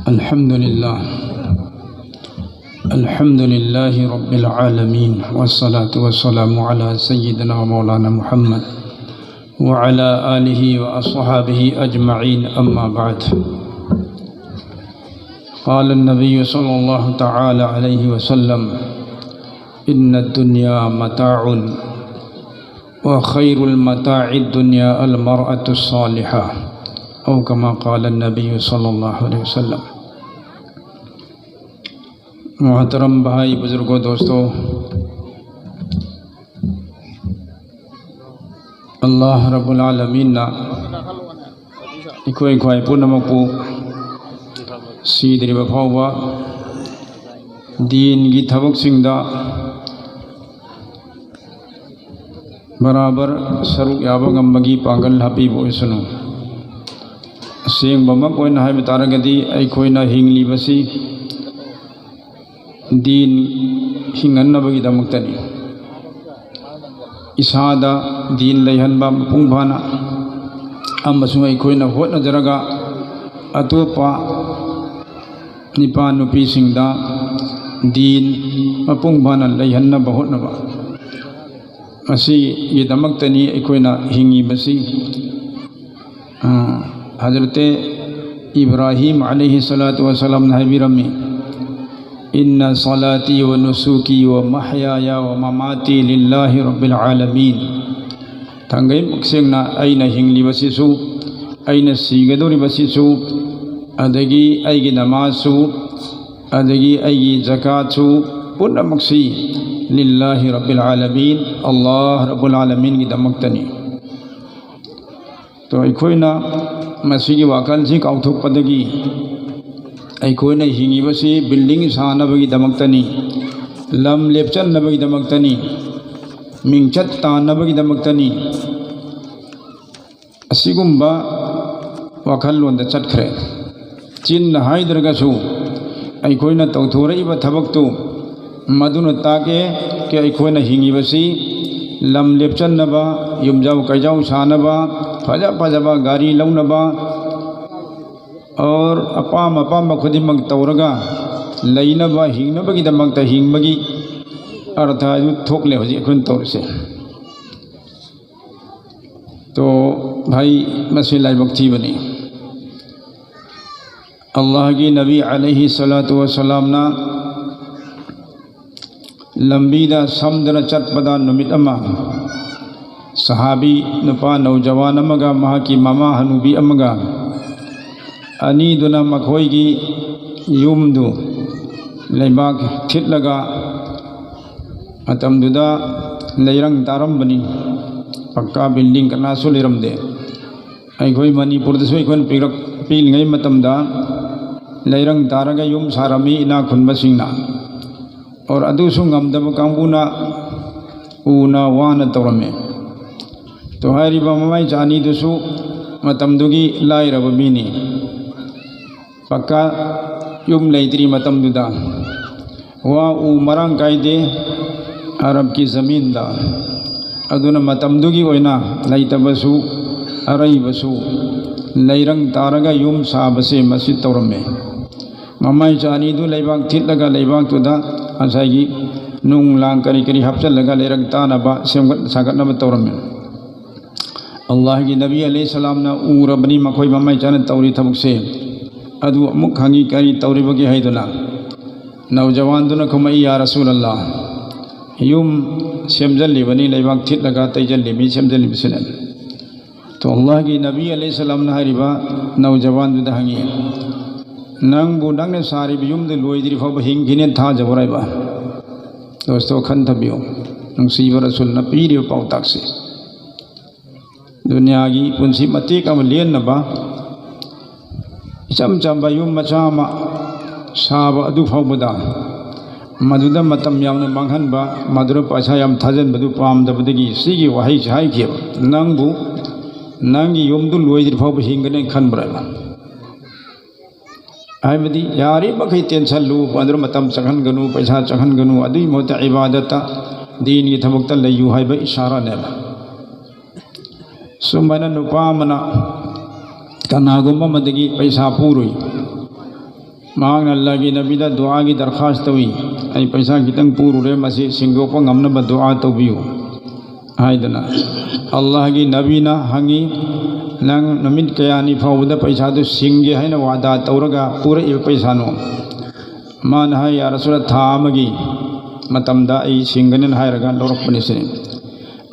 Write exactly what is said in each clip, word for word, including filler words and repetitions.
الحمد لله. الحمد لله رب العالمين، والصلاة والسلام على سيدنا ومولانا محمد وعلى آله وأصحابه أجمعين، أما بعد. قال النبي صلى الله تعالى عليه وسلم: إن الدنيا متاع، وخير المتاع الدنيا المرأة الصالحة، أو كما قال النبي صلى الله عليه وسلم. محترم بھائی، بزرگوں، دوستوں، اللہ رب العالمین ꯅ ꯑꯩꯈꯣꯏ ꯈ꯭ꯋꯥꯏ ꯄꯨꯝꯅꯃꯛꯄꯨ ꯁꯤꯗ꯭ꯔꯤꯕ ꯐꯥꯎꯕ ꯗꯤꯟꯒꯤ ꯊꯕꯛꯁꯤꯡꯗ ꯕꯔꯥꯕꯔ ꯁꯔꯨꯛ ꯌꯥꯕ ꯉꯝꯕꯒꯤ ꯄꯥꯡꯒꯜ ꯍꯥꯞꯄꯤꯕ ꯑꯣꯏꯁꯅꯨ꯫ ꯑꯁꯦꯡꯕꯃꯛ ꯑꯣꯏꯅ ꯍꯥꯏꯕ ꯇꯥꯔꯒꯗꯤ, ꯑꯩꯈꯣꯏꯅ ꯍꯤꯡꯂꯤꯕꯁꯤ ꯗꯤꯟ ꯍꯤꯡꯍꯟꯅꯕꯒꯤꯗꯃꯛꯇꯅꯤ꯫ ꯏꯁꯥꯗ ꯗꯤꯟ ꯂꯩꯍꯟꯕ ꯃꯄꯨꯡ ꯐꯥꯅ, ꯑꯃꯁꯨꯡ ꯑꯩꯈꯣꯏꯅ ꯍꯣꯠꯅꯖꯔꯒ ꯑꯇꯣꯞꯄ ꯅꯤꯄꯥ ꯅꯨꯄꯤꯁꯤꯡꯗ ꯗꯤꯟ ꯃꯄꯨꯡ ꯐꯥꯅ ꯂꯩꯍꯟꯅꯕ ꯍꯣꯠꯅꯕ, ꯃꯁꯤꯒꯤꯗꯃꯛꯇꯅꯤ ꯑꯩꯈꯣꯏꯅ ꯍꯤꯡꯉꯤꯕꯁꯤ꯫ ꯑ, ꯍꯖꯔꯠ ꯏꯕ꯭ꯔꯥꯍꯤꯝ ꯑꯂꯩꯍꯤ ꯁꯂꯥꯇꯨ ꯋꯁꯂꯥꯝꯅ ꯍꯥꯏꯕꯤꯔꯝꯃꯤ, "ꯏꯟꯅ ꯁꯂꯥꯇꯤ ꯋ ꯅꯨꯁꯨꯀꯤ ꯋ ꯃꯍꯌꯥꯌ ꯋ ꯃꯃꯥꯇꯤ ꯂꯤꯜꯂꯥꯍꯤ ꯔꯕꯤꯜ ꯑꯥꯂꯃꯤꯟ"꯫ ꯊꯥꯡꯒꯩ ꯁꯦꯡꯅ ꯑꯩꯅ ꯍꯤꯡꯂꯤꯕꯁꯤꯁꯨ, ꯑꯩꯅ ꯁꯤꯒꯗꯧꯔꯤꯕꯁꯤꯁꯨ, ꯑꯗꯒꯤ ꯑꯩꯒꯤ ꯅꯃꯥꯖꯁꯨ, ꯑꯗꯒꯤ ꯑꯩꯒꯤ ꯖꯀꯥꯠꯁꯨ, ꯄꯨꯝꯅꯃꯛꯁꯤ ꯂꯤꯜꯂꯥꯍꯤ ꯔꯕꯤꯜ ꯑꯥꯂꯃꯤꯟ, ꯑꯜꯂꯥꯍ ꯔꯕꯨꯜ ꯑꯥꯂꯃꯤꯟꯒꯤꯗꯃꯛꯇꯅꯤ꯫ ꯇꯣ, ꯑꯩꯈꯣꯏꯅ ꯃꯁꯤꯒꯤ ꯋꯥꯈꯜꯁꯤ ꯀꯥꯎꯊꯣꯛꯄꯗꯒꯤ, ꯑꯩꯈꯣꯏꯅ ꯍꯤꯡꯉꯤꯕꯁꯤ building ꯁꯥꯅꯕꯒꯤꯗꯃꯛꯇꯅꯤ, ꯂꯝ ꯂꯦꯞꯆꯟꯅꯕꯒꯤꯗꯃꯛꯇꯅꯤ, ꯃꯤꯡꯆꯠ ꯇꯥꯟꯅꯕꯒꯤꯗꯃꯛꯇꯅꯤ꯫ ꯑꯁꯤꯒꯨꯝꯕ ꯋꯥꯈꯜꯂꯣꯟꯗ ꯆꯠꯈ꯭ꯔꯦ꯫ ꯆꯤꯟꯅ ꯍꯥꯏꯗ꯭ꯔꯒꯁꯨ ꯑꯩꯈꯣꯏꯅ ꯇꯧꯊꯣꯔꯛꯏꯕ ꯊꯕꯛꯇꯨ ꯃꯗꯨꯅ ꯇꯥꯛꯑꯦ ꯀꯤ ꯑꯩꯈꯣꯏꯅ ꯍꯤꯡꯉꯤꯕꯁꯤ ꯂꯝ ꯂꯦꯞꯆꯟꯅꯕ, ꯌꯨꯝꯖꯥꯎ ꯀꯩꯖꯥꯎ ꯁꯥꯅꯕ, ꯐꯖ ꯐꯖꯕ ꯒꯥꯔꯤ ꯂꯧꯅꯕ, ꯑꯣꯔ ꯑꯄꯥꯝ ꯑꯄꯥꯝꯕ ꯈꯨꯗꯤꯡꯃꯛ ꯇꯧꯔꯒ ꯂꯩꯅꯕ, ꯍꯤꯡꯅꯕꯒꯤꯗꯃꯛꯇ ꯍꯤꯡꯕꯒꯤ ꯑꯔꯊ ꯑꯗꯨ ꯊꯣꯛꯂꯦ ꯍꯧꯖꯤꯛ ꯑꯩꯈꯣꯏꯅ ꯇꯧꯔꯤꯁꯦ꯫ ꯇꯣ ꯚꯥꯏ, ꯃꯁꯤ ꯂꯥꯏꯕꯛ ꯊꯤꯕꯅꯤ꯫ ꯑꯜꯂꯥꯍꯒꯤ ꯅꯕꯤ ꯑꯂꯩꯍꯤ ꯁꯂꯥꯇꯨ ꯋꯁꯂꯥꯝꯅ ꯂꯝꯕꯤꯗ ꯁꯝꯗꯅ ꯆꯠꯄꯗ ꯅꯨꯃꯤꯠ ꯑꯃ ꯁꯍꯥꯕꯤ ꯅꯨꯄꯥ ꯅꯧꯖꯋꯥꯟ ꯑꯃꯒ ꯃꯍꯥꯛꯀꯤ ꯃꯃꯥ ꯍꯅꯨꯕꯤ ꯑꯃꯒ ꯑꯅꯤꯗꯨꯅ ꯃꯈꯣꯏꯒꯤ ꯌꯨꯝꯗꯨ ꯂꯩꯕꯥꯛ ꯊꯤꯠꯂꯒ, ꯃꯇꯝꯗꯨꯗ ꯂꯩꯔꯪ ꯇꯥꯔꯝꯕꯅꯤ, ꯄꯛꯀꯥ ꯕꯤꯜꯗꯤꯡ ꯀꯅꯥꯁꯨ ꯂꯩꯔꯝꯗꯦ꯫ ꯑꯩꯈꯣꯏ ꯃꯅꯤꯄꯨꯔꯗꯁꯨ ꯑꯩꯈꯣꯏꯅ ꯄꯤꯛꯂꯛ-, ꯄꯤꯛꯂꯤꯉꯩ ꯃꯇꯝꯗ ꯂꯩꯔꯪ ꯇꯥꯔꯒ ꯌꯨꯝ ꯁꯥꯔꯝꯃꯤ ꯏꯅꯥꯛ ꯈꯨꯟꯕꯁꯤꯡꯅ꯫ ꯑꯣꯔ ꯑꯗꯨꯁꯨ ꯉꯝꯗꯕ ꯀꯥꯡꯕꯨꯅ ꯎꯅ ꯋꯥꯅ ꯇꯧꯔꯝꯃꯤ꯫ ꯇꯣ ꯍꯥꯏꯔꯤꯕ ꯃꯃꯥꯏꯆꯥ ꯑꯅꯤꯗꯨꯁꯨ ꯃꯇꯝꯗꯨꯒꯤ ꯂꯥꯏꯔꯕ ꯃꯤꯅꯤ꯫ ꯄꯛꯀꯥ ꯌꯨꯝ ꯂꯩꯇ꯭ꯔꯤ ꯃꯇꯝꯗꯨꯗ꯫ ꯋꯥ ꯎ ꯃꯔꯥꯡ ꯀꯥꯏꯗꯦ ꯑꯔꯕꯀꯤ ꯖꯃꯤꯟꯗ꯫ ꯑꯗꯨꯅ ꯃꯇꯝꯗꯨꯒꯤ ꯑꯣꯏꯅ ꯂꯩꯇꯕꯁꯨ ꯑꯔꯩꯕꯁꯨ ꯂꯩꯔꯪ ꯇꯥꯔꯒ ꯌꯨꯝ ꯁꯥꯕꯁꯦ ꯃꯁꯤ ꯇꯧꯔꯝꯃꯦ꯫ ꯃꯃꯥꯏꯆꯥ ꯑꯅꯤꯗꯨ ꯂꯩꯕꯥꯛ ꯊꯤꯠꯂꯒ ꯂꯩꯕꯥꯛꯇꯨꯗ ꯉꯁꯥꯏꯒꯤ ꯅꯨꯡ ꯂꯥꯡ ꯀꯔꯤ ꯀꯔꯤ ꯍꯥꯞꯆꯤꯜꯂꯒ ꯂꯩꯔꯪ ꯇꯥꯅꯕ ꯁꯦꯝꯒꯠ ꯁꯥꯒꯠꯅꯕ ꯇꯧꯔꯝꯃꯦ꯫ ꯑꯜꯂꯥꯍꯒꯤ ꯅꯕꯤ ꯑꯂꯩꯍꯤ ꯁꯂꯥꯝꯅ ꯎꯔꯕꯅꯤ ꯃꯈꯣꯏ ꯃꯃꯥꯏꯆꯥꯅ ꯇꯧꯔꯤ ꯊꯕꯛꯁꯦ꯫ ꯑꯗꯨ ꯑꯃꯨꯛ ꯍꯪꯉꯤ, "ꯀꯔꯤ ꯇꯧꯔꯤꯕꯒꯦ?" ꯍꯥꯏꯗꯨꯅ꯫ ꯅꯧꯖꯋꯥꯟꯗꯨꯅ ꯈꯨꯝꯃꯛꯏ, "ꯌꯥ ꯔꯁꯨꯂꯜꯂꯥ, ꯌꯨꯝ ꯁꯦꯝꯖꯤꯜꯂꯤꯕꯅꯤ, ꯂꯩꯕꯥꯛ ꯊꯤꯠꯂꯒ ꯇꯩꯁꯤꯜꯂꯤꯕꯅꯤ, ꯁꯦꯝꯖꯤꯜꯂꯤꯕꯁꯤꯅ"꯫ ꯇꯣ ꯑꯜꯂꯥꯍꯒꯤ ꯅꯕꯤ ꯑꯂꯩꯍꯤ ꯁꯂꯥꯝꯅ ꯍꯥꯏꯔꯤꯕ ꯅꯧꯖꯋꯥꯟꯗꯨꯗ ꯍꯪꯉꯤ, "ꯅꯪꯕꯨ ꯅꯪꯅ ꯁꯥꯔꯤꯕ ꯌꯨꯝꯗꯨ ꯂꯣꯏꯗ꯭ꯔꯤ ꯐꯥꯎꯕ ꯍꯤꯡꯈꯤꯅꯦꯅ ꯊꯥꯖꯕ꯭ꯔꯥ?" ꯍꯥꯏꯕ꯫ ꯗꯣꯁꯇꯣ, ꯈꯟꯊꯕꯤꯌꯨ, ꯅꯨꯡꯁꯤꯕ ꯔꯁꯨꯜꯅ ꯄꯤꯔꯤꯕ ꯄꯥꯎꯇꯥꯛꯁꯤ꯫ ꯗꯨꯅꯤꯌꯥꯒꯤ ꯄꯨꯟꯁꯤ ꯃꯇꯦꯛ ꯑꯃ ꯂꯦꯟꯅꯕ ꯏꯆꯝ ꯆꯝꯕ ꯌꯨꯝ ꯃꯆꯥ ꯑꯃ ꯁꯥꯕ ꯑꯗꯨ ꯐꯥꯎꯕꯗ, ꯃꯗꯨꯗ ꯃꯇꯝ ꯌꯥꯝꯅ ꯃꯥꯡꯍꯟꯕ, ꯃꯗꯨꯗ ꯄꯩꯁꯥ ꯌꯥꯝ ꯊꯥꯖꯟꯕꯗꯨ ꯄꯥꯝꯗꯕꯗꯒꯤ ꯁꯤꯒꯤ ꯋꯥꯍꯩꯁꯤ ꯍꯥꯏꯈꯤꯕ꯫ "ꯅꯪꯕꯨ ꯅꯪꯒꯤ ꯌꯨꯝꯗꯨ ꯂꯣꯏꯗ꯭ꯔꯤ ꯐꯥꯎꯕ ꯍꯤꯡꯒꯅꯤ ꯈꯟꯕ꯭ꯔꯥ?" ꯍꯥꯏꯕꯗꯤ ꯌꯥꯔꯤꯕ ꯃꯈꯩ ꯇꯦꯟꯁꯜꯂꯨ, ꯃꯗꯨꯗ ꯃꯇꯝ ꯆꯪꯍꯟꯒꯅꯨ, ꯄꯩꯁꯥ ꯆꯪꯍꯟꯒꯅꯨ, ꯑꯗꯨꯒꯤ ꯃꯍꯨꯠꯇ ꯏꯕꯥꯗꯠꯇ, ꯗꯤꯟꯒꯤ ꯊꯕꯛꯇ ꯂꯩꯌꯨ ꯍꯥꯏꯕ ꯏꯁꯥꯔꯥꯅꯦꯕ꯫ ꯁꯨꯃꯥꯏꯅ ꯅꯨꯄꯥ ꯑꯃꯅ ꯀꯅꯥꯒꯨꯝꯕ ꯑꯃꯗꯒꯤ ꯄꯩꯁꯥ ꯄꯨꯔꯨꯏ꯫ ꯃꯍꯥꯛꯅ ꯑꯜꯂꯥꯍꯒꯤ ꯅꯕꯤꯗ ꯗꯨꯑꯥꯒꯤ ꯗꯔꯈꯥꯁ ꯇꯧꯏ, "ꯑꯩ ꯄꯩꯁꯥ ꯈꯤꯇꯪ ꯄꯨꯔꯨꯔꯦ, ꯃꯁꯤ ꯁꯤꯡꯗꯣꯛꯄ ꯉꯝꯅꯕ ꯗꯨꯑꯥ ꯇꯧꯕꯤꯌꯨ" ꯍꯥꯏꯗꯅ꯫ ꯑꯜꯂꯥꯍꯒꯤ ꯅꯕꯤꯅ ꯍꯪꯉꯤ, "ꯅꯪ ꯅꯨꯃꯤꯠ ꯀꯌꯥꯅꯤ ꯐꯥꯎꯕꯗ ꯄꯩꯁꯥꯗꯨ ꯁꯤꯡꯒꯦ ꯍꯥꯏꯅ ꯋꯥꯗꯥ ꯇꯧꯔꯒ ꯄꯨꯔꯛꯏꯕ ꯄꯩꯁꯥꯅꯣ?" ꯃꯥꯅ ꯍꯥꯏ, "ꯌꯥ ꯔꯁꯨꯂ, ꯊꯥ ꯑꯃꯒꯤ ꯃꯇꯝꯗ ꯑꯩ ꯁꯤꯡꯒꯅꯤꯅ ꯍꯥꯏꯔꯒ ꯂꯧꯔꯛꯄꯅꯤ" ꯁꯤꯅꯤ꯫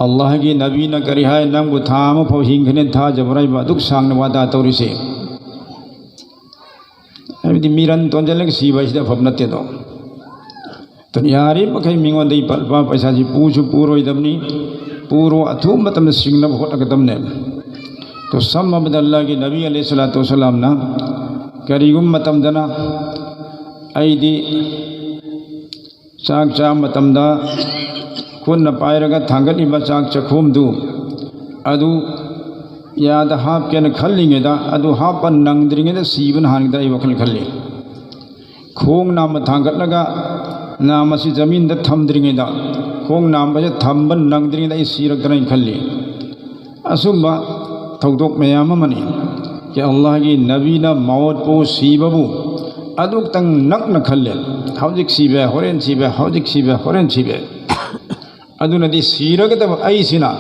ꯑꯜꯂꯥꯍꯒꯤ ꯅꯕꯤꯅ ꯀꯔꯤ ꯍꯥꯏ? "ꯅꯪꯕꯨ ꯊꯥ ꯑꯃ ꯐꯥꯎ ꯍꯤꯡꯒꯅꯤꯅ ꯊꯥꯖꯕ꯭ꯔꯥ ꯍꯥꯏꯕ ꯑꯗꯨꯛ ꯁꯥꯡꯅ ꯋꯥꯗꯥ ꯇꯧꯔꯤꯁꯦ?" ꯍꯥꯏꯕꯗꯤ ꯃꯤꯔꯟ ꯇꯣꯟꯖꯜꯂꯒ ꯁꯤꯕ ꯍꯥꯏꯁꯤꯗꯤ ꯑꯐꯕ ꯅꯠꯇꯦꯗꯣ꯫ ꯑꯗꯨꯅ ꯌꯥꯔꯤꯕ ꯃꯈꯩ ꯃꯤꯉꯣꯟꯗꯒꯤ ꯄ-, ꯂꯨꯄꯥ ꯄꯩꯁꯥꯁꯤ ꯄꯨꯁꯨ ꯄꯨꯔꯣꯏꯗꯕꯅꯤ, ꯄꯨꯔꯣ ꯑꯊꯨꯕ ꯃꯇꯝꯗ ꯁꯤꯡꯅꯕ ꯍꯣꯠꯅꯒꯗꯕꯅꯦ꯫ ꯑꯗꯣ ꯁꯝꯃꯕꯗ ꯑꯜꯂꯥꯍꯒꯤ ꯅꯕꯤ ꯑꯂꯩꯍꯤ ꯁꯂꯥꯇꯨ ꯋꯁꯂꯥꯝꯅ ꯀꯔꯤꯒꯨꯝꯕ ꯃꯇꯝꯗꯅ ꯑꯩꯗꯤ ꯆꯥꯛ ꯆꯥꯕ ꯃꯇꯝꯗ ꯈꯨꯠꯅ ꯄꯥꯏꯔꯒ ꯊꯥꯡꯒꯠꯂꯤꯕ ꯆꯥꯛ ꯆꯥꯛꯈꯣꯝꯗꯨ ꯑꯗꯨ ꯌꯥꯗ ꯍꯥꯞꯀꯦꯅ ꯈꯜꯂꯤꯉꯩꯗ, ꯑꯗꯨ ꯍꯥꯞꯄ ꯅꯪꯗ꯭ꯔꯤꯉꯩꯗ ꯁꯤꯕꯅ ꯍꯥꯟꯒꯗ꯭ꯔꯥ ꯑꯩ ꯋꯥꯈꯜ ꯈꯜꯂꯤ꯫ ꯈꯣꯡ ꯅꯥꯝꯃ ꯊꯥꯡꯒꯠꯂꯒ ꯅꯥꯝꯃꯁꯤ ꯖꯃꯤꯟꯗ ꯊꯝꯗ꯭ꯔꯤꯉꯩꯗ, ꯈꯣꯡ ꯅꯥꯝꯃꯁꯦ ꯊꯝꯕ ꯅꯪꯗ꯭ꯔꯤꯉꯩꯗ ꯑꯩ ꯁꯤꯔꯛꯇ꯭ꯔꯥ ꯍꯥꯏꯅ ꯈꯜꯂꯤ꯫ ꯑꯁꯨꯝꯕ ꯊꯧꯗꯣꯛ ꯃꯌꯥꯝ ꯑꯃꯅꯤ꯫ ꯀꯤ ꯑꯜꯂꯥꯍꯒꯤ ꯅꯕꯤꯅ ꯃꯧꯠꯄꯨ, ꯁꯤꯕꯕꯨ ꯑꯗꯨꯛꯇꯪ ꯅꯛꯅ ꯈꯜꯂꯦ꯫ ꯍꯧꯖꯤꯛ ꯁꯤꯕ, ꯍꯣꯔꯦꯟ ꯁꯤꯕ, ꯍꯧꯖꯤꯛ ꯁꯤꯕ, ꯍꯣꯔꯦꯟ ꯁꯤꯕ꯫ ꯑꯗꯨꯅꯗꯤ ꯁꯤꯔꯒꯗꯕ ꯑꯩꯁꯤꯅ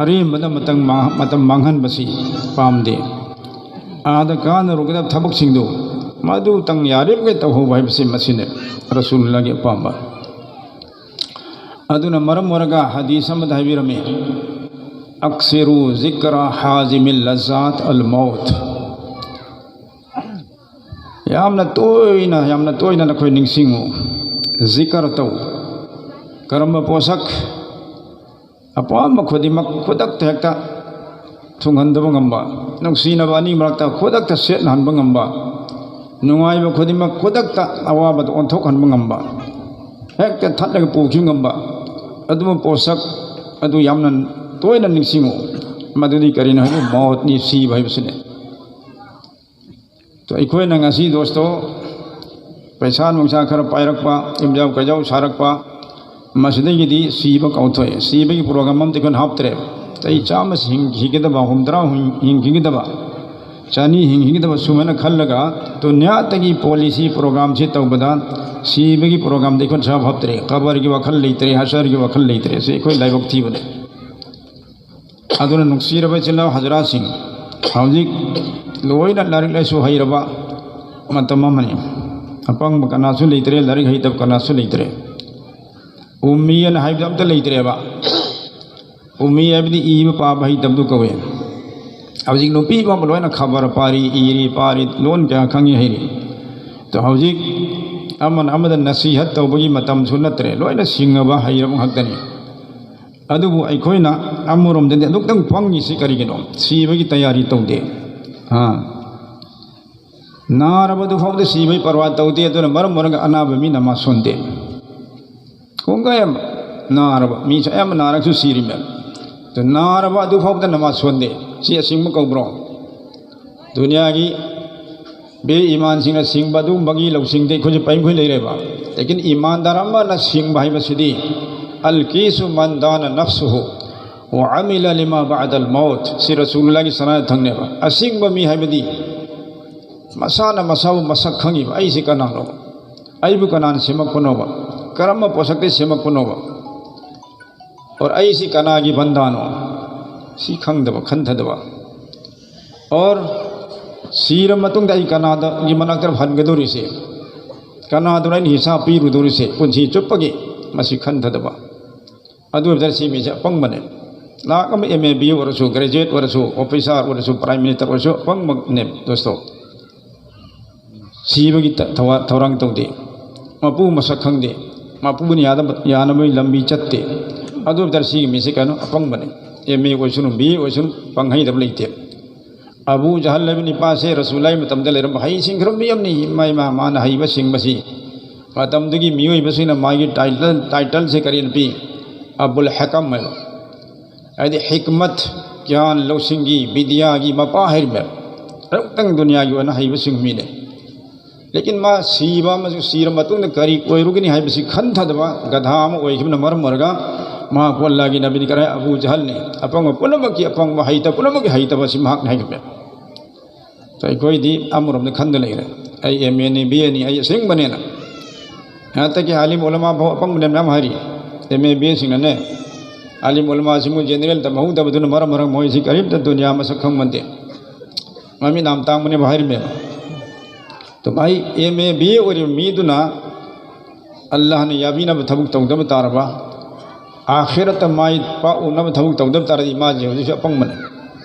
ꯑꯔꯦꯝꯕꯗ ꯃꯇꯝ ꯃꯥꯡ-, ꯃꯇꯝ ꯃꯥꯡꯍꯟꯕꯁꯤ ꯄꯥꯝꯗꯦ꯫ ꯑꯥꯗ ꯀꯥꯟꯅꯔꯨꯒꯗꯕ ꯊꯕꯛꯁꯤꯡꯗꯨ ꯃꯗꯨꯇꯪ ꯌꯥꯔꯤꯕꯃꯈꯩ ꯇꯧꯍꯧꯕ ꯍꯥꯏꯕꯁꯤ ꯃꯁꯤꯅꯤ ꯔꯁꯨꯂꯨꯜꯂꯥꯍꯒꯤ ꯑꯄꯥꯝꯕ꯫ ꯑꯗꯨꯅ ꯃꯔꯝ ꯑꯣꯏꯔꯒ ꯍꯗꯤꯁ ꯑꯃꯗ ꯍꯥꯏꯕꯤꯔꯝꯃꯤ, "ꯑꯛꯁꯤꯔꯨ ꯖꯤꯀ꯭ꯔ ꯍꯥꯖꯤꯃꯤꯜ ꯂꯖꯥꯠ ꯑꯜ ꯃꯧꯠ"꯫ ꯌꯥꯝꯅ ꯇꯣꯏꯅ, ꯌꯥꯝꯅ ꯇꯣꯏꯅ ꯅꯈꯣꯏ ꯅꯤꯡꯁꯤꯡꯉꯨ, ꯖꯤꯀꯔ ꯇꯧ꯫ ꯀꯔꯝꯕ ꯄꯣꯠꯁꯛ? ꯑꯄꯥꯝꯕ ꯈꯨꯗꯤꯡꯃꯛ ꯈꯨꯗꯛꯇ ꯍꯦꯛꯇ ꯊꯨꯡꯍꯟꯗꯕ ꯉꯝꯕ, ꯅꯨꯡꯁꯤꯅꯕ ꯑꯅꯤ ꯃꯔꯛꯇ ꯈꯨꯗꯛꯇ ꯁꯦꯠꯅꯍꯟꯕ ꯉꯝꯕ, ꯅꯨꯡꯉꯥꯏꯕ ꯈꯨꯗꯤꯡꯃꯛ ꯈꯨꯗꯛꯇ ꯑꯋꯥꯕꯗ ꯑꯣꯟꯊꯣꯛꯍꯟꯕ ꯉꯝꯕ, ꯍꯦꯛꯇ ꯊꯠꯂꯒ ꯄꯨꯈꯤꯕ ꯉꯝꯕ, ꯑꯗꯨꯒꯨꯝꯕ ꯄꯣꯠꯁꯛ ꯑꯗꯨ ꯌꯥꯝꯅ ꯇꯣꯏꯅ ꯅꯤꯡꯁꯤꯡꯉꯨ꯫ ꯃꯗꯨꯗꯤ ꯀꯔꯤꯅꯣ ꯍꯥꯏꯕ, ꯃꯧꯠꯅꯤ, ꯁꯤꯕ ꯍꯥꯏꯕꯁꯤꯅꯤ꯫ ꯑꯗꯣ ꯑꯩꯈꯣꯏꯅ ꯉꯁꯤ, ꯗꯣꯁꯇꯣ, ꯄꯩꯁꯥ ꯅꯨꯡꯁꯥ ꯈꯔ ꯄꯥꯏꯔꯛꯄ, ꯏꯝꯖꯥꯎ ꯀꯩꯖꯥꯎ ꯁꯥꯔꯛꯄ, ꯃꯁꯤꯗꯒꯤꯗꯤ ꯁꯤꯕ ꯀꯥꯎꯊꯣꯛꯑꯦ꯫ ꯁꯤꯕꯒꯤ ꯄ꯭ꯔꯣꯒ꯭ꯔꯥꯝ ꯑꯃꯗꯤ ꯑꯩꯈꯣꯏꯅ ꯍꯥꯞꯇ꯭ꯔꯦ꯫ ꯆꯍꯤ ꯆꯥꯝꯃ ꯍꯤꯡꯈꯤꯒꯗꯕ, ꯍꯨꯝꯗ꯭ꯔꯥ ꯍꯤꯡꯈꯤꯒꯗꯕ, ꯆꯅꯤ ꯍꯤꯡꯈꯤꯒꯗꯕ, ꯁꯨꯃꯥꯏꯅ ꯈꯜꯂꯒ ꯗꯨꯅꯤꯌꯥꯗꯒꯤ ꯄꯣꯂꯤꯁꯤ ꯄ꯭ꯔꯣꯒ꯭ꯔꯥꯝꯁꯤ ꯇꯧꯕꯗ ꯁꯤꯕꯒꯤ ꯄ꯭ꯔꯣꯒ꯭ꯔꯥꯝꯗ ꯑꯩꯈꯣꯏ ꯁꯥ ꯍꯥꯞꯇ꯭ꯔꯦ꯫ ꯀꯕꯔꯒꯤ ꯋꯥꯈꯜ ꯂꯩꯇ꯭ꯔꯦ, ꯍꯁꯔꯒꯤ ꯋꯥꯈꯜ ꯂꯩꯇ꯭ꯔꯦ꯫ ꯁꯤ ꯑꯩꯈꯣꯏ ꯂꯥꯏꯕꯛ ꯊꯤꯕꯅꯦ꯫ ꯑꯗꯨꯅ ꯅꯨꯡꯁꯤꯔꯕ ꯏꯆꯤꯜ ꯏꯅꯥꯎ ꯍꯖꯔꯥꯁꯤꯡ, ꯍꯧꯖꯤꯛ ꯂꯣꯏꯅ ꯂꯥꯏꯔꯤꯛ ꯂꯥꯏꯁꯨ ꯍꯩꯔꯕ ꯃꯇꯝ ꯑꯃꯅꯤ꯫ ꯑꯄꯪꯕ ꯀꯅꯥꯁꯨ ꯂꯩꯇ꯭ꯔꯦ, ꯂꯥꯏꯔꯤꯛ ꯍꯩꯇꯕ ꯀꯅꯥꯁꯨ ꯂꯩꯇ꯭ꯔꯦ꯫ ꯎꯝꯃꯤ ꯑꯅ ꯍꯥꯏꯕꯗꯣ ꯑꯝꯇ ꯂꯩꯇ꯭ꯔꯦꯕ꯫ ꯎꯝꯃꯤ ꯍꯥꯏꯕꯗꯤ ꯏꯕ ꯄꯥꯕ ꯍꯩꯇꯕꯗꯨ ꯀꯧꯋꯦ꯫ ꯍꯧꯖꯤꯛ ꯅꯨꯄꯤ ꯐꯥꯎꯕ ꯂꯣꯏꯅ ꯈꯕꯔ ꯄꯥꯔꯤ, ꯏꯔꯤ, ꯄꯥꯔꯤ, ꯂꯣꯟ ꯀꯌꯥ ꯈꯪꯉꯤ, ꯍꯩꯔꯤ꯫ ꯑꯗꯣ ꯍꯧꯖꯤꯛ ꯑꯃꯅ ꯑꯃꯗ ꯅꯁꯤꯍꯠ ꯇꯧꯕꯒꯤ ꯃꯇꯝꯁꯨ ꯅꯠꯇ꯭ꯔꯦ, ꯂꯣꯏꯅ ꯁꯤꯡꯉꯕ ꯍꯩꯔꯕ ꯉꯥꯛꯇꯅꯤ꯫ ꯑꯗꯨꯕꯨ ꯑꯩꯈꯣꯏꯅ ꯑꯃꯔꯣꯝꯗꯗꯤ ꯑꯗꯨꯛꯇꯪ ꯄꯪꯉꯤꯁꯤ ꯀꯔꯤꯒꯤꯅꯣ? ꯁꯤꯕꯒꯤ ꯇꯌꯥꯔꯤ ꯇꯧꯗꯦ꯫ ꯑꯥ꯫ ꯅꯥꯔꯕꯗꯨ ꯐꯥꯎꯗ ꯁꯤꯕꯒꯤ ꯄꯔꯋꯥ ꯇꯧꯗꯦ, ꯑꯗꯨꯅ ꯃꯔꯝ ꯑꯣꯏꯔꯒ ꯑꯅꯥꯕ ꯃꯤ ꯅꯃꯥꯖ ꯁꯣꯟꯗꯦ꯫ ꯈꯣꯡꯒꯥꯏ ꯑꯃ ꯅꯥꯔꯕ ꯃꯤꯁꯨ ꯑꯌꯥꯝꯕ ꯅꯥꯔꯒꯁꯨ ꯁꯤꯔꯤꯃꯦ꯫ ꯑꯗꯨ ꯅꯥꯔꯕ ꯑꯗꯨ ꯐꯥꯎꯗ ꯅꯃꯥꯖ ꯁꯣꯟꯗꯦ꯫ ꯁꯤ ꯑꯁꯤꯡꯕ ꯀꯧꯕ꯭ꯔꯣ? ꯗꯨꯅꯤꯌꯥꯒꯤ ꯕꯦ ꯏꯃꯥꯟꯁꯤꯡꯅ ꯁꯤꯡꯕ ꯑꯗꯨꯒꯨꯝꯕꯒꯤ ꯂꯧꯁꯤꯡꯗꯤ ꯑꯩꯈꯣꯏꯁꯨ ꯄꯩꯃꯈꯣꯏ ꯂꯩꯔꯦꯕ꯫ ꯂꯦꯀꯤꯟ ꯏꯃꯥꯟꯗꯥꯔ ꯑꯃꯅ ꯁꯤꯡꯕ ꯍꯥꯏꯕꯁꯤꯗꯤ, "ꯑꯜ ꯀꯤꯁꯨ ꯃꯟ ꯗꯥꯅ ꯅꯐꯁꯨꯍꯨ ꯋꯥ ꯑꯃꯤꯂ ꯂꯤꯃꯥ ꯕꯥꯗꯜ ꯃꯧꯠ", ꯁꯤ ꯔꯁꯨꯂꯨꯜꯂꯥꯍꯒꯤ ꯁꯅꯥ ꯊꯪꯅꯦꯕ꯫ ꯑꯁꯤꯡꯕ ꯃꯤ ꯍꯥꯏꯕꯗꯤ ꯃꯁꯥꯅ ꯃꯁꯥꯕꯨ ꯃꯁꯛ ꯈꯪꯉꯤꯕ, "ꯑꯩꯁꯤ ꯀꯅꯥꯅꯣ? ꯑꯩꯕꯨ ꯀꯅꯥꯅ ꯁꯦꯝꯃꯛꯄꯅꯣꯕ? ꯀꯔꯝꯕ ꯄꯣꯠꯁꯛꯇꯒꯤ ꯁꯦꯝꯃꯛꯄꯅꯣꯕ? ꯑꯣꯔ ꯑꯩꯁꯤ ꯀꯅꯥꯒꯤ ꯕꯟꯗꯥꯅꯣ?" ꯁꯤ ꯈꯪꯗꯕ, ꯈꯟꯊꯗꯕ꯫ ꯑꯣꯔ ꯁꯤꯔ ꯃꯇꯨꯡꯗ ꯑꯩ ꯀꯅꯥꯗꯒꯤ ꯃꯅꯥꯛꯇ ꯍꯟꯒꯗꯧꯔꯤꯁꯦ? ꯀꯅꯥꯗꯨꯅ ꯑꯩꯅ ꯍꯤꯁꯥꯕ ꯄꯤꯔꯨꯗꯧꯔꯤꯁꯦ ꯄꯨꯟꯁꯤ ꯆꯨꯞꯄꯒꯤ? ꯃꯁꯤ ꯈꯟꯊꯗꯕ꯫ ꯑꯗꯨ ꯑꯣꯏꯕꯗ ꯁꯤ ꯃꯤꯁꯦ ꯑꯄꯪꯕꯅꯦ꯫ ꯂꯥꯛ ꯑꯃ ꯑꯦꯝ ꯑꯦ ꯕꯤ ꯑꯣꯏꯔꯁꯨ, ꯒ꯭ꯔꯦꯖꯨꯑꯦꯠ ꯑꯣꯏꯔꯁꯨ, ꯑꯣꯐꯤꯁꯥꯔ ꯑꯣꯏꯔꯁꯨ, ꯄ꯭ꯔꯥꯏꯝ ꯃꯤꯅꯤꯁꯇꯔ ꯑꯣꯏꯔꯁꯨ ꯑꯄꯪꯕꯅꯦ ꯗꯣꯁꯇꯣ꯫ ꯁꯤꯕꯒꯤ ꯊꯧꯔꯥꯡ ꯇꯧꯗꯦ꯫ ꯃꯄꯨ ꯃꯁꯛ ꯈꯪꯗꯦ꯫ ꯃꯄꯨꯅ ꯌꯥꯅꯕꯒꯤ ꯂꯝꯕꯤ ꯆꯠꯇꯦ꯫ ꯑꯗꯨ ꯑꯣꯏꯕ ꯇꯥꯔꯗꯤ ꯁꯤꯒꯤ ꯃꯤꯁꯦ ꯀꯩꯅꯣ, ꯑꯄꯪꯕꯅꯦ꯫ ꯑꯦꯝ ꯑꯦ ꯑꯣꯏꯁꯅꯨ, ꯕꯤ ꯑꯦ ꯑꯣꯏꯁꯅꯨ, ꯄꯪꯍꯩꯗꯕ ꯂꯩꯇꯦ꯫ ꯑꯕꯨ ꯖꯍꯜ ꯍꯥꯏꯕ ꯅꯤꯄꯥꯁꯦ ꯔꯁꯨꯂꯥꯏ ꯃꯇꯝꯗ ꯂꯩꯔꯝꯕ ꯍꯩ ꯁꯤꯡꯈ꯭ꯔꯕ ꯃꯤ ꯑꯃꯅꯤ꯫ ꯃꯥꯏ ꯃꯥ-, ꯃꯥꯅ ꯍꯩꯕ ꯁꯤꯡꯕꯁꯤ ꯃꯇꯝꯗꯨꯒꯤ ꯃꯤꯑꯣꯏꯕꯁꯤꯡꯅ ꯃꯥꯒꯤ ꯇꯥꯏꯇꯜ, ꯇꯥꯏꯇꯜꯁꯦ ꯀꯔꯤꯅ ꯄꯤ? ꯑꯕꯨꯜ ꯍꯀꯝ ꯍꯥꯏꯕ꯫ ꯍꯥꯏꯗꯤ ꯍꯤꯛꯃꯠ, ꯒ꯭ꯌꯥꯟ ꯂꯧꯁꯤꯡꯒꯤ, ꯕꯤꯗ꯭ꯌꯥꯒꯤ ꯃꯄꯥ ꯍꯥꯏꯔꯤꯕ꯫ ꯑꯃꯨꯛꯇꯪ ꯗꯨꯅꯤꯌꯥꯒꯤ ꯑꯣꯏꯅ ꯍꯩꯕꯁꯤꯡ ꯃꯤꯅꯦ꯫ ꯂꯦꯀꯤꯟ ꯃꯥ ꯁꯤꯕ ꯑꯃꯁꯨꯡ ꯁꯤꯔ ꯃꯇꯨꯡꯗ ꯀꯔꯤ ꯑꯣꯏꯔꯨꯒꯅꯤ ꯍꯥꯏꯕꯁꯤ ꯈꯟꯊꯗꯕ ꯒꯙꯥ ꯑꯃ ꯑꯣꯏꯈꯤꯕꯅ ꯃꯔꯝ ꯑꯣꯏꯔꯒ ꯃꯍꯥꯛꯄꯨ ꯑꯜꯂꯥꯍꯒꯤ ꯅꯕꯤꯅꯤ ꯀꯔꯥꯏ? ꯑꯕꯨ ꯖꯍꯜꯅꯤ꯫ ꯑꯄꯪꯕ ꯄꯨꯝꯅꯃꯛꯀꯤ ꯑꯄꯪꯕ, ꯍꯩꯇ ꯄꯨꯝꯅꯃꯛꯀꯤ ꯍꯩꯇꯕ ꯑꯁꯤ ꯃꯍꯥꯛꯅ ꯍꯥꯏꯈꯤꯕꯅꯤ꯫ ꯑꯗꯣ ꯑꯩꯈꯣꯏꯗꯤ ꯑꯃꯔꯣꯝꯗ ꯈꯟꯗ ꯂꯩꯔꯦ꯫ ꯑꯩ ꯑꯦꯝ ꯑꯦꯅꯤ, ꯕꯤ ꯑꯦꯅꯤ, ꯑꯩ ꯑꯁꯦꯡꯕꯅꯦꯅ꯫ ꯍꯟꯗꯛꯀꯤ ꯑꯥꯂꯤꯝ ꯎꯂꯃꯥ ꯐꯥꯎ ꯑꯄꯪꯕꯅꯦ ꯃꯌꯥꯝ ꯍꯥꯏꯔꯤ꯫ ꯑꯦꯝ ꯑꯦ, ꯕꯤ ꯑꯦꯁꯤꯡꯅꯅꯦ, ꯑꯥꯂꯤꯝ ꯎꯂꯃꯥꯁꯤꯡꯕꯨ ꯖꯦꯅꯦꯔꯦꯜ ꯇꯝꯍꯧꯗꯕꯗꯨꯅ ꯃꯔꯝ ꯑꯣꯏꯔꯒ ꯃꯣꯏꯁꯤ ꯀꯔꯤꯝꯇ ꯗꯨꯅꯤꯌꯥ ꯃꯁꯛ ꯈꯪꯕ ꯅꯠꯇꯦ꯫ ꯃꯃꯤꯠ ꯅꯥꯝ ꯇꯥꯡꯕꯅꯦꯕ ꯍꯥꯏꯔꯤꯃꯦꯕ꯫ ꯑꯗꯨꯝ ꯑꯩ ꯑꯦꯝ ꯑꯦ, ꯕꯤ ꯑꯦ ꯑꯣꯏꯔꯤꯕ ꯃꯤꯗꯨꯅ ꯑꯜꯂꯥꯍꯅ ꯌꯥꯕꯤꯅꯕ ꯊꯕꯛ ꯇꯧꯗꯕ ꯇꯥꯔꯕ, ꯑꯥꯈꯤꯔꯠꯇ ꯃꯥꯏ ꯄꯥꯛꯎꯅꯕ ꯊꯕꯛ ꯇꯧꯗꯕ ꯇꯥꯔꯗꯤ ꯃꯥꯁꯦ ꯍꯧꯖꯤꯛꯁꯨ ꯑꯄꯪꯕꯅꯦ,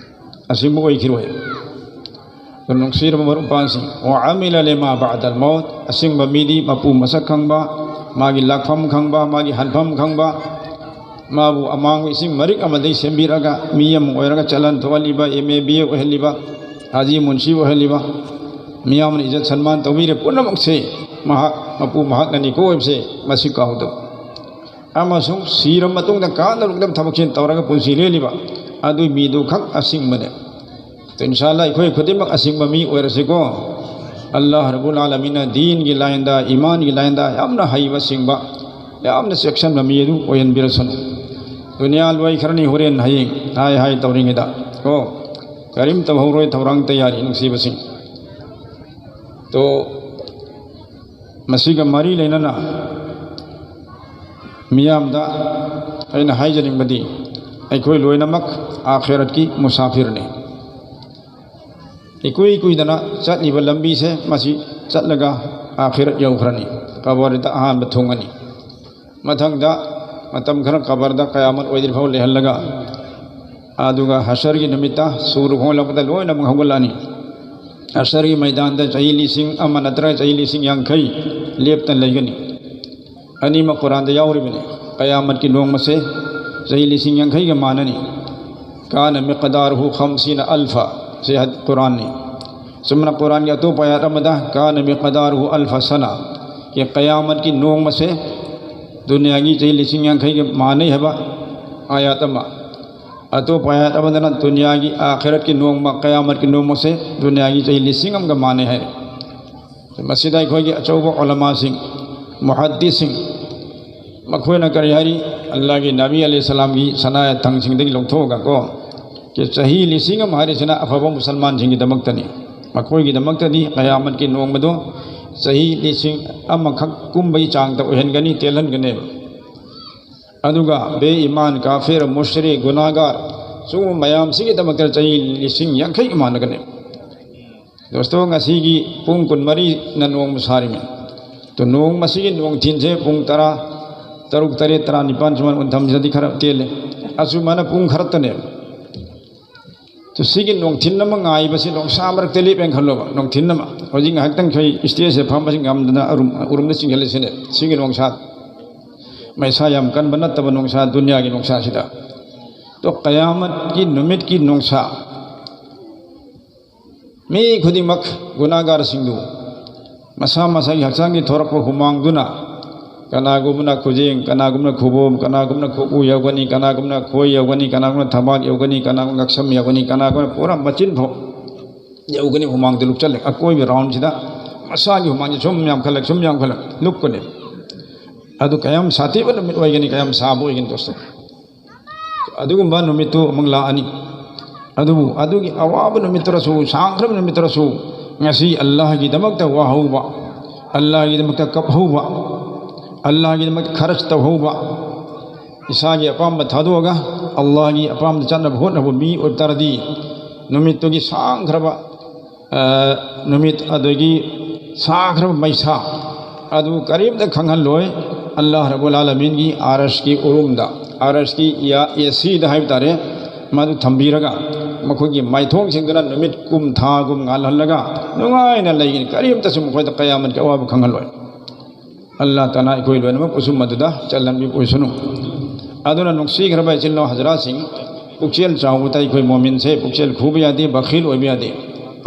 ꯑꯁꯦꯡꯕ ꯑꯣꯏꯈꯤꯔꯣꯏ꯫ ꯑꯗꯨ ꯅꯨꯡꯁꯤꯔꯕ ꯃꯔꯨꯞ ꯃꯄꯥꯡꯁꯤꯡ, "ꯋꯥ ꯑꯃꯤꯂ ꯂꯤꯃꯥ ꯕꯥꯗꯜ ꯃꯧꯠ", ꯑꯁꯦꯡꯕ ꯃꯤꯗꯤ ꯃꯄꯨ ꯃꯁꯛ ꯈꯪꯕ, ꯃꯥꯒꯤ ꯂꯥꯛꯐꯝ ꯈꯪꯕ, ꯃꯥꯒꯤ ꯍꯟꯐꯝ ꯈꯪꯕ, ꯃꯥꯕꯨ ꯑꯃꯥꯡꯕ ꯏꯁꯤꯡ ꯃꯔꯤꯛ ꯑꯃꯗꯒꯤ ꯁꯦꯝꯕꯤꯔꯒ ꯃꯤ ꯑꯃ ꯑꯣꯏꯔꯒ ꯆꯠꯍꯟ ꯊꯣꯛꯍꯜꯂꯤꯕ, ꯑꯦꯝ ꯑꯦ ꯕꯤ ꯑꯦ ꯑꯣꯏꯍꯜꯂꯤꯕ, ꯍꯥꯖꯤ ꯃꯨꯟꯁꯤ ꯑꯣꯏꯍꯜꯂꯤꯕ, ꯃꯤꯌꯥꯝꯅ ꯏꯖꯠ ꯁꯟꯃꯥꯟ ꯇꯧꯕꯤꯔꯦ ꯄꯨꯝꯅꯃꯛꯁꯦ ꯃꯍꯥꯛ ꯃꯄꯨ ꯃꯍꯥꯛꯅꯅꯤꯀꯣ ꯍꯥꯏꯕꯁꯦ ꯃꯁꯤ ꯀꯥꯎꯗꯕ꯫ ꯑꯃꯁꯨꯡ ꯁꯤꯔꯕ ꯃꯇꯨꯡꯗ ꯀꯥꯟꯅꯔꯨꯗꯕ ꯊꯕꯛꯁꯤ ꯇꯧꯔꯒ ꯄꯨꯟꯁꯤ ꯂꯦꯜꯂꯤꯕ ꯑꯗꯨꯒꯤ ꯃꯤꯗꯨ ꯈꯛ ꯑꯁꯤꯡꯕꯅꯦ꯫ ꯏꯟꯁꯥ ꯑꯜꯂꯥ ꯑꯩꯈꯣꯏ ꯈꯨꯗꯤꯡꯃꯛ ꯑꯁꯤꯡꯕ ꯃꯤ ꯑꯣꯏꯔꯁꯤꯀꯣ꯫ ꯑꯜꯂꯥꯍ ꯔꯕꯨꯜ ꯑꯥꯂꯃꯤꯟꯅ ꯗꯤꯟꯒꯤ ꯂꯥꯏꯟꯗ, ꯏꯃꯥꯟꯒꯤ ꯂꯥꯏꯟꯗ ꯌꯥꯝꯅ ꯍꯩꯕ ꯁꯤꯡꯕ, ꯌꯥꯝꯅ ꯆꯦꯛꯁꯤꯟꯕ ꯃꯤ ꯑꯗꯨ ꯑꯣꯏꯍꯟꯕꯤꯔꯁꯅꯨ꯫ ꯗꯨꯅꯤꯌꯥ ꯂꯣꯏꯈ꯭ꯔꯅꯤ ꯍꯣꯔꯦꯟ ꯍꯌꯦꯡ ꯍꯥꯏ ꯍꯥꯏ ꯇꯧꯔꯤꯉꯩꯗ ꯀꯣ, ꯀꯔꯤꯝꯇ ꯍꯧꯔꯣꯏ ꯊꯧꯔꯥꯡ ꯇꯌꯥꯔꯤ ꯅꯨꯡꯁꯤꯕꯁꯤꯡ꯫ ꯇꯣ ꯃꯁꯤꯒ ꯃꯔꯤ ꯂꯩꯅꯅ ꯃꯤꯌꯥꯝꯗ ꯑꯩꯅ ꯍꯥꯏꯖꯅꯤꯡꯕꯗꯤ, ꯑꯩꯈꯣꯏ ꯂꯣꯏꯅꯃꯛ ꯑꯥꯈꯤꯔꯠꯀꯤ ꯃꯨꯁꯥꯐꯤꯔꯅꯤ꯫ ꯏꯀꯨꯏ ꯀꯨꯏꯗꯅ ꯆꯠꯂꯤꯕ ꯂꯝꯕꯤꯁꯦ ꯃꯁꯤ ꯆꯠꯂꯒ ꯑꯥꯈꯤꯔꯠ ꯌꯧꯈ꯭ꯔꯅꯤ, ꯀꯕꯔꯗ ꯑꯍꯥꯟꯕ ꯊꯨꯡꯉꯅꯤ꯫ ꯃꯊꯪꯗ ꯃꯇꯝ ꯈꯔ ꯀꯕꯔꯗ ꯀꯌꯥꯃꯠ ꯑꯣꯏꯗ꯭ꯔꯤ ꯐꯥꯎ ꯂꯩꯍꯜꯂꯒ, ꯑꯗꯨꯒ ꯍꯁꯔꯒꯤ ꯅꯨꯃꯤꯠꯇ ꯁꯨꯔ ꯈꯣꯡꯂꯛꯄꯗ ꯂꯣꯏꯅꯃꯛ ꯍꯧꯒꯠꯂꯛꯑꯅꯤ꯫ ꯍꯁꯔꯒꯤ ꯃꯩꯗꯥꯟꯗ ꯆꯍꯤ ꯂꯤꯁꯤꯡ ꯑꯃ ꯅꯠꯇ꯭ꯔꯒ ꯆꯍꯤ ꯂꯤꯁꯤꯡ ꯌꯥꯡꯈꯩ ꯂꯦꯞꯇꯅ ꯂꯩꯒꯅꯤ꯫ ꯑꯅꯤꯃꯛ ꯀꯨꯔꯥꯟꯗ ꯌꯥꯎꯔꯤꯕꯅꯤ꯫ ꯀꯌꯥꯃꯠꯀꯤ ꯅꯣꯡꯃꯁꯦ ꯆꯍꯤ ꯂꯤꯁꯤꯡ ꯌꯥꯡꯈꯩꯒ ꯃꯥꯟꯅꯅꯤ꯫ "ꯀꯥꯅ ꯃꯤꯛꯀꯗꯥꯔꯨꯍꯨ ꯈꯝꯁꯤꯅ ꯑꯜꯐ", ꯁꯤ ꯍꯠ-, ꯀꯨꯔꯥꯟꯅꯤ꯫ ꯆꯨꯝꯅ ꯀꯨꯔꯥꯟꯒꯤ ꯑꯇꯣꯞꯄ ꯑꯥꯌꯥꯠ ꯑꯃꯗ, "ꯀꯥꯅ ꯃꯤꯛꯀꯗꯥꯔꯨꯍꯨ ꯑꯜꯐ ꯁꯅꯥ", ꯀꯤ ꯀꯌꯥꯃꯠꯀꯤ ꯅꯣꯡꯃꯁꯦ ꯗꯨꯅꯤꯌꯥꯒꯤ ꯆꯍꯤ ꯂꯤꯁꯤꯡ ꯌꯥꯡꯈꯩꯒ ꯃꯥꯟꯅꯩ ꯍꯥꯏꯕ ꯑꯥꯌꯥꯠ ꯑꯃ꯫ ꯑꯇꯣꯞꯄ ꯑꯥꯌꯥꯠ ꯑꯃꯗꯅ ꯗꯨꯅꯤꯌꯥꯒꯤ ꯑꯥꯈꯤꯔꯠꯀꯤ ꯅꯣꯡꯃ, ꯀꯌꯥꯃꯠꯀꯤ ꯅꯣꯡꯃꯁꯦ ꯗꯨꯅꯤꯌꯥꯒꯤ ꯆꯍꯤ ꯂꯤꯁꯤꯡ ꯑꯃꯒ ꯃꯥꯟꯅꯩ ꯍꯥꯏꯔꯦ꯫ ꯃꯁꯤꯗ ꯑꯩꯈꯣꯏꯒꯤ ꯑꯆꯧꯕ ꯎꯂꯃꯥꯁꯤꯡ, ꯃꯨꯍꯠꯗꯤꯁꯁꯤꯡ, ꯃꯈꯣꯏꯅ ꯀꯔꯤ ꯍꯥꯏꯔꯤ? ꯑꯜꯂꯥꯍꯒꯤ ꯅꯕꯤ ꯑꯂꯩꯍꯤ ꯁꯂꯥꯝꯒꯤ ꯁꯅꯥ ꯊꯪꯁꯤꯡꯗꯒꯤ ꯂꯧꯊꯣꯛꯑꯒ ꯀꯣ, ꯆꯍꯤ ꯂꯤꯁꯤꯡ ꯑꯃ ꯍꯥꯏꯔꯤꯁꯤꯅ ꯑꯐꯕ ꯃꯨꯁꯜꯃꯥꯟꯁꯤꯡꯒꯤꯗꯃꯛꯇꯅꯤ꯫ ꯃꯈꯣꯏꯒꯤꯗꯃꯛꯇꯗꯤ ꯀꯌꯥꯃꯠꯀꯤ ꯅꯣꯡꯃꯗꯣ ꯆꯍꯤ ꯂꯤꯁꯤꯡ ꯑꯃꯈꯛ ꯀꯨꯝꯕꯒꯤ ꯆꯥꯡꯗ ꯑꯣꯏꯍꯟꯒꯅꯤ, ꯇꯦꯜꯍꯟꯒꯅꯦꯕ꯫ ꯑꯗꯨꯒ ꯕꯦ ꯏꯃꯥꯟ, ꯀꯥꯐꯤꯔ, ꯃꯨꯁ꯭ꯔꯤꯛ, ꯒꯨꯅꯥꯒꯥꯔ, ꯁꯤꯒꯨꯝꯕ ꯃꯌꯥꯝꯁꯤꯒꯤꯗꯃꯛꯇ ꯆꯍꯤ ꯂꯤꯁꯤꯡ ꯌꯥꯡꯈꯩ ꯏꯃꯥꯟꯅꯒꯅꯤ꯫ ꯗꯣꯁꯇꯣ, ꯉꯁꯤꯒꯤ ꯄꯨꯡ ꯀꯨꯟꯃꯔꯤꯅ ꯅꯣꯡꯃ ꯁꯥꯔꯤꯃꯤ꯫ ꯇꯣ, ꯅꯣꯡ ꯃꯁꯤꯒꯤ ꯅꯣꯡꯊꯤꯟꯁꯦ ꯄꯨꯡ ꯇꯔꯥ, ꯇꯔꯨꯛ, ꯇꯔꯦꯠ, ꯇꯔꯥꯅꯤꯄꯥꯟ ꯁꯨꯃꯥꯏꯅ ꯎꯟꯊꯝꯁꯤꯗꯗꯤ ꯈꯔ ꯇꯦꯜꯂꯦ꯫ ꯑꯁꯨꯃꯥꯏꯅ ꯄꯨꯡ ꯈꯔꯇꯅꯦꯕ꯫ ꯇꯣ, ꯁꯤꯒꯤ ꯅꯣꯡꯊꯤꯟ ꯑꯃ ꯉꯥꯏꯕꯁꯤ ꯅꯣꯡꯁꯥ ꯃꯔꯛꯇ ꯂꯦꯞꯄꯦꯅ ꯈꯜꯂꯣꯕ, ꯅꯣꯡꯊꯤꯟ ꯑꯃ꯫ ꯍꯧꯖꯤꯛ ꯉꯥꯏꯍꯥꯛꯇꯪ ꯑꯩꯈꯣꯏ ꯁ꯭ꯇꯦꯖꯁꯤꯗ ꯐꯝꯕꯁꯤ ꯉꯝꯗꯅ ꯑꯔꯨꯝ-, ꯎꯔꯨꯝꯗ ꯆꯤꯡꯁꯤꯜꯂꯤꯁꯤꯅꯦ꯫ ꯁꯤꯒꯤ ꯅꯣꯡꯁꯥ, ꯃꯩꯁꯥ ꯌꯥꯝ ꯀꯟꯕ ꯅꯠꯇꯕ ꯅꯣꯡꯁꯥ, ꯗꯨꯅꯤꯌꯥꯒꯤ ꯅꯣꯡꯁꯥꯁꯤꯗ꯫ ꯇꯣ, ꯀꯌꯥꯃꯠꯀꯤ ꯅꯨꯃꯤꯠꯀꯤ ꯅꯣꯡꯁꯥ꯫ ꯃꯤ ꯈꯨꯗꯤꯡꯃꯛ ꯒꯨꯅꯥꯒꯥꯔꯁꯤꯡꯗꯨ ꯃꯁꯥ ꯃꯁꯥꯒꯤ ꯍꯛꯆꯥꯡꯒꯤ ꯊꯣꯔꯛꯄ ꯍꯨꯃꯥꯡꯗꯨꯅ, ꯀꯅꯥꯒꯨꯝꯕꯅ ꯈꯨꯖꯦꯡ, ꯀꯅꯥꯒꯨꯝꯕꯅ ꯈꯨꯕꯣꯝ, ꯀꯅꯥꯒꯨꯝꯕꯅ ꯈꯨꯎ ꯌꯧꯒꯅꯤ, ꯀꯅꯥꯒꯨꯝꯕꯅ ꯈꯣꯏ ꯌꯧꯒꯅꯤ, ꯀꯅꯥꯒꯨꯝꯕꯅ ꯊꯕꯥꯛ ꯌꯧꯒꯅꯤ, ꯀꯅꯥꯒꯨꯝꯕꯅ ꯉꯛꯁꯝ ꯌꯧꯒꯅꯤ, ꯀꯅꯥꯒꯨꯝꯕꯅ ꯄꯨꯔꯥ ꯃꯆꯤꯟ ꯐꯥꯎ ꯌꯧꯒꯅꯤ꯫ ꯍꯨꯃꯥꯡꯗꯨ ꯂꯨꯞꯆꯜꯂꯦ꯫ ꯑꯀꯣꯏꯕ ꯔꯥꯎꯟꯁꯤꯗ ꯃꯁꯥꯒꯤ ꯍꯨꯃꯥꯡꯁꯦ ꯁꯨꯝ ꯌꯥꯝꯈꯠꯂꯛ, ꯁꯨꯝ ꯌꯥꯝꯈꯠꯂꯛ ꯂꯨꯞꯀꯅꯤ꯫ ꯑꯗꯨ ꯀꯌꯥꯝ ꯁꯥꯊꯤꯕ ꯅꯨꯃꯤꯠ ꯑꯣꯏꯒꯅꯤ, ꯀꯌꯥꯝ ꯁꯥꯕ ꯑꯣꯏꯒꯅꯤ ꯗꯣꯁꯇꯣ꯫ ꯑꯗꯨꯒꯨꯝꯕ ꯅꯨꯃꯤꯠꯇꯨ ꯑꯃꯨꯛ ꯂꯥꯛꯑꯅꯤ꯫ ꯑꯗꯨꯕꯨ ꯑꯗꯨꯒꯤ ꯑꯋꯥꯕ ꯅꯨꯃꯤꯠꯇꯨꯗꯁꯨ, ꯁꯥꯡꯈ꯭ꯔꯕ ꯅꯨꯃꯤꯠꯇꯨꯗꯁꯨ, ꯉꯁꯤ ꯑꯜꯂꯥꯍꯒꯤꯗꯃꯛꯇ ꯋꯥꯍꯧꯕ, ꯑꯜꯂꯥꯍꯒꯤꯗꯃꯛꯇ ꯀꯞꯍꯧꯕ, ꯑꯜꯂꯥꯍꯒꯤꯗꯃꯛꯇ ꯈꯔꯆ ꯇꯧꯍꯧꯕ, ꯏꯁꯥꯒꯤ ꯑꯄꯥꯝꯕ ꯊꯥꯗꯣꯛꯑꯒ ꯑꯜꯂꯥꯍꯒꯤ ꯑꯄꯥꯝꯕꯗ ꯆꯠꯅꯕ ꯍꯣꯠꯅꯕ ꯃꯤ ꯑꯣꯏꯕ ꯇꯥꯔꯗꯤ, ꯅꯨꯃꯤꯠꯇꯨꯒꯤ ꯁꯥꯡꯈ꯭ꯔꯕ ꯑ, ꯅꯨꯃꯤꯠ ꯑꯗꯨꯒꯤ ꯁꯥꯈ꯭ꯔꯕ ꯃꯩꯁꯥ ꯑꯗꯨ ꯀꯔꯤꯝꯇ ꯈꯪꯍꯜꯂꯣꯏ꯫ ꯑꯜꯂꯥꯍ ꯔꯕꯨꯜ ꯑꯥꯂꯃꯤꯟꯒꯤ ꯑꯥꯔꯁꯀꯤ ꯎꯔꯨꯝꯗ, ꯑꯥꯔꯁꯀꯤ ꯌꯥ-, ꯑꯦꯁꯤꯗ ꯍꯥꯏꯕ ꯇꯥꯔꯦ, ꯃꯗꯨ ꯊꯝꯕꯤꯔꯒ, ꯃꯈꯣꯏꯒꯤ ꯃꯥꯏꯊꯣꯡꯁꯤꯡꯗꯨꯅ ꯅꯨꯃꯤꯠ ꯀꯨꯝ, ꯊꯥꯒꯨꯝ ꯉꯥꯜꯍꯜꯂꯒ ꯅꯨꯡꯉꯥꯏꯅ ꯂꯩꯒꯅꯤ꯫ ꯀꯔꯤꯝꯇꯁꯨ ꯃꯈꯣꯏꯗ ꯀꯌꯥꯃꯠꯀꯤ ꯑꯋꯥꯕ ꯈꯪꯍꯜꯂꯣꯏ꯫ ꯑꯜꯂꯥꯍ ꯇꯥꯂꯥ ꯑꯩꯈꯣꯏ ꯂꯣꯏꯅꯃꯛꯄꯨꯁꯨ ꯃꯗꯨꯗ ꯆꯠꯍꯟꯕꯤꯕ ꯑꯣꯏꯁꯅꯨ꯫ ꯑꯗꯨꯅ ꯅꯨꯡꯁꯤꯈ꯭ꯔꯕ ꯏꯆꯤꯜ ꯏꯅꯥꯎ ꯍꯖꯔꯥꯠꯁꯤꯡ, ꯄꯨꯛꯆꯦꯜ ꯆꯥꯎꯕꯗ ꯑꯩꯈꯣꯏ ꯃꯣꯃꯤꯟꯁꯦ ꯄꯨꯛꯆꯦꯜ ꯈꯨꯕ ꯌꯥꯗꯦ, ꯕꯈꯤꯜ ꯑꯣꯏꯕ ꯌꯥꯗꯦ꯫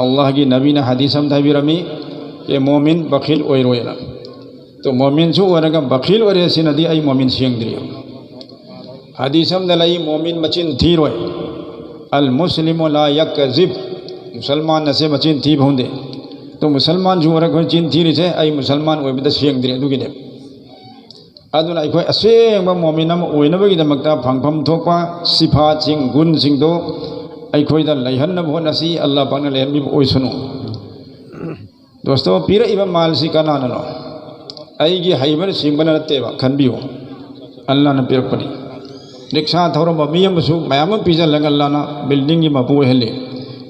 ꯑꯜꯂꯥꯍꯒꯤ ꯅꯕꯤꯅ ꯍꯗꯤꯁ ꯑꯃꯗ ꯍꯥꯏꯕꯤꯔꯝꯃꯤ, "ꯑꯦ ꯃꯣꯃꯤꯟ, ꯕꯈꯤꯜ ꯑꯣꯏꯔꯣꯏꯅ"꯫ ꯇꯣ, ꯃꯣꯃꯤꯟꯁꯨ ꯑꯣꯏꯔꯒ ꯕꯈꯤꯜ ꯑꯣꯏꯔꯦ, ꯁꯤꯅꯗꯤ ꯑꯩ ꯃꯣꯃꯤꯟ ꯁꯦꯡꯗ꯭ꯔꯤ꯫ ꯍꯗꯤꯁ ꯑꯃꯗ ꯂꯩ, "ꯃꯣꯃꯤꯟ ꯃꯆꯤꯟ ꯊꯤꯔꯣꯏ"꯫ "ꯑꯜ ꯃꯨꯁꯂꯤꯃꯨ ꯂꯥ ꯌꯛꯀꯖꯤꯕ"꯫ ꯃꯨꯁꯜꯃꯥꯟ ꯑꯁꯦ ꯃꯆꯤꯟ ꯊꯤꯕ ꯍꯧꯅꯗꯦ꯫ ꯇꯣ, ꯃꯨꯁꯜꯃꯥꯟꯁꯨ ꯑꯣꯏꯔꯒ ꯑꯩꯈꯣꯏ ꯆꯤꯟ ꯊꯤꯔꯤꯁꯦ, ꯑꯩ ꯃꯨꯁꯜꯃꯥꯟ ꯑꯣꯏꯕꯗ ꯁꯦꯡꯗ꯭ꯔꯤ, ꯑꯗꯨꯒꯤꯅꯦ꯫ ꯑꯗꯨꯅ ꯑꯩꯈꯣꯏ ꯑꯁꯦꯡꯕ ꯃꯣꯃꯤꯟ ꯑꯃ ꯑꯣꯏꯅꯕꯒꯤꯗꯃꯛꯇ ꯐꯪꯐꯝ ꯊꯣꯛꯄ ꯁꯤꯐꯥꯠꯁꯤꯡ, ꯒꯨꯟꯁꯤꯡꯗꯣ ꯑꯩꯈꯣꯏꯗ ꯂꯩꯍꯟꯅꯕ ꯍꯣꯠꯅꯁꯤ꯫ ꯑꯜꯂꯥꯍ ꯄꯥꯛꯅ ꯂꯩꯍꯟꯕꯤꯕ ꯑꯣꯏꯁꯅꯨ꯫ ꯗꯣꯁꯇꯣ, ꯄꯤꯔꯛꯏꯕ ꯃꯥꯜꯁꯤ ꯀꯅꯥꯅꯅꯣ? ꯑꯩꯒꯤ ꯍꯩꯕꯅ ꯁꯤꯡꯕꯅ ꯅꯠꯇꯦꯕ, ꯈꯟꯕꯤꯌꯨ, ꯑꯜꯂꯥꯍꯅ ꯄꯤꯔꯛꯄꯅꯤ꯫ ꯔꯤꯛꯁꯥ ꯊꯧꯔꯝꯕ ꯃꯤ ꯑꯃꯁꯨ ꯃꯌꯥꯝ ꯑꯃ ꯄꯤꯖꯜꯂꯒ ꯑꯜꯂꯥꯍꯅ ꯕꯤꯜꯗꯤꯡꯒꯤ ꯃꯄꯨ ꯑꯣꯏꯍꯜꯂꯤ꯫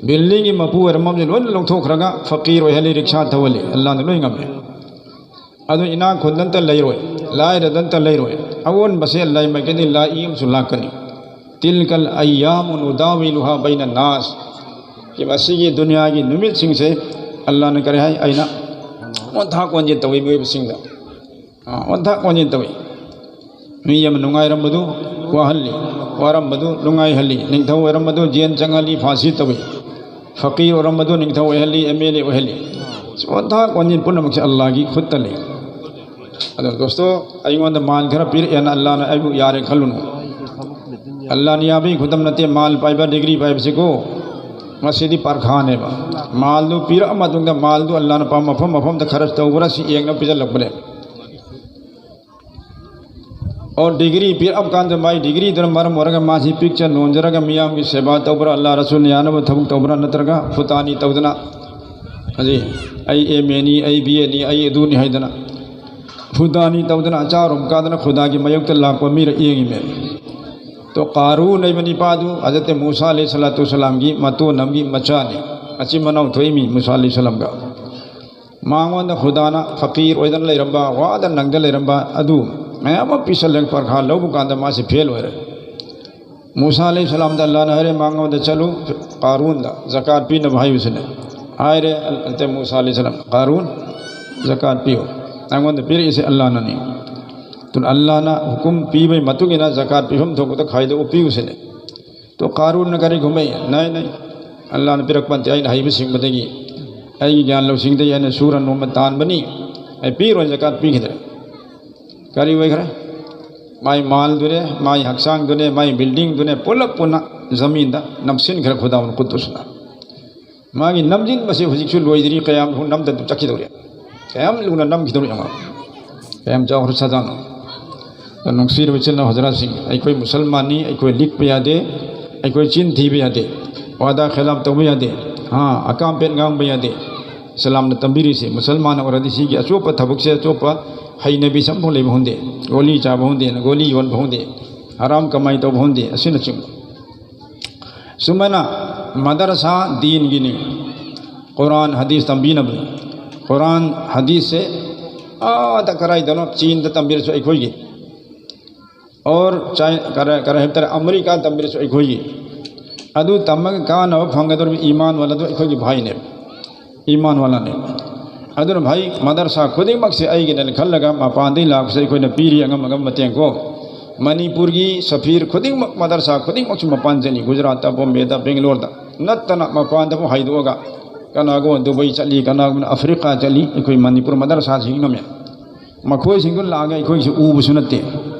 ꯕꯤꯜꯗꯤꯡꯒꯤ ꯃꯄꯨ ꯑꯣꯏꯔꯝꯕ ꯑꯃꯁꯨ ꯂꯣꯏꯅ ꯂꯧꯊꯣꯛꯈ꯭ꯔꯒ ꯐꯀꯤꯔ ꯑꯣꯏꯍꯜꯂꯤ, ꯔꯤꯛꯁꯥ ꯊꯧꯍꯜꯂꯤ꯫ ꯑꯜꯂꯥꯍꯅ ꯂꯣꯏ ꯉꯝꯃꯤ꯫ ꯑꯗꯨ ꯏꯅꯥꯛ ꯈꯨꯟꯗꯟꯇ ꯂꯩꯔꯣꯏ, ꯂꯥꯏꯔꯗꯟꯇ ꯂꯩꯔꯣꯏ꯫ ꯑꯑꯣꯟꯕꯁꯦ ꯂꯩꯃꯒꯅꯤ, ꯂꯥꯛꯏ ꯑꯃꯁꯨ ꯂꯥꯛꯀꯅꯤ꯫ ꯇꯤꯜꯀꯜ ꯑꯩꯌꯥꯃꯨ ꯅꯨꯗꯥꯋꯤꯂꯨꯍꯥ ꯕꯩꯅ ꯅꯥꯁ꯫ ꯃꯁꯤꯒꯤ ꯗꯨꯅꯤꯌꯥꯒꯤ ꯅꯨꯃꯤꯠꯁꯤꯡꯁꯦ ꯑꯜꯂꯥꯍꯅ ꯀꯔꯤ ꯍꯥꯏ? ꯑꯩꯅ ꯑꯣꯟꯊꯥꯛ ꯑꯣꯟꯁꯤꯟ ꯇꯧꯏ ꯃꯤꯑꯣꯏꯕꯁꯤꯡꯗ꯫ ꯑꯥ, ꯑꯣꯟꯊꯥꯛ ꯑꯣꯟꯁꯤꯟ ꯇꯧꯏ꯫ ꯃꯤ ꯑꯃ ꯅꯨꯡꯉꯥꯏꯔꯝꯕꯗꯨ ꯋꯥꯍꯜꯂꯤ, ꯋꯥꯔꯝꯕꯗꯨ ꯅꯨꯡꯉꯥꯏꯍꯜꯂꯤ, ꯅꯤꯡꯊꯧ ꯑꯣꯏꯔꯝꯕꯗꯨ ꯖꯦꯜ ꯆꯪꯍꯜꯂꯤ, ꯐꯥꯁꯤ ꯇꯧꯏ, ꯐꯀꯤꯔ ꯑꯣꯏꯔꯝꯕꯗꯨ ꯅꯤꯡꯊꯧ ꯑꯣꯏꯍꯜꯂꯤ, ꯑꯦꯝ ꯑꯦꯜ ꯑꯦ ꯑꯣꯏꯍꯜꯂꯤ꯫ ꯑꯣꯟꯊꯥꯛ ꯑꯣꯟꯁꯤꯟ ꯄꯨꯝꯅꯃꯛꯁꯦ ꯑꯜꯂꯥꯍꯒꯤ ꯈꯨꯠꯇ ꯂꯩ꯫ ꯑꯗꯣ ꯗꯣꯁꯇꯣ, ꯑꯩꯉꯣꯟꯗ ꯃꯥꯜ ꯈꯔ ꯄꯤꯔꯛꯑꯦꯅ ꯑꯜꯂꯥꯍꯅ ꯑꯩꯕꯨ ꯌꯥꯔꯦ ꯈꯜꯂꯨꯅꯨ꯫ ꯑꯜꯂꯥꯍꯅ ꯌꯥꯕꯒꯤ ꯈꯨꯗꯝ ꯅꯠꯇꯦ ꯃꯥꯜ ꯄꯥꯏꯕ, ꯗꯤꯒ꯭ꯔꯤ ꯄꯥꯏꯕꯁꯤꯀꯣ꯫ ꯃꯁꯤꯗꯤ ꯄꯔꯈꯥꯅꯦꯕ꯫ ꯃꯥꯜꯗꯨ ꯄꯤꯔꯛꯑ ꯃꯇꯨꯡꯗ ꯃꯥꯜꯗꯨ ꯑꯜꯂꯥꯍꯅ ꯄꯥꯝꯕ ꯃꯐꯝ ꯃꯐꯝꯗ ꯈꯔꯁ ꯇꯧꯕ꯭ꯔꯥ ꯁꯤ ꯌꯦꯡꯅꯕ ꯄꯤꯖꯜꯂꯛꯄꯅꯦ꯫ ꯑꯣ, ꯗꯤꯒ꯭ꯔꯤ ꯄꯤꯔꯛꯑꯕ ꯀꯥꯟꯗ ꯃꯥꯏ ꯗꯤꯒ꯭ꯔꯤꯗꯨꯅ ꯃꯔꯝ ꯑꯣꯏꯔꯒ ꯃꯥꯁꯤ ꯄꯤꯛꯆ ꯅꯣꯟꯖꯔꯒ ꯃꯤꯌꯥꯝꯒꯤ ꯁꯦꯕꯥ ꯇꯧꯕ꯭ꯔꯥ, ꯑꯜꯂꯥꯍ ꯔꯁꯨꯜꯅ ꯌꯥꯅꯕ ꯊꯕꯛ ꯇꯧꯕ꯭ꯔꯥ, ꯅꯠꯇ꯭ꯔꯒ ꯐꯨꯇꯥꯅꯤ ꯇꯧꯗꯅ, ꯍꯧꯖꯤꯛ ꯑꯩ ꯑꯦꯝ ꯑꯦꯅꯤ, ꯑꯩ ꯕꯤ ꯑꯦꯅꯤ, ꯑꯩ ꯑꯗꯨꯅꯤ ꯍꯥꯏꯗꯅ ꯐꯨꯇꯥꯅꯤ ꯇꯧꯗꯅ ꯑꯆꯥꯔꯣꯝ ꯀꯥꯗꯅ ꯈꯨꯗꯥꯒꯤ ꯃꯥꯌꯣꯛꯇ ꯂꯥꯛꯄ ꯃꯤꯔ ꯌꯦꯡꯉꯤꯃꯦ꯫ ꯇꯣ ꯀꯥꯔꯨꯟ ꯍꯥꯏꯕ ꯅꯤꯄꯥꯗꯨ ꯍꯖꯔꯠ ꯃꯨꯁꯥ ꯑꯂꯩꯍꯤ ꯁꯂꯥꯇꯨ ꯁꯂꯥꯝꯒꯤ ꯃꯇꯣꯟ ꯑꯃꯒꯤ ꯃꯆꯥꯅꯤ, ꯃꯆꯤꯟ ꯃꯅꯥꯎ ꯊꯣꯛꯏꯃꯤ ꯃꯨꯁꯥ ꯑꯂꯩꯍꯤ ꯁꯂꯥꯝꯒ꯫ ꯃꯉꯣꯟꯗ ꯈꯨꯗꯥꯅ ꯐꯀꯤꯔ ꯑꯣꯏꯗꯅ ꯂꯩꯔꯝꯕ, ꯋꯥꯗ ꯅꯪꯗ ꯂꯩꯔꯝꯕ ꯑꯗꯨ ꯃꯌꯥꯝ ꯑꯃ ꯄꯤꯁꯜꯂꯒ ꯄꯔꯈꯥ ꯂꯧꯕ ꯀꯥꯟꯗ ꯃꯥꯁꯤ ꯐꯦꯜ ꯑꯣꯏꯔꯦ꯫ ꯃꯨꯁꯥ ꯑꯂꯩꯍꯤ ꯁꯂꯥꯝꯗ ꯑꯜꯂꯥꯍꯅ ꯍꯥꯏꯔꯦ, ꯃꯉꯣꯟꯗ ꯆꯠꯂꯨ, ꯀꯥꯔꯨꯟꯗ ꯖꯀꯥꯠ ꯄꯤꯅꯕ ꯍꯥꯏꯌꯨꯁꯤꯅꯦ꯫ ꯍꯥꯏꯔꯦ, ꯑꯜ-, ꯑꯜꯇꯦ ꯃꯨꯁꯥ ꯑꯂꯩꯍꯤ ꯁꯂꯥꯝ, "ꯀꯥꯔꯨꯟ, ꯖꯀꯥꯠ ꯄꯤꯌꯨ, ꯑꯩꯉꯣꯟꯗ ꯄꯤꯔꯛꯏꯁꯦ ꯑꯜꯂꯥꯍꯅꯅꯤ꯫ ꯑꯗꯨꯅ ꯑꯜꯂꯥꯍꯅ ꯍꯨꯀꯨꯝ ꯄꯤꯕꯒꯤ ꯃꯇꯨꯡ ꯏꯟꯅ ꯖꯀꯥꯠ ꯄꯤꯐꯝ ꯊꯣꯛꯄꯗ ꯈꯥꯏꯗꯣꯛꯎ, ꯄꯤꯌꯨꯁꯤꯅꯦ"꯫ ꯇꯣ ꯀꯥꯔꯨꯟꯅ ꯀꯔꯤ ꯈꯨꯝꯃꯦ? "ꯅꯥꯏ, ꯅꯥꯏ, ꯑꯜꯂꯥꯍꯅ ꯄꯤꯔꯛꯄ ꯅꯠꯇꯦ, ꯑꯩꯅ ꯍꯩꯕ ꯁꯤꯡꯕꯗꯒꯤ, ꯑꯩꯒꯤ ꯒ꯭ꯌꯥꯟ ꯂꯧꯁꯤꯡꯗꯒꯤ ꯑꯩꯅ ꯁꯨꯔ ꯅꯣꯝꯃ ꯇꯥꯟꯕꯅꯤ, ꯑꯩ ꯄꯤꯔꯣꯏ", ꯖꯀꯥꯠ ꯄꯤꯈꯤꯗ꯭ꯔꯦ꯫ ꯀꯔꯤ ꯑꯣꯏꯈ꯭ꯔꯦ? ꯃꯥꯏ ꯃꯥꯜꯗꯨꯅꯦ, ꯃꯥꯏ ꯍꯛꯆꯥꯡꯗꯨꯅꯦ, ꯃꯥꯏ ꯕꯤꯜꯗꯤꯡꯗꯨꯅꯦ, ꯄꯨꯂꯞ ꯄꯨꯟꯅ ꯖꯃꯤꯟꯗ ꯅꯝꯁꯤꯟꯈ꯭ꯔꯦ ꯈꯨꯗꯥꯎꯅ ꯈꯨꯠꯇꯨꯁꯤꯅ꯫ ꯃꯥꯒꯤ ꯅꯝꯁꯤꯟꯕꯁꯦ ꯍꯧꯖꯤꯛꯁꯨ ꯂꯣꯏꯗ꯭ꯔꯤ, ꯀꯌꯥꯝ ꯅꯝꯗꯅ ꯆꯠꯈꯤꯗꯧꯔꯤ, ꯀꯌꯥꯝ ꯂꯨꯅ ꯅꯝꯈꯤꯗꯧꯔꯤ ꯑꯃ, ꯀꯌꯥꯝ ꯆꯥꯎꯈ꯭ꯔ ꯁꯥꯖꯥꯅꯣ꯫ ꯅꯨꯡꯁꯤꯔꯕ ꯏꯆꯤꯜ ꯏꯅꯥꯎ ꯍꯖꯔꯥꯠꯁꯤꯡ, ꯑꯩꯈꯣꯏ ꯃꯨꯁꯜꯃꯥꯟꯅꯤ, ꯑꯩꯈꯣꯏ ꯂꯤꯛꯄ ꯌꯥꯗꯦ, ꯑꯩꯈꯣꯏ ꯆꯤꯟ ꯊꯤꯕ ꯌꯥꯗꯦ, ꯋꯥꯗꯥ ꯈꯤꯂꯥꯞ ꯇꯧꯕ ꯌꯥꯗꯦ, ꯍꯥ, ꯑꯀꯥꯝ ꯄꯦꯠ ꯉꯥꯡꯕ ꯌꯥꯗꯦ꯫ ꯏꯁꯂꯥꯝꯅ ꯇꯝꯕꯤꯔꯤꯁꯤ, ꯃꯨꯁꯜꯃꯥꯟ ꯑꯣꯏꯔꯗꯤ ꯁꯤꯒꯤ ꯑꯆꯣꯞꯄ ꯊꯕꯛꯁꯦ, ꯑꯆꯣꯞꯄ ꯍꯩꯅꯕꯤꯁꯦ ꯑꯃꯐꯥꯎ ꯂꯩꯕ ꯍꯧꯅꯗꯦ꯫ ꯒꯣꯂꯤ ꯆꯥꯕ ꯍꯧꯅꯗꯦ, ꯒꯣꯂꯤ ꯌꯣꯟꯕ ꯍꯧꯅꯗꯦ, ꯍꯔꯥꯝ ꯀꯃꯥꯏ ꯇꯧꯕ ꯍꯧꯅꯗꯦ, ꯑꯁꯤꯅꯆꯤꯡꯕ꯫ ꯁꯨꯃꯥꯏꯅ ꯃꯗꯔꯁꯥ ꯗꯤꯟꯒꯤꯅꯤ, ꯀꯨꯔꯥꯟ ꯍꯗꯤꯁ ꯇꯝꯕꯤꯅꯕꯅꯤ꯫ ꯀꯨꯔꯥꯟ ꯍꯗꯤꯁꯁꯦ ꯑꯥꯗ ꯀꯔꯥꯏꯗꯅꯣ ꯆꯤꯟꯗ ꯇꯝꯕꯤꯔꯁꯨ ꯑꯩꯈꯣꯏꯒꯤ, ꯑꯣꯔ ꯆꯥꯏ-, ꯀꯔꯥꯏ, ꯀꯔꯥꯏ ꯍꯥꯏꯕ ꯇꯥꯔꯦ, ꯑꯃꯦꯔꯤꯀꯥ ꯇꯝꯕꯤꯔꯁꯨ ꯑꯩꯈꯣꯏꯒꯤ꯫ ꯑꯗꯨ ꯇꯝꯃꯒ ꯀꯥꯟꯅꯕ ꯐꯪꯒꯗꯧꯔꯤꯕ ꯏꯃꯥꯟ ꯋꯥꯂꯥꯗꯣ ꯑꯩꯈꯣꯏꯒꯤ ꯚꯥꯏꯅꯦ, ꯏꯃꯥꯟ ꯋꯥꯂꯥꯅꯦ꯫ ꯑꯗꯨꯅ ꯚꯥꯏ, ꯃꯗꯔꯁꯥ ꯈꯨꯗꯤꯡꯃꯛꯁꯦ ꯑꯩꯒꯤꯅꯦꯅ ꯈꯜꯂꯒ ꯃꯄꯥꯟꯗꯒꯤ ꯂꯥꯛꯄꯁꯦ ꯑꯩꯈꯣꯏꯅ ꯄꯤꯔꯤ ꯑꯉꯝ ꯑꯉꯝꯕ ꯃꯇꯦꯡ ꯀꯣ꯫ ꯃꯅꯤꯄꯨꯔꯒꯤ ꯁꯐꯤꯔ ꯈꯨꯗꯤꯡꯃꯛ, ꯃꯗꯔꯁꯥ ꯈꯨꯗꯤꯡꯃꯛꯁꯨ ꯃꯄꯥꯟ ꯆꯠꯂꯤ, ꯒꯨꯖꯔꯥꯠꯇ, ꯕꯣꯝꯕꯦꯗ, ꯕꯦꯡꯒꯂꯣꯔꯗ ꯅꯠꯇꯅ ꯃꯄꯥꯟꯗꯐꯥꯎ ꯍꯥꯏꯗꯣꯛꯑꯒ, ꯀꯅꯥꯒꯨꯝꯕ ꯗꯨꯕꯩ ꯆꯠꯂꯤ, ꯀꯅꯥꯒꯨꯝꯕꯅ ꯑꯐ꯭ꯔꯤꯀꯥ ꯆꯠꯂꯤ, ꯑꯩꯈꯣꯏ ꯃꯅꯤꯄꯨꯔ ꯃꯗꯔꯁꯥꯁꯤ ꯍꯤꯡꯉꯝꯃꯦ꯫ ꯃꯈꯣꯏꯁꯤꯡꯗꯨ ꯂꯥꯛꯑꯒ ꯑꯩꯈꯣꯏꯒꯤꯁꯨ ꯎꯕꯁꯨ ꯅꯠꯇꯦ꯫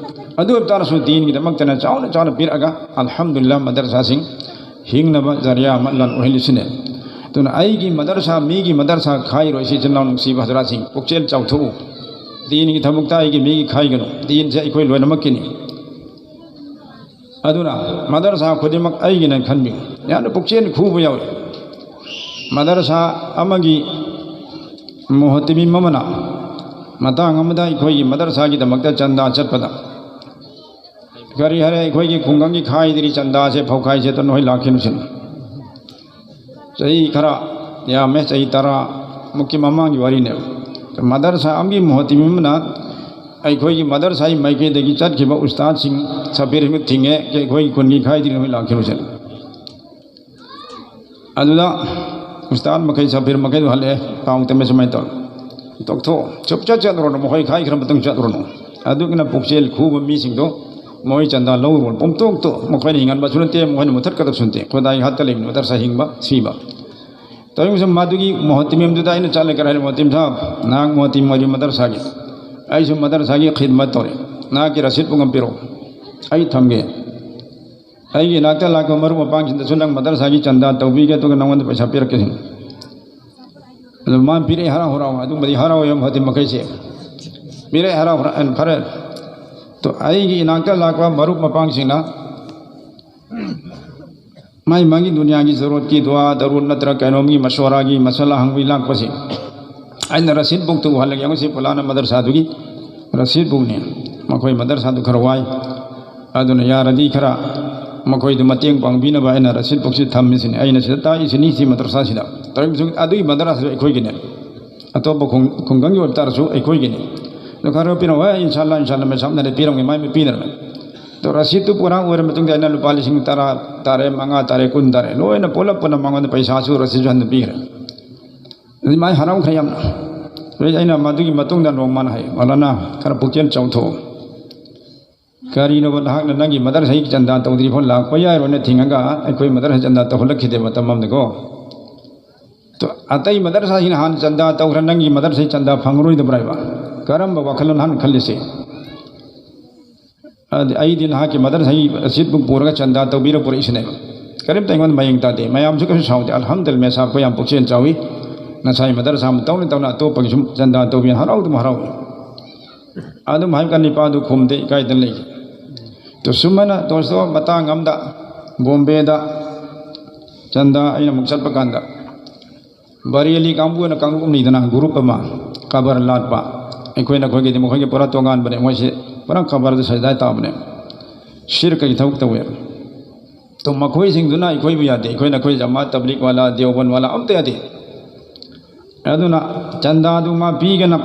ꯑꯗꯨ ꯑꯣꯏꯕ ꯇꯥꯔꯁꯨ ꯗꯤꯟꯒꯤꯗꯃꯛꯇꯅ ꯆꯥꯎꯅ ꯆꯥꯎꯅ ꯄꯤꯔꯛꯑꯒ, ꯑꯜꯍꯝꯗꯨꯂꯤꯜꯂꯥꯍ, ꯃꯗꯔꯁꯥꯁꯤꯡ ꯍꯤꯡꯅꯕ ꯖꯔꯤꯌꯥ ꯑꯃ ꯂꯥꯟ ꯑꯣꯏꯍꯜꯂꯤꯁꯤꯅꯦ꯫ ꯑꯗꯨꯅ ꯑꯩꯒꯤ ꯃꯗꯔꯁꯥ, ꯃꯤꯒꯤ ꯃꯗꯔꯁꯥ ꯈꯥꯏꯔꯣꯏ꯫ ꯏꯆꯤꯜ ꯏꯅꯥꯎ ꯅꯨꯡꯁꯤꯕ ꯍꯖꯔꯥꯠꯁꯤꯡ, ꯄꯨꯛꯆꯦꯜ ꯆꯥꯎꯊꯣꯛꯎ꯫ ꯗꯤꯟꯒꯤ ꯊꯕꯛꯇ ꯑꯩꯒꯤ, ꯃꯤꯒꯤ ꯈꯥꯏꯒꯅꯨ꯫ ꯗꯤꯟꯁꯦ ꯑꯩꯈꯣꯏ ꯂꯣꯏꯅꯃꯛꯀꯤꯅꯤ꯫ ꯑꯗꯨꯅ ꯃꯗꯔꯁꯥ ꯈꯨꯗꯤꯡꯃꯛ ꯑꯩꯒꯤꯅꯦꯅ ꯈꯟꯕꯤꯌꯨ꯫ ꯌꯥꯝꯅ ꯄꯨꯛꯆꯦꯜ ꯈꯨꯕ ꯌꯥꯎꯏ꯫ ꯃꯗꯔꯁꯥ ꯑꯃꯒꯤ ꯃꯨꯍꯇꯃꯤꯝ ꯑꯃꯅ ꯃꯇꯥꯡ ꯑꯃꯗ ꯑꯩꯈꯣꯏꯒꯤ ꯃꯗꯔꯁꯥꯒꯤꯗꯃꯛꯇ ꯆꯟꯗꯥ ꯆꯠꯄꯗ ꯀꯔꯤ ꯍꯥꯏꯔꯦ, ꯑꯩꯈꯣꯏꯒꯤ ꯈꯨꯡꯒꯪꯒꯤ ꯈꯥꯏꯗ꯭ꯔꯤ ꯆꯟꯗꯥꯁꯦ, ꯐꯧꯈꯥꯏꯁꯦ ꯇꯅ ꯍꯣꯏ ꯂꯥꯛꯈꯤꯅꯨꯁꯤꯅ꯫ ꯆꯍꯤ ꯈꯔ ꯌꯥꯝꯃꯦ, ꯆꯍꯤ ꯇꯔꯥ ꯃꯨꯛꯀꯤ ꯃꯃꯥꯡꯒꯤ ꯋꯥꯔꯤꯅꯦꯕ꯫ ꯃꯗꯔꯁꯥ ꯑꯃꯒꯤ ꯃꯨꯍꯇꯃꯤꯝ ꯑꯃꯅ ꯑꯩꯈꯣꯏꯒꯤ ꯃꯗꯔꯁꯥꯒꯤ ꯃꯥꯏꯀꯩꯗꯒꯤ ꯆꯠꯈꯤꯕ ꯎꯁꯇꯥꯗꯁꯤꯡ ꯁꯐꯤꯔ ꯊꯤꯡꯉꯦ, ꯑꯩꯈꯣꯏꯒꯤ ꯈꯨꯟꯒꯤ ꯈꯥꯏꯗ꯭ꯔꯤ ꯍꯣꯏ ꯂꯥꯛꯈꯤꯅꯨꯁꯤꯅ꯫ ꯑꯗꯨꯗ ꯎꯁꯇꯥꯗ ꯃꯈꯩ, ꯁꯐꯤꯔ ꯃꯈꯩꯗꯣ ꯍꯜꯂꯛꯑꯦ, ꯄꯥꯎ ꯇꯝꯃꯦ ꯁꯨꯃꯥꯏꯅ ꯇꯧꯔꯦ, "ꯇꯣꯛꯊꯣꯛꯑꯣ, ꯆꯨꯞ ꯆꯠ ꯆꯠꯂꯨꯔꯅꯨ, ꯃꯈꯣꯏ ꯈꯥꯏꯈ꯭ꯔ ꯃꯇꯨꯡ ꯆꯠꯂꯨꯔꯅꯨ"꯫ ꯑꯗꯨꯒꯤꯅ ꯄꯨꯛꯆꯦꯜ ꯈꯨꯕ ꯃꯤꯁꯤꯡꯗꯣ ꯃꯣꯏ ꯆꯟꯗꯥ ꯂꯧꯔꯨꯔꯣ, ꯄꯨꯝꯇꯣꯛꯇꯣ꯫ ꯃꯈꯣꯏꯅ ꯍꯤꯡꯍꯟꯕꯁꯨ ꯅꯠꯇꯦ, ꯃꯈꯣꯏꯅ ꯃꯨꯊꯠꯀꯗꯕꯁꯨ ꯅꯠꯇꯦ꯫ ꯈꯨꯗꯥꯏꯒꯤ ꯍꯠꯇ ꯂꯩꯕꯅꯤ ꯃꯗꯔꯁꯥ ꯍꯤꯡꯕ ꯁꯤꯕ꯫ ꯇꯧꯔꯤꯕꯁꯨ ꯃꯗꯨꯒꯤ ꯃꯨꯍꯇꯃꯤꯝꯗꯨꯗ ꯑꯩꯅ ꯆꯠꯂꯦ, ꯀꯔꯤ ꯍꯥꯏꯔꯦ, "ꯃꯨꯍꯇꯃꯤꯝ ꯁꯥꯍꯕ, ꯅꯍꯥꯛ ꯃꯨꯍꯇꯃꯤꯝ ꯑꯣꯏꯔꯤ ꯃꯗꯔꯁꯥꯒꯤ, ꯑꯩꯁꯨ ꯃꯗꯔꯁꯥꯒꯤ ꯈꯤꯗꯃꯠ ꯇꯧꯔꯤ, ꯅꯍꯥꯛꯀꯤ ꯔꯁꯤꯗ ꯄꯨꯡ ꯑꯃ ꯄꯤꯔꯛꯑꯣ, ꯑꯩ ꯊꯝꯒꯦ꯫ ꯑꯩꯒꯤ ꯏꯅꯥꯛꯇ ꯂꯥꯛꯄ ꯃꯔꯨꯞ ꯃꯄꯥꯡꯁꯤꯡꯗꯁꯨ ꯅꯪ ꯃꯗꯔꯁꯥꯒꯤ ꯆꯟꯗꯥ ꯇꯧꯕꯤꯒꯦ, ꯑꯗꯨꯒ ꯅꯉꯣꯟꯗ ꯄꯩꯁꯥ ꯄꯤꯔꯛꯀꯦ"꯫ ꯑꯗꯨ ꯃꯥꯅ ꯄꯤꯔꯛꯑꯦ, ꯍꯔꯥꯎ ꯍꯔꯥꯎ꯫ ꯑꯗꯨꯒꯨꯝꯕꯗꯤ ꯍꯔꯥꯎꯋꯦ ꯃꯨꯍꯇꯃꯤꯝ ꯃꯈꯩꯁꯦ꯫ ꯄꯤꯔꯛꯑꯦ, ꯍꯔꯥꯎ ꯍꯔꯥꯎ, ꯑꯩꯅ ꯐꯔꯦ꯫ ꯑꯗꯣ ꯑꯩꯒꯤ ꯏꯅꯥꯛꯇ ꯂꯥꯛꯄ ꯃꯔꯨꯞ ꯃꯄꯥꯡꯁꯤꯡꯅ ꯃꯥꯏ ꯃꯥꯒꯤ ꯗꯨꯅꯤꯌꯥꯒꯤ ꯖꯔꯨꯔꯠꯀꯤ ꯗꯨꯋꯥ ꯗꯔꯨꯔ ꯅꯠꯇ꯭ꯔꯒ ꯀꯩꯅꯣꯝꯒꯤ ꯃꯁꯣꯔꯥꯒꯤ ꯃꯁꯂꯥ ꯍꯪꯕꯒꯤ ꯂꯥꯛꯄꯁꯦ, ꯑꯩꯅ ꯔꯁꯤꯗ ꯕꯨꯛꯇꯨ ꯎꯍꯜꯂꯒꯦ, ꯌꯦꯡꯉꯨ ꯁꯤ ꯐꯂꯥꯅ ꯃꯗꯔꯁꯥꯗꯨꯒꯤ ꯔꯁꯤꯗ ꯕꯨꯛꯅꯤ, ꯃꯈꯣꯏ ꯃꯗꯔꯁꯥꯗꯨ ꯈꯔ ꯋꯥꯏ, ꯑꯗꯨꯅ ꯌꯥꯔꯗꯤ ꯈꯔ ꯃꯈꯣꯏꯗꯨ ꯃꯇꯦꯡ ꯄꯥꯡꯕꯤꯅꯕ ꯑꯩꯅ ꯔꯁꯤꯗ ꯕꯨꯛꯁꯤ ꯊꯝꯃꯤꯁꯤꯅꯤ꯫ ꯑꯩꯅ ꯁꯤꯗ ꯇꯥꯛꯏꯁꯤꯅꯤ, ꯁꯤ ꯃꯗꯔꯁꯥꯁꯤꯗ ꯇꯧꯔꯤꯕꯁꯨ ꯑꯗꯨꯒꯤ ꯃꯗꯔꯁꯥꯁꯨ ꯑꯩꯈꯣꯏꯒꯤꯅꯦ, ꯑꯇꯣꯞꯄ ꯈꯨꯡ-, ꯈꯨꯡꯒꯪꯒꯤ ꯑꯣꯏꯕ ꯇꯥꯔꯁꯨ ꯑꯩꯈꯣꯏꯒꯤꯅꯤ꯫ ꯑꯗꯨ ꯈꯔ ꯄꯤꯔꯝꯃꯣ, "ꯑꯦ, ꯏꯟꯁꯥꯜꯂꯥ, ꯏꯟꯁꯥꯜꯂꯥ, ꯃꯦꯁꯥꯝꯅ ꯄꯤꯔꯝꯒꯦ", ꯃꯥꯏ ꯄꯤꯗ꯭ꯔꯝꯃꯦ꯫ ꯑꯗꯣ ꯔꯁꯤꯠꯇꯨ ꯄꯨꯔꯥ ꯑꯣꯏꯔ ꯃꯇꯨꯡꯗ ꯑꯩꯅ ꯂꯨꯄꯥ ꯂꯤꯁꯤꯡ ꯇꯔꯥ ꯇꯥꯔꯦ, ꯃꯉꯥ ꯇꯥꯔꯦ, ꯀꯨꯟ ꯇꯥꯔꯦ, ꯂꯣꯏꯅ ꯄꯨꯂꯞ ꯄꯨꯟꯅ ꯃꯉꯣꯟꯗ ꯄꯩꯁꯥꯁꯨ ꯔꯁꯤꯠꯁꯨ ꯍꯟꯅ ꯄꯤꯈ꯭ꯔꯦ꯫ ꯑꯗꯨ ꯃꯥꯏ ꯍꯔꯥꯎꯈ꯭ꯔꯦ ꯌꯥꯝꯅ꯫ ꯑꯗꯨꯗꯩ ꯑꯩꯅ ꯃꯗꯨꯒꯤ ꯃꯇꯨꯡꯗ ꯅꯣꯡꯃꯅ ꯍꯥꯏ, "ꯃꯧꯂꯥꯅꯥ, ꯈꯔ ꯄꯨꯛꯆꯦꯜ ꯆꯥꯎꯊꯣꯛꯑꯣ꯫ ꯀꯔꯤꯅꯣꯕ ꯅꯍꯥꯛꯅ ꯅꯪꯒꯤ ꯃꯗꯔꯁꯥꯒꯤ ꯆꯟꯗꯥ ꯇꯧꯗ꯭ꯔꯤ ꯐꯥꯎ ꯂꯥꯛꯄ ꯌꯥꯔꯣꯏꯅ ꯊꯤꯡꯉꯒ ꯑꯩꯈꯣꯏ ꯃꯗꯔꯁꯥ ꯆꯟꯗꯥ ꯇꯧꯍꯜꯂꯛꯈꯤꯗꯦ ꯃꯇꯝ ꯑꯃꯗꯀꯣ?" ꯑꯗꯣ ꯑꯇꯩ ꯃꯗꯔꯁꯥꯁꯤꯡꯅ ꯍꯥꯟꯅ ꯆꯟꯗ ꯇꯧꯈ꯭ꯔ, ꯅꯪꯒꯤ ꯃꯗꯔꯁꯥꯒꯤ ꯆꯟꯗ ꯐꯪꯉꯔꯣꯏꯗꯕ꯭ꯔꯥ ꯍꯥꯏꯕ? ꯀꯔꯝꯕ ꯋꯥꯈꯜꯂꯣꯟ ꯍꯥꯟꯅ ꯈꯜꯂꯤꯁꯦ? ꯑꯗꯨꯗꯤ ꯑꯩꯗꯤ ꯅꯍꯥꯛꯀꯤ ꯃꯗꯔꯁꯥꯒꯤ ꯔꯁꯤꯠꯄꯨ ꯄꯨꯔꯒ ꯆꯟꯗ ꯇꯧꯕꯤꯔ ꯄꯨꯔꯛꯏꯁꯤꯅꯦꯕ꯫ ꯀꯔꯤꯝꯇ ꯑꯩꯉꯣꯟꯗ ꯃꯌꯦꯡ ꯇꯥꯗꯦ꯫ ꯃꯌꯥꯝꯁꯨ ꯀꯩꯁꯨ ꯁꯥꯎꯗꯦ꯫ "ꯑꯜꯍꯝꯗꯨꯂꯤꯜꯂꯥꯍ, ꯃꯦꯁꯥꯕ, ꯑꯩꯈꯣꯏ ꯌꯥꯝ ꯄꯨꯛꯆꯦꯜ ꯆꯥꯎꯏ꯫ ꯅꯁꯥꯒꯤ ꯃꯗꯔꯁꯥ ꯑꯃ ꯇꯧꯅ ꯇꯧꯅ ꯑꯇꯣꯞꯄꯒꯤ ꯁꯨꯝ ꯆꯟꯗ ꯇꯧꯕꯤ", ꯍꯔꯥꯎꯗꯨꯝ ꯍꯔꯥꯎꯏ꯫ ꯑꯗꯨꯝ ꯍꯥꯏꯕ ꯀꯥꯟꯗ ꯅꯤꯄꯥꯗꯨ ꯈꯨꯝꯗꯦ, ꯏꯀꯥꯏꯗꯅ ꯂꯩꯈꯤ꯫ ꯑꯗꯨ ꯁꯨꯃꯥꯏꯅ ꯇꯧꯔꯁꯨ ꯃꯇꯥꯡ ꯑꯃꯗ ꯕꯣꯝꯕꯦꯗ ꯆꯟꯗ ꯑꯩꯅ ꯑꯃꯨꯛ ꯆꯠꯄ ꯀꯥꯟꯗ ꯕꯔꯦꯂꯤ ꯀꯥꯡꯕꯨꯅ ꯀꯥꯡꯂꯨꯞ ꯑꯃ ꯂꯩꯗꯅ, ꯒ꯭ꯔꯨꯞ ꯑꯃ, ꯀꯕꯔ ꯂꯥꯠꯄ꯫ ꯑꯩꯈꯣꯏꯅ ꯑꯩꯈꯣꯏꯒꯤꯗꯤ ꯃꯈꯣꯏꯒꯤ ꯄꯨꯔꯥ ꯇꯣꯉꯥꯟꯕꯅꯦ, ꯃꯣꯏꯁꯤ ꯄꯨꯔꯥ ꯀꯕꯔꯗ ꯁꯖꯗꯥ ꯇꯥꯕꯅꯦ, ꯁꯤꯔꯀꯒꯤ ꯊꯕꯛ ꯇꯧꯋꯦ꯫ ꯑꯗꯣ ꯃꯈꯣꯏꯁꯤꯡꯗꯨꯅ ꯑꯩꯈꯣꯏꯕꯨ ꯌꯥꯗꯦ, ꯑꯩꯈꯣꯏꯅ ꯑꯩꯈꯣꯏ ꯖꯃꯥꯠ ꯇꯕ꯭ꯂꯤꯛ ꯋꯥꯂꯥ, ꯗꯦꯋꯕꯟ ꯋꯥꯂꯥ ꯑꯝꯇ ꯌꯥꯗꯦ꯫ ꯑꯗꯨꯅ ꯆꯟꯗꯥꯗꯨ ꯃꯥ ꯄꯤꯒꯅ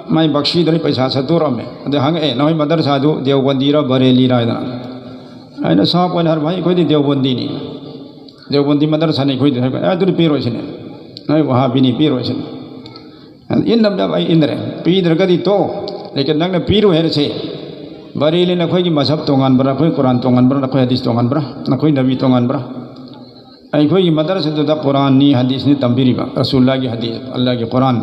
ꯃꯥꯏ ꯕꯛꯁꯤꯗꯨꯅ ꯄꯩꯁꯥ ꯁꯠꯇꯣꯔꯛꯑꯝꯃꯦ꯫ ꯑꯗꯨ ꯍꯪꯉꯛꯑꯦ, "ꯅꯈꯣꯏ ꯃꯗꯔꯁꯥꯗꯨ ꯗꯦꯋꯕꯟꯗꯤꯔ ꯕꯔꯦꯂꯤꯔ?" ꯍꯥꯏꯗꯅ꯫ ꯑꯩꯅ ꯁꯥꯐ ꯑꯣꯏꯅ ꯍꯥꯏꯔꯕ, "ꯑꯩꯈꯣꯏꯗꯤ ꯗꯦꯋꯕꯟꯗꯤꯅꯤ, ꯗꯦꯋꯕꯟꯗꯤ ꯃꯗꯔꯁꯥꯅꯤ ꯑꯩꯈꯣꯏꯗꯤ", ꯍꯥꯏꯕ꯫ "ꯑꯦ, ꯑꯗꯨꯗꯤ ꯄꯤꯔꯣꯏꯁꯤꯅꯦ, ꯅꯣꯏ ꯋꯍꯥꯕꯤꯅꯤ, ꯄꯤꯔꯣꯏꯁꯤꯅꯦ꯫" ꯏꯟꯗꯕꯗ ꯑꯩ ꯏꯟꯗ꯭ꯔꯦ, ꯄꯤꯗ꯭ꯔꯒꯗꯤ ꯇꯣ, ꯂꯦꯀꯤꯟ ꯅꯪꯅ ꯄꯤꯔꯣꯏ ꯍꯥꯏꯔꯁꯦ, ꯕꯔꯦꯂꯤ ꯅꯈꯣꯏꯒꯤ ꯃꯁꯍꯕ ꯇꯣꯉꯥꯟꯕ꯭ꯔꯥ, ꯑꯩꯈꯣꯏ ꯀꯨꯔꯥꯟ ꯇꯣꯉꯥꯟꯕ꯭ꯔꯥ, ꯅꯈꯣꯏ ꯍꯗꯤꯁ ꯇꯣꯉꯥꯟꯕ꯭ꯔꯥ, ꯅꯈꯣꯏ ꯅꯕꯤ ꯇꯣꯉꯥꯟꯕ꯭ꯔꯥ? ꯑꯩꯈꯣꯏꯒꯤ ꯃꯗꯔꯁꯥꯗꯨꯗ ꯀꯨꯔꯥꯟꯅꯤ, ꯍꯗꯤꯁꯅꯤ ꯇꯝꯕꯤꯔꯤꯕ, ꯔꯁꯨꯜꯂꯥꯒꯤ ꯍꯗꯤꯁ, ꯑꯜꯂꯥꯒꯤ ꯀꯨꯔꯥꯟ꯫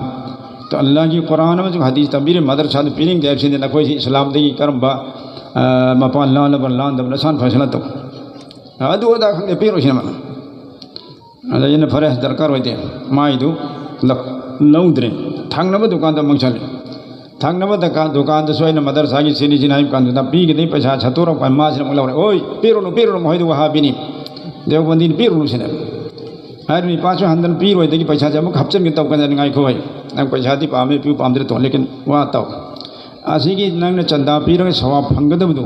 ꯇꯣ ꯑꯜꯂꯥꯒꯤ ꯀꯨꯔꯥꯟ ꯑꯃꯁꯨꯡ ꯍꯗꯤꯁ ꯇꯝꯕꯤꯔꯤꯕ ꯃꯗꯔꯁꯥꯗꯨ ꯄꯤꯅꯤꯡꯗꯦ ꯍꯥꯏꯕꯁꯤꯗꯤ ꯅꯈꯣꯏꯁꯤ ꯏꯁꯂꯥꯝꯗꯒꯤ ꯀꯔꯝꯕ, ꯑ, ꯃꯄꯥꯟ ꯂꯥꯜꯂꯕ ꯂꯥꯟꯗꯕ ꯅꯁꯥꯅ ꯐꯩꯁꯂꯥ ꯇꯧ꯫ ꯑꯗꯨ ꯑꯗꯥ ꯈꯪꯗꯦ, ꯄꯤꯔꯣꯏꯁꯤꯅ ꯃꯥꯅ꯫ ꯑꯗ ꯑꯩꯅ, "ꯐꯔꯦ, ꯗꯔꯀꯥꯔ ꯑꯣꯏꯗꯦ", ꯃꯥꯏꯗꯨ ꯂ-, ꯂꯧꯗ꯭ꯔꯦ꯫ ꯊꯪꯅꯕ ꯗꯨꯀꯥꯟꯗ ꯑꯃꯨꯛ ꯆꯠꯂꯦ꯫ ꯊꯪꯅꯕ ꯗꯨꯀꯥꯟ ꯗꯨꯀꯥꯟꯗꯁꯨ ꯑꯩꯅ ꯃꯗꯔꯁꯥꯒꯤ ꯁꯤꯅꯤ ꯁꯤꯅꯤ ꯍꯥꯏꯕ ꯀꯥꯟꯗꯨꯗ ꯄꯤꯒꯗꯕ ꯄꯩꯁꯥ ꯁꯠꯇꯣꯔꯛꯄ ꯃꯥꯁꯤꯅ ꯑꯃꯨꯛ ꯂꯧꯔꯦ꯫ "ꯑꯣꯏ, ꯄꯤꯔꯨꯅꯨ, ꯄꯤꯔꯨꯅꯨ, ꯃꯈꯣꯏꯗꯨ ꯋꯥꯍꯥꯕꯤꯅꯤ, ꯗꯦꯋꯕꯟꯗꯤꯅꯤ, ꯄꯤꯔꯨꯅꯨ" ꯁꯤꯅꯦ꯫ ꯍꯥꯏꯔꯤꯕ ꯅꯨꯄꯥꯁꯨ ꯍꯟꯗꯅ ꯄꯤꯔꯣꯏꯗꯒꯤ ꯄꯩꯁꯥꯁꯦ ꯑꯃꯨꯛ ꯍꯥꯞꯆꯤꯟꯒꯦ ꯇꯧꯀꯥꯟꯗ, "ꯉꯥꯏꯈꯣ ꯚꯥꯏ, ꯅꯪ ꯄꯩꯁꯥꯗꯤ ꯄꯥꯝꯃꯦ, ꯄꯤꯌꯨ ꯄꯥꯝꯗ꯭ꯔꯦ ꯇꯣ, ꯂꯦꯀꯤꯟ ꯋꯥ ꯇꯧ꯫ ꯑꯁꯤꯒꯤ ꯅꯪꯅ ꯆꯟꯗꯥ ꯄꯤꯔꯒ ꯁꯋꯥꯕ ꯐꯪꯒꯗꯕꯗꯨ,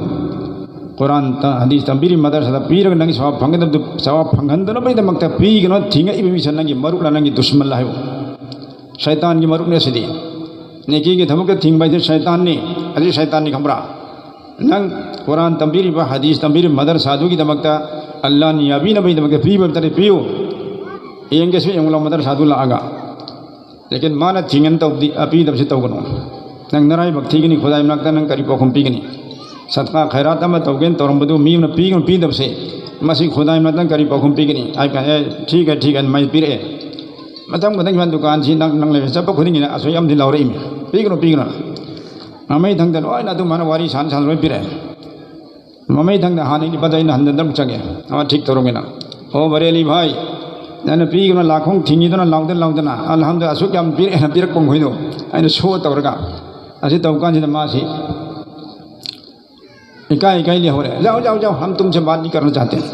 ꯀꯨꯔꯥꯟ ꯇ-, ꯍꯗꯤꯁ ꯇꯝꯕꯤꯔꯤ ꯃꯗꯔꯁꯥꯗ ꯄꯤꯔꯒ ꯅꯪꯒꯤ ꯁꯋꯥꯕ ꯐꯪꯒꯗꯕꯗꯨ, ꯁꯋꯥꯕ ꯐꯪꯍꯟꯗꯅꯕꯒꯤꯗꯃꯛꯇ ꯄꯤꯒꯅꯣ ꯊꯤꯡꯉꯛꯏꯕ ꯃꯤꯁꯦ ꯅꯪꯒꯤ ꯃꯔꯨꯞꯂ ꯅꯪꯒꯤ ꯗꯨꯁꯃꯟꯂ ꯍꯥꯏꯕ꯫ ꯁꯩꯇꯥꯟꯒꯤ ꯃꯔꯨꯞꯅꯦ ꯑꯁꯤꯗꯤ꯫ ꯅꯦꯀꯤꯒꯤ ꯊꯕꯛꯇ ꯊꯤꯡꯕ ꯍꯥꯏꯁꯦ ꯁꯩꯇꯥꯟꯅꯤ꯫ ꯑꯁꯤ ꯁꯩꯇꯥꯟꯅꯤ ꯈꯪꯕ꯭ꯔꯥ? ꯅꯪ ꯀꯨꯔꯥꯟ ꯇꯝꯕꯤꯔꯤꯕ, ꯍꯗꯤꯁ ꯇꯝꯕꯤꯔꯤꯕ ꯃꯗꯔꯁꯥꯗꯨꯒꯤꯗꯃꯛꯇ, ꯑꯜꯂꯥꯍꯅ ꯌꯥꯕꯤꯅꯕꯒꯤꯗꯃꯛꯇ ꯄꯤꯕ ꯅꯠꯇ꯭ꯔꯗꯤ ꯄꯤꯌꯨ꯫ ꯌꯦꯡꯒꯦꯁꯨ ꯌꯦꯡꯉꯨ ꯂꯥꯎ ꯃꯗꯔꯁꯥꯗꯨ ꯂꯥꯛꯑꯒ꯫ ꯂꯦꯀꯤꯟ ꯃꯥꯅ ꯊꯤꯡꯉꯦꯅ ꯇꯧꯕꯗꯤ, ꯑ, ꯄꯤꯗꯕꯁꯤ ꯇꯧꯒꯅꯨ꯫ ꯅꯪ ꯅꯔꯥꯏꯕꯛ ꯊꯤꯒꯅꯤ, ꯈꯨꯗꯥꯏ ꯃꯅꯥꯛꯇ ꯅꯪ ꯀꯔꯤ ꯄꯥꯎꯈꯨꯝ ꯄꯤꯒꯅꯤ? ꯁꯗꯀꯥ ꯈꯩꯔꯥꯠ ꯑꯃ ꯇꯧꯒꯦꯅ ꯇꯧꯔꯝꯕꯗꯨ ꯃꯤ ꯑꯃꯅ ꯄꯤꯒꯅꯨ ꯄꯤꯗꯕꯁꯦ, ꯃꯁꯤ ꯈꯨꯗꯥꯏ ꯃꯅꯥꯛꯇ ꯅꯪ ꯀꯔꯤ ꯄꯥꯎꯈꯨꯝ ꯄꯤꯒꯅꯤ? ꯍꯥꯏ ꯀꯥꯟꯗ, "ꯑꯦ, ꯊꯤꯛ ꯍꯦ, ꯊꯤꯛ ꯍꯦ," ꯑꯗꯨꯃꯥꯏꯅ ꯄꯤꯔꯛꯑꯦ꯫ ꯃꯊꯪ ꯃꯊꯪ ꯏꯝꯐꯥꯜ ꯗꯨꯀꯥꯟꯁꯤ ꯅꯪ, ꯅꯪ ꯂꯩꯕ ꯆꯠꯄ ꯈꯨꯗꯤꯡꯒꯤꯅ ꯑꯁꯣꯏ ꯑꯃꯗꯤ ꯂꯥꯎꯔꯛꯏꯃꯤ, "ꯄꯤꯒꯅꯨ, ꯄꯤꯒꯅꯨ"꯫ ꯃꯃꯩ ꯊꯪꯗ ꯂꯣꯏꯅ ꯑꯗꯨꯃꯥꯏꯅ ꯋꯥꯔꯤ ꯁꯥꯟꯅ ꯁꯥꯟꯅ ꯂꯣꯏ ꯄꯤꯔꯛꯑꯦ꯫ ꯃꯃꯩ ꯊꯪꯗ ꯍꯥꯟꯅ ꯂꯨꯄꯥ ꯑꯩꯅ ꯍꯟꯗꯅ ꯑꯗꯨꯝ ꯆꯪꯉꯦ꯫ ꯑꯃ ꯊꯤꯛ ꯇꯧꯔꯝꯒꯤꯅ꯫ "ꯑꯣ, ꯕꯔꯦꯂꯤ ꯚꯥꯏ, ꯅꯪꯅ ꯄꯤꯒꯅꯨ ꯂꯥꯛꯈꯣꯡ ꯊꯤꯡꯉꯤꯗꯨꯅ ꯂꯥꯎꯗꯅ ꯂꯥꯎꯗꯅ, ꯑꯜꯍꯝꯗ ꯑꯁꯨꯛ ꯌꯥꯝ ꯄꯤꯔꯛꯑꯦꯅ ꯄꯤꯔꯛꯄ ꯃꯈꯣꯏꯗꯣ ꯑꯩꯅ ꯁꯣ ꯇꯧꯔꯒ", ꯑꯁꯤ ꯇꯧꯕ ꯀꯥꯟꯁꯤꯗ ꯃꯥꯁꯤ ꯏꯀꯥꯏ ꯏꯀꯥꯏ ꯂꯩꯍꯧꯔꯦ꯫ "ꯂꯥꯎ, ꯂꯥꯎ, ꯂꯥꯎ, ꯍꯝ ꯇꯨꯝꯁꯦ ꯕꯥꯠ ꯅꯤ ꯀꯔꯅ ꯆꯥꯍꯇꯦ ꯍꯥꯏ"꯫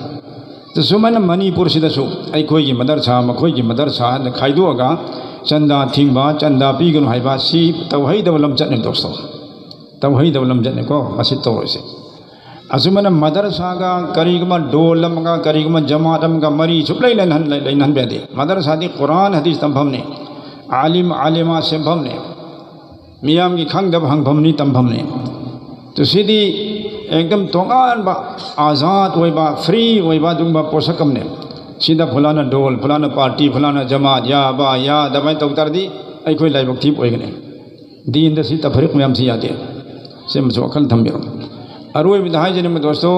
ꯑꯗ ꯁꯨꯃꯥꯏꯅ ꯃꯅꯤꯄꯨꯔꯁꯤꯗꯁꯨ ꯑꯩꯈꯣꯏꯒꯤ ꯃꯗꯔꯁꯥ, ꯃꯈꯣꯏꯒꯤ ꯃꯗꯔꯁꯥ ꯍꯥꯏꯅ ꯈꯥꯏꯗꯣꯛꯑꯒ ꯆꯟꯗꯥ ꯊꯤꯡꯕ, ꯆꯟꯗꯥ ꯄꯤꯒꯅꯨ ꯍꯥꯏꯕ ꯁꯤ ꯇꯧꯍꯩꯗꯕ ꯂꯝꯆꯠꯅꯤ ꯗꯣꯁꯇꯣ꯫ ꯇꯧꯍꯩꯗꯕ ꯂꯝꯆꯠꯅꯤꯀꯣ, ꯃꯁꯤ ꯇꯧꯔꯣꯏꯁꯦ꯫ ꯑꯁꯨꯃꯥꯏꯅ ꯃꯗꯔꯁꯥꯒ ꯀꯔꯤꯒꯨꯝꯕ ꯗꯣꯜ ꯑꯃꯒ ꯀꯔꯤꯒꯨꯝꯕ ꯖꯃꯥꯠ ꯑꯃꯒ ꯃꯔꯤ ꯁꯨꯛꯂꯩ ꯂꯩꯅꯍꯟ-, ꯂꯩ-, ꯂꯩꯅꯍꯟꯕ ꯌꯥꯗꯦ꯫ ꯃꯗꯔꯁꯥꯗꯤ ꯀꯨꯔꯥꯟ ꯍꯗꯤꯁ ꯇꯝꯐꯝꯅꯤ, ꯑꯥꯂꯤꯝ ꯑꯥꯂꯤꯃꯥ ꯁꯦꯝꯐꯝꯅꯤ, ꯃꯤꯌꯥꯝꯒꯤ ꯈꯪꯗꯕ ꯍꯪꯐꯝꯅꯤ, ꯇꯝꯐꯝꯅꯤ꯫ ꯑꯗꯨ ꯁꯤꯗꯤ ꯑꯦꯛꯗꯝ ꯇꯣꯉꯥꯟꯕ ꯑꯥꯖꯥꯗ ꯑꯣꯏꯕ, ꯐ꯭ꯔꯤ ꯑꯣꯏꯕ ꯑꯗꯨꯒꯨꯝꯕ ꯄꯣꯠꯁꯛ ꯑꯃꯅꯤ꯫ ꯁꯤꯗ ꯐꯨꯂꯥꯅ ꯗꯣꯜ, ꯐꯨꯂꯥꯅ ꯄꯥꯔꯇꯤ, ꯐꯨꯂꯥꯅ ꯖꯃꯥꯠ, ꯌꯥꯕ ꯌꯥꯗꯕ ꯍꯥꯏꯅ ꯇꯧ ꯇꯥꯔꯗꯤ ꯑꯩꯈꯣꯏ ꯂꯥꯏꯕꯛ ꯊꯤꯕ ꯑꯣꯏꯒꯅꯤ꯫ ꯗꯤꯟꯗ ꯁꯤ ꯇꯐꯔꯤꯛ ꯃꯌꯥꯝꯁꯤ ꯌꯥꯗꯦ꯫ ꯁꯤꯃꯁꯨ ꯋꯥꯈꯜ ꯊꯝꯕꯤꯔꯣ꯫ ꯑꯔꯣꯏꯕꯗ ꯍꯥꯏꯖꯅꯤꯡꯕ ꯗꯣꯁꯇꯣ,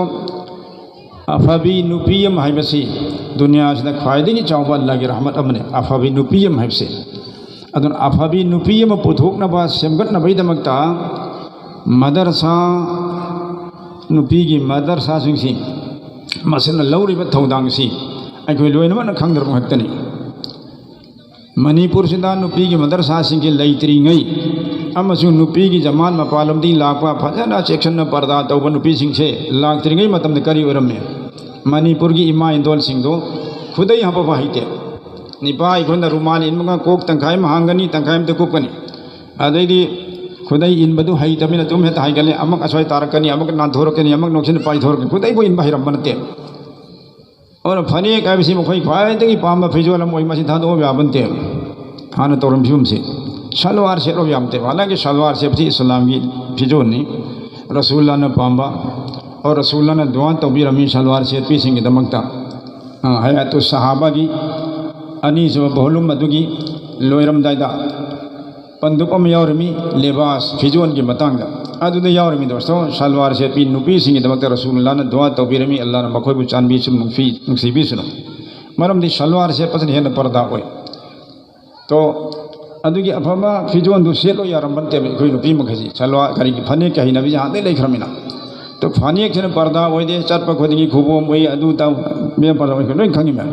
ꯑꯐꯕꯤ ꯅꯨꯄꯤ ꯑꯃ ꯍꯥꯏꯕꯁꯤ ꯗꯨꯅꯤꯌꯥꯁꯤꯗ ꯈ꯭ꯋꯥꯏꯗꯒꯤ ꯆꯥꯎꯕ ꯑꯜꯂꯥꯍꯒꯤ ꯔꯍꯃꯠ ꯑꯃꯅꯤ, ꯑꯐꯕꯤ ꯅꯨꯄꯤ ꯑꯃ ꯍꯥꯏꯕꯁꯦ꯫ ꯑꯗꯨꯅ ꯑꯐꯕꯤ ꯅꯨꯄꯤ ꯑꯃ ꯄꯨꯊꯣꯛꯅꯕ, ꯁꯦꯝꯒꯠꯅꯕꯒꯤꯗꯃꯛꯇ ꯃꯗꯔꯁꯥ, ꯅꯨꯄꯤꯒꯤ ꯃꯗꯔꯁꯥꯁꯤꯡꯁꯤ, ꯃꯁꯤꯅ ꯂꯧꯔꯤꯕ ꯊꯧꯗꯥꯡꯁꯤ ꯑꯩꯈꯣꯏ ꯂꯣꯏꯅꯃꯛꯅ ꯈꯪꯗ꯭ꯔꯕ ꯉꯥꯛꯇꯅꯤ꯫ ꯃꯅꯤꯄꯨꯔꯁꯤꯗ ꯅꯨꯄꯤꯒꯤ ꯃꯗꯔꯁꯥꯁꯤꯡꯒꯤ ꯂꯩꯇ꯭ꯔꯤꯉꯩ, ꯑꯃꯁꯨꯡ ꯅꯨꯄꯤꯒꯤ ꯖꯃꯥꯠ ꯃꯄꯥꯟꯂꯣꯝꯗꯒꯤ ꯂꯥꯛꯄ ꯐꯖꯅ ꯆꯦꯛꯁꯤꯟꯅ ꯄꯔꯗꯥ ꯇꯧꯕ ꯅꯨꯄꯤꯁꯤꯡꯁꯦ ꯂꯥꯛꯇ꯭ꯔꯤꯉꯩ ꯃꯇꯝꯗ ꯀꯔꯤ ꯑꯣꯏꯔꯝꯃꯤ? ꯃꯅꯤꯄꯨꯔꯒꯤ ꯏꯃꯥ ꯏꯟꯗꯣꯜꯁꯤꯡꯗꯣ ꯈꯨꯗꯩ ꯍꯥꯞꯄꯕ ꯍꯩꯇꯦ꯫ ꯅꯤꯄꯥ ꯑꯩꯈꯣꯏꯅ ꯔꯨꯃꯥꯜ ꯏꯟꯕꯒ ꯀꯣꯛ ꯇꯪꯈꯥꯏ ꯑꯃ ꯍꯥꯡꯒꯅꯤ, ꯇꯪꯈꯥꯏ ꯑꯃꯗ ꯀꯨꯞꯀꯅꯤ꯫ ꯑꯗꯩꯗꯤ ꯈꯨꯗꯩ ꯏꯟꯕꯗꯨ ꯍꯩꯇꯕꯅꯤꯅ ꯑꯗꯨꯝ ꯍꯦꯛꯇ ꯍꯥꯏꯒꯠꯂꯦ, ꯑꯃꯛ ꯑꯁ꯭ꯋꯥꯏ ꯇꯥꯔꯛꯀꯅꯤ, ꯑꯃꯛ ꯅꯥꯟꯊꯣꯔꯛꯀꯅꯤ, ꯑꯃꯛ ꯅꯣꯛꯁꯤꯟꯅ ꯄꯥꯏꯊꯣꯔꯛꯀꯅꯤ꯫ ꯈꯨꯗꯩꯕꯨ ꯏꯟꯕ ꯍꯩꯔꯝꯕ ꯅꯠꯇꯦ꯫ ꯑꯗꯨꯅ ꯐꯅꯦꯛ ꯍꯥꯏꯕꯁꯤ ꯃꯈꯣꯏ ꯈ꯭ꯋꯥꯏꯗꯒꯤ ꯄꯥꯝꯕ ꯐꯤꯖꯣꯜ ꯑꯃ ꯑꯣꯏ, ꯃꯁꯤ ꯊꯥꯗꯣꯛꯑꯕ ꯌꯥꯕ ꯅꯠꯇꯦ꯫ ꯍꯥꯟꯅ ꯇꯧꯔꯝꯕ ꯐꯤꯕꯝꯁꯤ ꯁꯜꯋꯥꯔ ꯁꯦꯠꯂꯕ ꯌꯥꯕ ꯅꯠꯇꯦ꯫ ꯍꯥꯟꯅꯒꯤ ꯁꯜꯋꯥꯔ ꯁꯦꯠꯄꯁꯤ ꯏꯁꯂꯥꯝꯒꯤ ꯐꯤꯖꯣꯜꯅꯤ꯫ ꯔꯁꯨꯜꯂꯥꯅ ꯄꯥꯝꯕ, ꯑꯣ ꯔꯁꯨꯜꯂꯥꯅ ꯗꯨꯋꯥ ꯇꯧꯕꯤꯔꯝꯃꯤ ꯁꯜꯋꯥꯔ ꯁꯦꯠꯄꯤꯁꯤꯡꯒꯤꯗꯃꯛꯇ꯫ ꯑ, ꯍꯌꯥꯇꯨ ꯁꯍꯥꯕꯥꯒꯤ ꯑꯅꯤꯁꯨꯕ ꯚꯣꯂꯨꯝ ꯑꯗꯨꯒꯤ ꯂꯣꯏꯔꯝꯗꯥꯏꯗ ꯄꯟꯗꯨꯞ ꯑꯃ ꯌꯥꯎꯔꯝꯃꯤ, ꯂꯤꯕꯥꯁ, ꯐꯤꯖꯣꯜꯒꯤ ꯃꯇꯥꯡꯗ꯫ ꯑꯗꯨꯗ ꯌꯥꯎꯔꯝꯃꯤ ꯗꯣꯁꯇꯣ, ꯁꯜꯋꯥꯔ ꯁꯦꯠꯄꯤ ꯅꯨꯄꯤꯁꯤꯡꯒꯤꯗꯃꯛꯇ ꯔꯁꯨꯜꯂꯥꯅ ꯗꯨꯋꯥ ꯇꯧꯕꯤꯔꯝꯃꯤ, ꯑꯜꯂꯥꯅ ꯃꯈꯣꯏꯕꯨ ꯆꯥꯟꯕꯤꯁꯅꯨ, ꯅꯨꯡꯁꯤ-, ꯅꯨꯡꯁꯤꯕꯤꯁꯅꯨ꯫ ꯃꯔꯝꯗꯤ ꯁꯜꯋꯥꯔ ꯁꯦꯠꯄꯁꯤꯅ ꯍꯦꯟꯅ ꯄꯔꯗꯥ ꯑꯣꯏ꯫ ꯇꯣ, ꯑꯗꯨꯒꯤ ꯑꯐꯕ ꯐꯤꯖꯣꯜꯗꯨ ꯁꯦꯠꯂꯣ ꯌꯥꯔꯝꯕ ꯅꯠꯇꯦꯕ ꯑꯩꯈꯣꯏ ꯅꯨꯄꯤ ꯃꯈꯩꯁꯤ꯫ ꯁꯜꯋꯥꯔ, ꯀꯔꯤꯒꯤ, ꯐꯅꯦꯛꯀꯤ ꯍꯩꯅꯕꯤꯁꯦ ꯍꯥꯟꯅꯗꯩ ꯂꯩꯈ꯭ꯔꯃꯤꯅ꯫ ꯇꯣ, ꯐꯅꯦꯛꯁꯤꯅ ꯄꯔꯗꯥ ꯑꯣꯏꯗꯦ, ꯆꯠꯄ ꯈꯨꯗꯤꯡꯒꯤ ꯈꯨꯕꯣꯝ ꯑꯣꯏ, ꯑꯗꯨ ꯇꯧ, ꯃꯦꯝ ꯄꯔꯗꯥ ꯑꯣꯏ, ꯂꯣꯏ ꯈꯪꯉꯤ ꯃꯌꯥꯝ꯫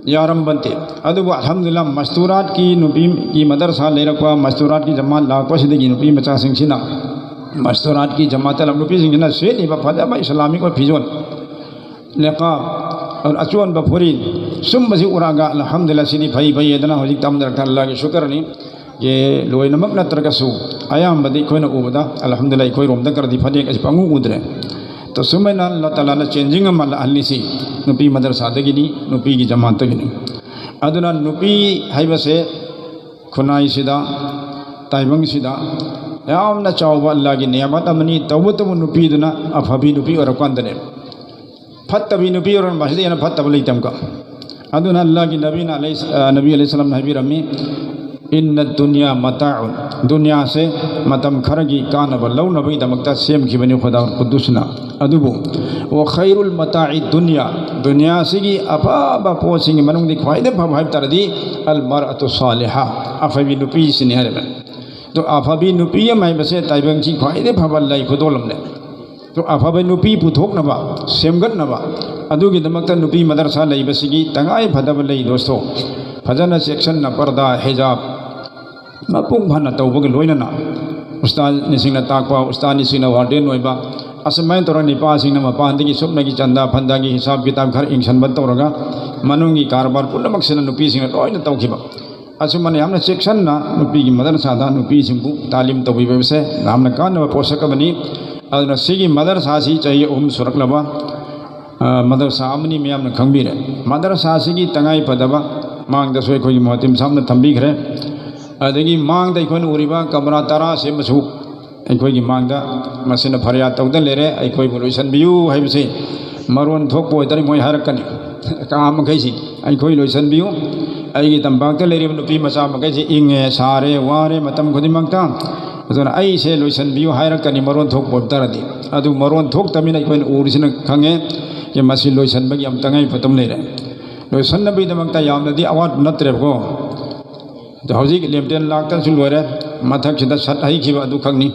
ꯌꯥꯔꯝꯕ ꯅꯠꯇꯦ꯫ ꯑꯗꯨꯕꯨ ꯑꯜꯍꯝꯗꯨꯂꯤꯜꯂꯥꯍ, ꯃꯁꯇꯨꯔꯥꯠꯀꯤ ꯅꯨꯄꯤꯒꯤ ꯃꯗꯔꯁꯥ ꯂꯩꯔꯛꯄ, ꯃꯁꯇꯨꯔꯥꯠꯀꯤ ꯖꯃꯥꯠ ꯂꯥꯛꯄꯁꯤꯗꯒꯤ ꯅꯨꯄꯤ ꯃꯆꯥꯁꯤꯡꯁꯤꯅ, ꯃꯁꯇꯨꯔꯥꯠꯀꯤ ꯖꯃꯥꯠꯇ ꯂꯥꯛ-, ꯅꯨꯄꯤꯁꯤꯡꯁꯤꯅ ꯁꯦꯠꯂꯤꯕ ꯐꯖꯕ ꯏꯁꯂꯥꯃꯤꯛ ꯑꯣꯏꯕ ꯐꯤꯖꯣꯜ, ꯅꯤꯀꯥꯕ, ꯑꯆꯣꯟꯕ ꯐꯨꯔꯤꯠ, ꯁꯨꯝꯕꯁꯤ ꯎꯔꯛꯑꯒ, "ꯑꯜꯍꯝꯗꯨꯂꯤꯜꯂꯥꯍ, ꯁꯤꯗꯤ ꯐꯩ, ꯐꯩ" ꯍꯥꯏꯗꯅ ꯍꯧꯖꯤꯛ ꯇꯝꯅꯔꯛꯇꯅ ꯑꯜꯂꯥꯍꯒꯤ ꯁꯨꯀꯔꯅꯤ꯫ ꯌꯦ, ꯂꯣꯏꯅꯃꯛ ꯅꯠꯇ꯭ꯔꯒꯁꯨ ꯑꯌꯥꯝꯕꯗꯤ ꯑꯩꯈꯣꯏꯅ ꯎꯕꯗ, ꯑꯜꯍꯝꯗꯨꯂꯤꯜꯂꯥꯍ, ꯑꯩꯈꯣꯏꯔꯣꯝꯗ ꯈꯔꯗꯤ ꯐꯅꯦꯛ ꯑꯁꯤ ꯄꯪꯎ ꯎꯗ꯭ꯔꯦ꯫ ꯇꯣ, ꯁꯨꯃꯥꯏꯅ ꯑꯜꯂꯥꯍ ꯇꯥꯂꯥꯅ ꯆꯦꯟꯖꯤꯡ ꯑꯃ ꯂꯥꯛꯍꯜꯂꯤꯁꯤ ꯅꯨꯄꯤ ꯃꯗꯔꯁꯥꯗꯒꯤꯅꯤ, ꯅꯨꯄꯤꯒꯤ ꯖꯃꯥꯠꯇꯒꯤꯅꯤ꯫ ꯑꯗꯨꯅ ꯅꯨꯄꯤ ꯍꯥꯏꯕꯁꯦ ꯈꯨꯟꯅꯥꯏꯁꯤꯗ, ꯇꯥꯏꯕꯪꯁꯤꯗ ꯌꯥꯝꯅ ꯆꯥꯎꯕ ꯑꯜꯂꯥꯍꯒꯤ ꯅꯤꯌꯥꯃꯠ ꯑꯃꯅꯤ꯫ ꯇꯧꯕꯇꯕꯨ ꯅꯨꯄꯤꯗꯨꯅ ꯑꯐꯕꯤ ꯅꯨꯄꯤ ꯑꯣꯏꯔꯛꯄ ꯀꯥꯟꯗꯅꯦ꯫ ꯐꯠꯇꯕꯤ ꯅꯨꯄꯤ ꯑꯣꯏꯔꯝꯕ ꯑꯁꯤꯗ ꯍꯦꯟꯅ ꯐꯠꯇꯕ ꯂꯩꯇꯝꯀꯣ꯫ ꯑꯗꯨꯅ ꯑꯜꯂꯥꯍꯒꯤ ꯅꯕꯤꯅ ꯑꯂꯩꯍꯤ-, ꯑ, ꯅꯕꯤ ꯑꯂꯩꯍꯤ ꯁꯂꯥꯝꯅ ꯍꯥꯏꯕꯤꯔꯝꯃꯤ, "ꯏꯟꯅ ꯗꯨꯅꯤꯌꯥ ꯃꯇꯥꯎꯟ", ꯗꯨꯅꯤꯌꯥꯁꯦ ꯃꯇꯝ ꯈꯔꯒꯤ ꯀꯥꯟꯅꯕ ꯂꯧꯅꯕꯒꯤꯗꯃꯛꯇ ꯁꯦꯝꯈꯤꯕꯅꯤ ꯈꯨꯗꯥ ꯀꯨꯗꯨꯁꯅ꯫ ꯑꯗꯨꯕꯨ, "ꯋꯥ ꯈꯩꯔꯨꯜ ꯃꯇꯥꯏ ꯗꯨꯅꯤꯌꯥ", ꯗꯨꯅꯤꯌꯥꯁꯤꯒꯤ ꯑꯐꯕ ꯄꯣꯠꯁꯤꯡꯒꯤ ꯃꯅꯨꯡꯗꯒꯤ ꯈ꯭ꯋꯥꯏꯗꯒꯤ ꯐꯕ ꯍꯥꯏꯕ ꯇꯥꯔꯗꯤ, "ꯑꯜ ꯃꯔꯑꯇꯨ ꯁꯥꯂꯤꯍꯥ", ꯑꯐꯕꯤ ꯅꯨꯄꯤꯁꯤꯅꯤ ꯍꯥꯏꯔꯤꯕ꯫ ꯑꯗꯣ ꯑꯐꯕꯤ ꯅꯨꯄꯤ ꯑꯃ ꯍꯥꯏꯕꯁꯦ ꯇꯥꯏꯕꯪꯒꯤ ꯈ꯭ꯋꯥꯏꯗꯒꯤ ꯐꯕ ꯂꯩ ꯈꯨꯗꯣꯜ ꯑꯃꯅꯦ꯫ ꯑꯗꯣ ꯑꯐꯕ ꯅꯨꯄꯤ ꯄꯨꯊꯣꯛꯅꯕ, ꯁꯦꯝꯒꯠꯅꯕ, ꯑꯗꯨꯒꯤꯗꯃꯛꯇ ꯅꯨꯄꯤ ꯃꯗꯔꯁꯥ ꯂꯩꯕꯁꯤꯒꯤ ꯇꯉꯥꯏ ꯐꯗꯕ ꯂꯩ, ꯗꯣꯁꯇꯣ꯫ ꯐꯖꯅ ꯆꯦꯛꯁꯟꯅ ꯄꯔꯗꯥ, ꯍꯤꯖꯥꯕ, ꯃꯄꯨꯡ ꯐꯥꯅ ꯇꯧꯕꯒ ꯂꯣꯏꯅꯅ ꯎꯁꯇꯥꯗꯅꯤꯁꯤꯡꯅ ꯇꯥꯛꯄ, ꯎꯁꯇꯥꯗꯅꯤꯁꯤꯡꯅ ꯋꯥꯔꯗꯦꯟ ꯑꯣꯏꯕ, ꯑꯁꯨꯃꯥꯏꯅ ꯇꯧꯔꯒ ꯅꯤꯄꯥꯁꯤꯡꯅ ꯃꯄꯥꯟꯗꯒꯤ ꯁꯨꯞꯅꯒꯤ ꯆꯟꯗꯥ ꯐꯟꯗꯥꯒꯤ ꯍꯤꯁꯥꯕ ꯀꯤꯇꯥꯕ ꯈꯔ ꯌꯦꯡꯁꯤꯟꯕ ꯇꯧꯔꯒ ꯃꯅꯨꯡꯒꯤ ꯀꯔꯕꯥꯔ ꯄꯨꯝꯅꯃꯛꯁꯤꯅ ꯅꯨꯄꯤꯁꯤꯡꯅ ꯂꯣꯏꯅ ꯇꯧꯈꯤꯕ꯫ ꯑꯁꯨꯝꯅ ꯌꯥꯝꯅ ꯆꯦꯛꯁꯤꯟꯅ ꯅꯨꯄꯤꯒꯤ ꯃꯗꯔꯁꯥꯗ ꯅꯨꯄꯤꯁꯤꯡꯕꯨ ꯇꯥꯂꯤꯝ ꯇꯧꯕꯤꯕꯁꯦ ꯌꯥꯝꯅ ꯀꯥꯟꯅꯕ ꯄꯣꯠꯁꯛ ꯑꯃꯅꯤ꯫ ꯑꯗꯨꯅ ꯁꯤꯒꯤ ꯃꯗꯔꯁꯥꯁꯤ ꯆꯍꯤ ꯑꯍꯨꯝ ꯁꯨꯔꯛꯂꯕ, ꯑ, ꯃꯗꯔꯁꯥ ꯑꯃꯅꯤ ꯃꯌꯥꯝꯅ ꯈꯪꯕꯤꯔꯦ꯫ ꯃꯗꯔꯁꯥꯁꯤꯒꯤ ꯇꯉꯥꯏ ꯐꯗꯕ ꯃꯥꯡꯗꯁꯨ ꯑꯩꯈꯣꯏꯒꯤ ꯃꯣꯍꯇꯤꯝ ꯁꯥꯍꯕꯅ ꯊꯝꯕꯤꯈ꯭ꯔꯦ꯫ ꯑꯗꯒꯤ ꯃꯥꯡꯗ ꯑꯩꯈꯣꯏꯅ ꯎꯔꯤꯕ ꯀꯃꯔꯥ ꯇꯔꯥ ꯁꯦꯝꯕꯁꯨ ꯑꯩꯈꯣꯏꯒꯤ ꯃꯥꯡꯗ ꯃꯁꯤꯅ ꯐꯔꯤꯌꯥꯗ ꯇꯧꯗ ꯂꯩꯔꯦ, ꯑꯩꯈꯣꯏꯕꯨ ꯂꯣꯏꯁꯤꯟꯕꯤꯌꯨ ꯍꯥꯏꯕꯁꯤ ꯃꯔꯣꯟ ꯊꯣꯛꯄ ꯑꯣꯏꯇꯥꯔꯗꯤ ꯃꯣꯏ ꯍꯥꯏꯔꯛꯀꯅꯤ꯫ ꯀꯥ ꯃꯈꯩꯁꯤ ꯑꯩꯈꯣꯏ ꯂꯣꯏꯁꯤꯟꯕꯤꯌꯨ꯫ ꯑꯩꯒꯤ ꯇꯝꯄꯥꯛꯇ ꯂꯩꯔꯤꯕ ꯅꯨꯄꯤ ꯃꯆꯥ ꯃꯈꯩꯁꯤ ꯏꯪꯉꯦ, ꯁꯥꯔꯦ, ꯋꯥꯔꯦ ꯃꯇꯝ ꯈꯨꯗꯤꯡꯃꯛꯇ꯫ ꯑꯗꯨꯅ ꯑꯩꯁꯦ ꯂꯣꯏꯁꯤꯟꯕꯤꯌꯨ ꯍꯥꯏꯔꯛꯀꯅꯤ ꯃꯔꯣꯟ ꯊꯣꯛꯄ ꯑꯣꯏꯕ ꯇꯥꯔꯗꯤ꯫ ꯑꯗꯨ ꯃꯔꯣꯟ ꯊꯣꯛꯇꯕꯅꯤꯅ ꯑꯩꯈꯣꯏꯅ ꯎꯔꯤꯁꯤꯅ ꯈꯪꯉꯦ꯫ ꯃꯁꯤ ꯂꯣꯏꯁꯤꯟꯕꯒꯤ ꯌꯥꯝ ꯇꯉꯥꯏ ꯐꯗꯕ ꯂꯩꯔꯦ꯫ ꯂꯣꯏꯁꯤꯟꯅꯕꯒꯤꯗꯃꯛꯇ ꯌꯥꯝꯅꯗꯤ ꯑꯋꯥꯠꯄ ꯅꯠꯇ꯭ꯔꯦꯕꯀꯣ꯫ ꯑꯗꯣ ꯍꯧꯖꯤꯛ ꯂꯦꯝꯇꯦꯟ ꯂꯥꯛꯇꯁꯨ ꯂꯣꯏꯔꯦ, ꯃꯊꯛꯁꯤꯗ ꯁꯠ ꯍꯩꯈꯤꯕ ꯑꯗꯨꯈꯛꯅꯤ꯫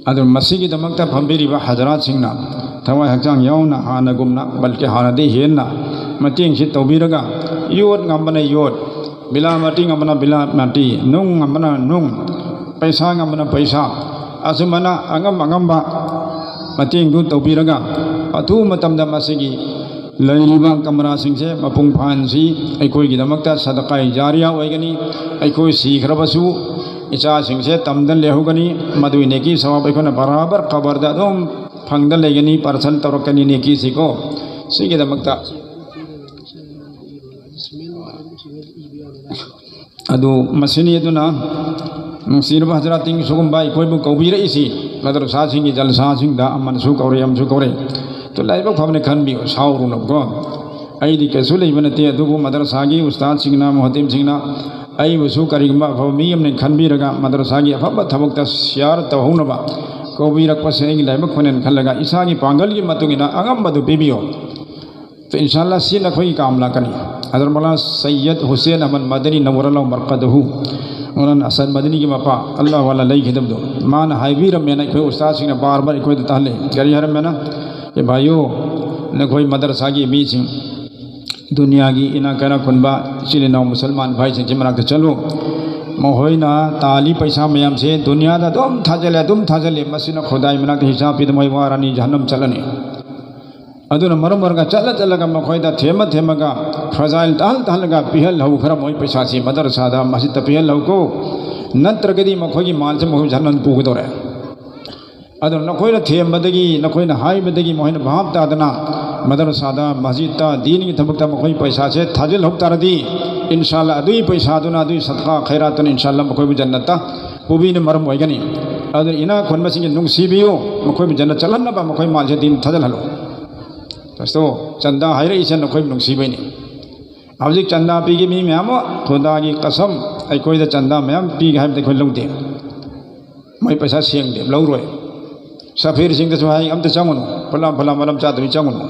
ꯑꯗꯨ ꯃꯁꯤꯒꯤꯗꯃꯛꯇ ꯐꯝꯕꯤꯔꯤꯕ ꯍꯖꯔꯥꯠꯁꯤꯡꯅ ꯊꯋꯥꯏ ꯍꯛꯆꯥꯡ ꯌꯥꯎꯅ ꯍꯥꯟꯅꯒꯨꯝꯅ, ꯕꯜꯀꯤ ꯍꯥꯟꯅꯗꯤ ꯍꯦꯟꯅ ꯃꯇꯦꯡꯁꯤ ꯇꯧꯕꯤꯔꯒ, ꯌꯣꯠ ꯉꯝꯕꯅ ꯌꯣꯠ, ꯕꯤꯂꯥ ꯃꯥꯇꯤ ꯉꯝꯕꯅ ꯕꯤꯂꯥ ꯃꯥꯇꯤ, ꯅꯨꯡ ꯉꯝꯕꯅ ꯅꯨꯡ, ꯄꯩꯁꯥ ꯉꯝꯕꯅ ꯄꯩꯁꯥ, ꯑꯁꯨꯝꯕꯅ ꯑꯉꯝ ꯑꯉꯝꯕ ꯃꯇꯦꯡꯗꯨ ꯇꯧꯕꯤꯔꯒ, ꯑꯊꯨꯕ ꯃꯇꯝꯗ ꯃꯁꯤꯒꯤ ꯂꯩꯔꯤꯕ ꯀꯃꯔꯥꯁꯤꯡꯁꯦ ꯃꯄꯨꯡ ꯐꯥꯍꯟꯁꯤ꯫ ꯑꯩꯈꯣꯏꯒꯤꯗꯃꯛꯇ ꯁꯗꯀꯥꯏ ꯖꯥꯔꯤꯌꯥ ꯑꯣꯏꯒꯅꯤ꯫ ꯑꯩꯈꯣꯏ ꯁꯤꯈ꯭ꯔꯕꯁꯨ ꯏꯆꯥꯁꯤꯡꯁꯦ ꯇꯝꯗ ꯂꯩꯍꯧꯒꯅꯤ꯫ ꯃꯗꯨꯒꯤ ꯅꯦꯀꯤ ꯁꯋꯥꯕ ꯑꯩꯈꯣꯏꯅ ꯕꯔꯥꯕꯔ ꯀꯕꯔꯗ ꯑꯗꯨꯝ ꯐꯪꯗ ꯂꯩꯒꯅꯤ, ꯄꯥꯔꯁꯜ ꯇꯧꯔꯛꯀꯅꯤ ꯅꯦꯀꯤꯁꯤꯀꯣ꯫ ꯁꯤꯒꯤꯗꯃꯛꯇ ꯑꯗꯨ ꯃꯁꯤꯅꯤ꯫ ꯑꯗꯨꯅ ꯅꯨꯡꯁꯤꯔꯕ ꯍꯖꯔꯥꯠꯁꯤꯡ, ꯁꯤꯒꯨꯝꯕ ꯑꯩꯈꯣꯏꯕꯨ ꯀꯧꯕꯤꯔꯛꯏꯁꯤ, ꯃꯗꯔꯁꯥꯁꯤꯡꯒꯤ ꯖꯜꯁꯥꯁꯤꯡꯗ ꯑꯃꯅꯁꯨ ꯀꯧꯔꯦ, ꯑꯃꯁꯨ ꯀꯧꯔꯦ꯫ ꯑꯗꯨ ꯂꯥꯏꯕꯛ ꯐꯕꯅꯤ ꯈꯟꯕꯤꯌꯨ, ꯁꯥꯎꯔꯨꯅꯨꯀꯣ꯫ ꯑꯩꯗꯤ ꯀꯩꯁꯨ ꯂꯩꯕ ꯅꯠꯇꯦ, ꯑꯗꯨꯕꯨ ꯃꯗꯔꯁꯥꯒꯤ ꯎꯁꯇꯥꯗꯁꯤꯡꯅ, ꯃꯨꯍꯇꯤꯝꯁꯤꯡꯅ ꯑꯩꯕꯨꯁꯨ ꯀꯔꯤꯒꯨꯝꯕ ꯑꯐꯕ ꯃꯤ ꯑꯃꯅꯤ ꯈꯟꯕꯤꯔꯒ ꯃꯗꯔꯁꯥꯒꯤ ꯑꯐꯕ ꯊꯕꯛꯇ ꯁꯤꯌꯥꯔ ꯇꯧꯍꯧꯅꯕ ꯀꯧꯕꯤꯔꯛꯄꯁꯦ ꯑꯩꯒꯤ ꯂꯥꯏꯕꯛ ꯐꯅꯦꯅ ꯈꯜꯂꯒ ꯏꯁꯥꯒꯤ ꯄꯥꯡꯒꯜꯒꯤ ꯃꯇꯨꯡ ꯏꯟꯅ ꯑꯉꯝꯕꯗꯨ ꯄꯤꯕꯤꯌꯨ꯫ ꯇꯣ ꯏꯟꯁꯥ ꯑꯜꯂꯥ ꯁꯤ ꯅꯈꯣꯏꯒꯤ ꯀꯥꯝ ꯂꯥꯛꯀꯅꯤ꯫ ꯍꯖꯔꯠ ꯃꯧꯂꯥꯅꯥ ꯁꯩꯌꯗ ꯍꯨꯁꯦꯟ ꯑꯍꯃꯗ ꯃꯗꯅꯤ ꯅꯧꯔꯜꯂꯥꯍꯨ ꯃꯔꯀꯗꯍꯨ, ꯃꯧꯂꯥꯅꯥ ꯑꯁꯗ ꯃꯗꯅꯤꯒꯤ ꯃꯄꯥ, ꯑꯜꯂꯥꯍꯨ ꯑꯜꯂꯥ ꯂꯩꯈꯤꯗꯕꯗꯣ, ꯃꯥꯅ ꯍꯥꯏꯕꯤꯔꯝꯃꯦꯅ ꯑꯩꯈꯣꯏ ꯎꯁꯇꯥꯗꯁꯤꯡꯅ ꯕꯥꯔ ꯕꯥꯔ ꯑꯩꯈꯣꯏꯗ ꯇꯥꯍꯜꯂꯤ꯫ ꯀꯔꯤ ꯍꯥꯏꯔꯝꯃꯦꯅ? ꯑꯦ ꯚꯥꯏꯌꯣ, ꯅꯈꯣꯏ ꯃꯗꯔꯁꯥꯒꯤ ꯃꯤꯁꯤꯡ, ꯗꯨꯅꯤꯌꯥꯒꯤ ꯏꯅꯥꯛ ꯀꯩꯔꯥꯛ ꯈꯨꯟꯕ ꯏꯆꯤꯜ ꯏꯅꯥꯎ ꯃꯨꯁꯜꯃꯥꯟ ꯚꯥꯏꯁꯤꯡꯁꯤ ꯃꯅꯥꯛꯇ ꯆꯠꯂꯨ꯫ ꯃꯈꯣꯏꯅ ꯇꯥꯜꯂꯤ ꯄꯩꯁꯥ ꯃꯌꯥꯝꯁꯦ ꯗꯨꯅꯤꯌꯥꯗ ꯑꯗꯨꯝ ꯊꯥꯖꯤꯜꯂꯦ, ꯑꯗꯨꯝ ꯊꯥꯖꯤꯜꯂꯦ꯫ ꯃꯁꯤꯅ ꯈꯨꯗꯥꯏ ꯃꯅꯥꯛꯇ ꯍꯤꯁꯥꯕ ꯄꯤꯗ ꯃꯣꯏ ꯋꯥꯔꯅꯤ, ꯖꯍꯟꯅꯝ ꯆꯠꯂꯅꯤ꯫ ꯑꯗꯨꯅ ꯃꯔꯝ ꯑꯣꯏꯔꯒ ꯆꯠꯂ ꯆꯠꯂꯒ ꯃꯈꯣꯏꯗ ꯊꯦꯝꯃ ꯊꯦꯝꯃꯒ ꯐ꯭ꯔꯖꯥꯏꯜ ꯇꯥꯍꯜ ꯇꯥꯍꯜꯂꯒ ꯄꯤꯍꯜꯍꯧ ꯈꯔ ꯃꯣꯏ ꯄꯩꯁꯥꯁꯤ ꯃꯗꯔꯁꯥꯗ, ꯃꯁꯖꯤꯠꯇ ꯄꯤꯍꯜꯍꯧꯀꯣ꯫ ꯅꯠꯇ꯭ꯔꯒꯗꯤ ꯃꯈꯣꯏꯒꯤ ꯃꯥꯜꯁꯦ ꯃꯈꯣꯏ ꯖꯍꯟꯅꯝ ꯄꯨꯒꯗꯧꯔꯦ꯫ ꯑꯗꯨꯅ ꯅꯈꯣꯏꯅ ꯊꯦꯝꯕꯗꯒꯤ, ꯅꯈꯣꯏꯅ ꯍꯥꯏꯕꯗꯒꯤ ꯃꯈꯣꯏꯅ ꯚꯥꯞ ꯇꯥꯗꯅ ꯃꯗꯔꯁꯥꯗ, ꯃꯁꯖꯤꯠꯇ, ꯗꯤꯟꯒꯤ ꯊꯕꯛꯇ ꯃꯈꯣꯏ ꯄꯩꯁꯥꯁꯦ ꯊꯥꯖꯤꯜꯍꯧ ꯇꯥꯔꯗꯤ, ꯏꯟꯁꯥꯜꯂꯥ ꯑꯗꯨꯒꯤ ꯄꯩꯁꯥꯗꯨꯅ, ꯑꯗꯨꯒꯤ ꯁꯗꯀꯥ ꯈꯩꯔꯥꯠꯇꯨꯅ ꯏꯟꯁꯥꯜꯂꯥ ꯃꯈꯣꯏꯕꯨ ꯖꯟꯅꯠꯇ ꯄꯨꯕꯤꯅ ꯃꯔꯝ ꯑꯣꯏꯒꯅꯤ꯫ ꯑꯗꯨꯅ ꯏꯅꯥꯛ ꯈꯨꯟꯕꯁꯤꯡꯒꯤ ꯅꯨꯡꯁꯤꯕꯤꯌꯨ, ꯃꯈꯣꯏꯕꯨ ꯖꯟꯅꯠ ꯆꯠꯍꯟꯅꯕ ꯃꯈꯣꯏ ꯃꯥꯜꯁꯦ ꯗꯤꯟ ꯊꯥꯖꯤꯜꯍꯜꯂꯨ꯫ ꯗꯣꯁꯇꯣ, ꯆꯟꯗꯥ ꯍꯥꯏꯔꯛꯏꯁꯦ ꯅꯈꯣꯏꯕꯨ ꯅꯨꯡꯁꯤꯕꯩꯅꯤ꯫ ꯍꯧꯖꯤꯛ ꯆꯟꯗꯥ ꯄꯤꯒꯦ ꯃꯤ ꯃꯌꯥꯝ ꯑꯃ, ꯈꯨꯗꯥꯒꯤ ꯀꯁꯝ, ꯑꯩꯈꯣꯏꯗ ꯆꯟꯗꯥ ꯃꯌꯥꯝ ꯄꯤꯒꯦ ꯍꯥꯏꯕꯗꯤ ꯑꯩꯈꯣꯏ ꯂꯧꯗꯦ꯫ ꯃꯣꯏ ꯄꯩꯁꯥ ꯁꯦꯡꯗꯦ, ꯂꯧꯔꯣꯏ꯫ ꯁꯐꯤꯔꯁꯤꯡꯗꯁꯨ ꯍꯥꯏ, "ꯑꯝꯇ ꯆꯪꯉꯨꯅꯨ, ꯐꯂꯥ ꯐꯂꯥ ꯃꯔꯝ ꯆꯥꯗꯕꯤ ꯆꯪꯉꯨꯅꯨ"꯫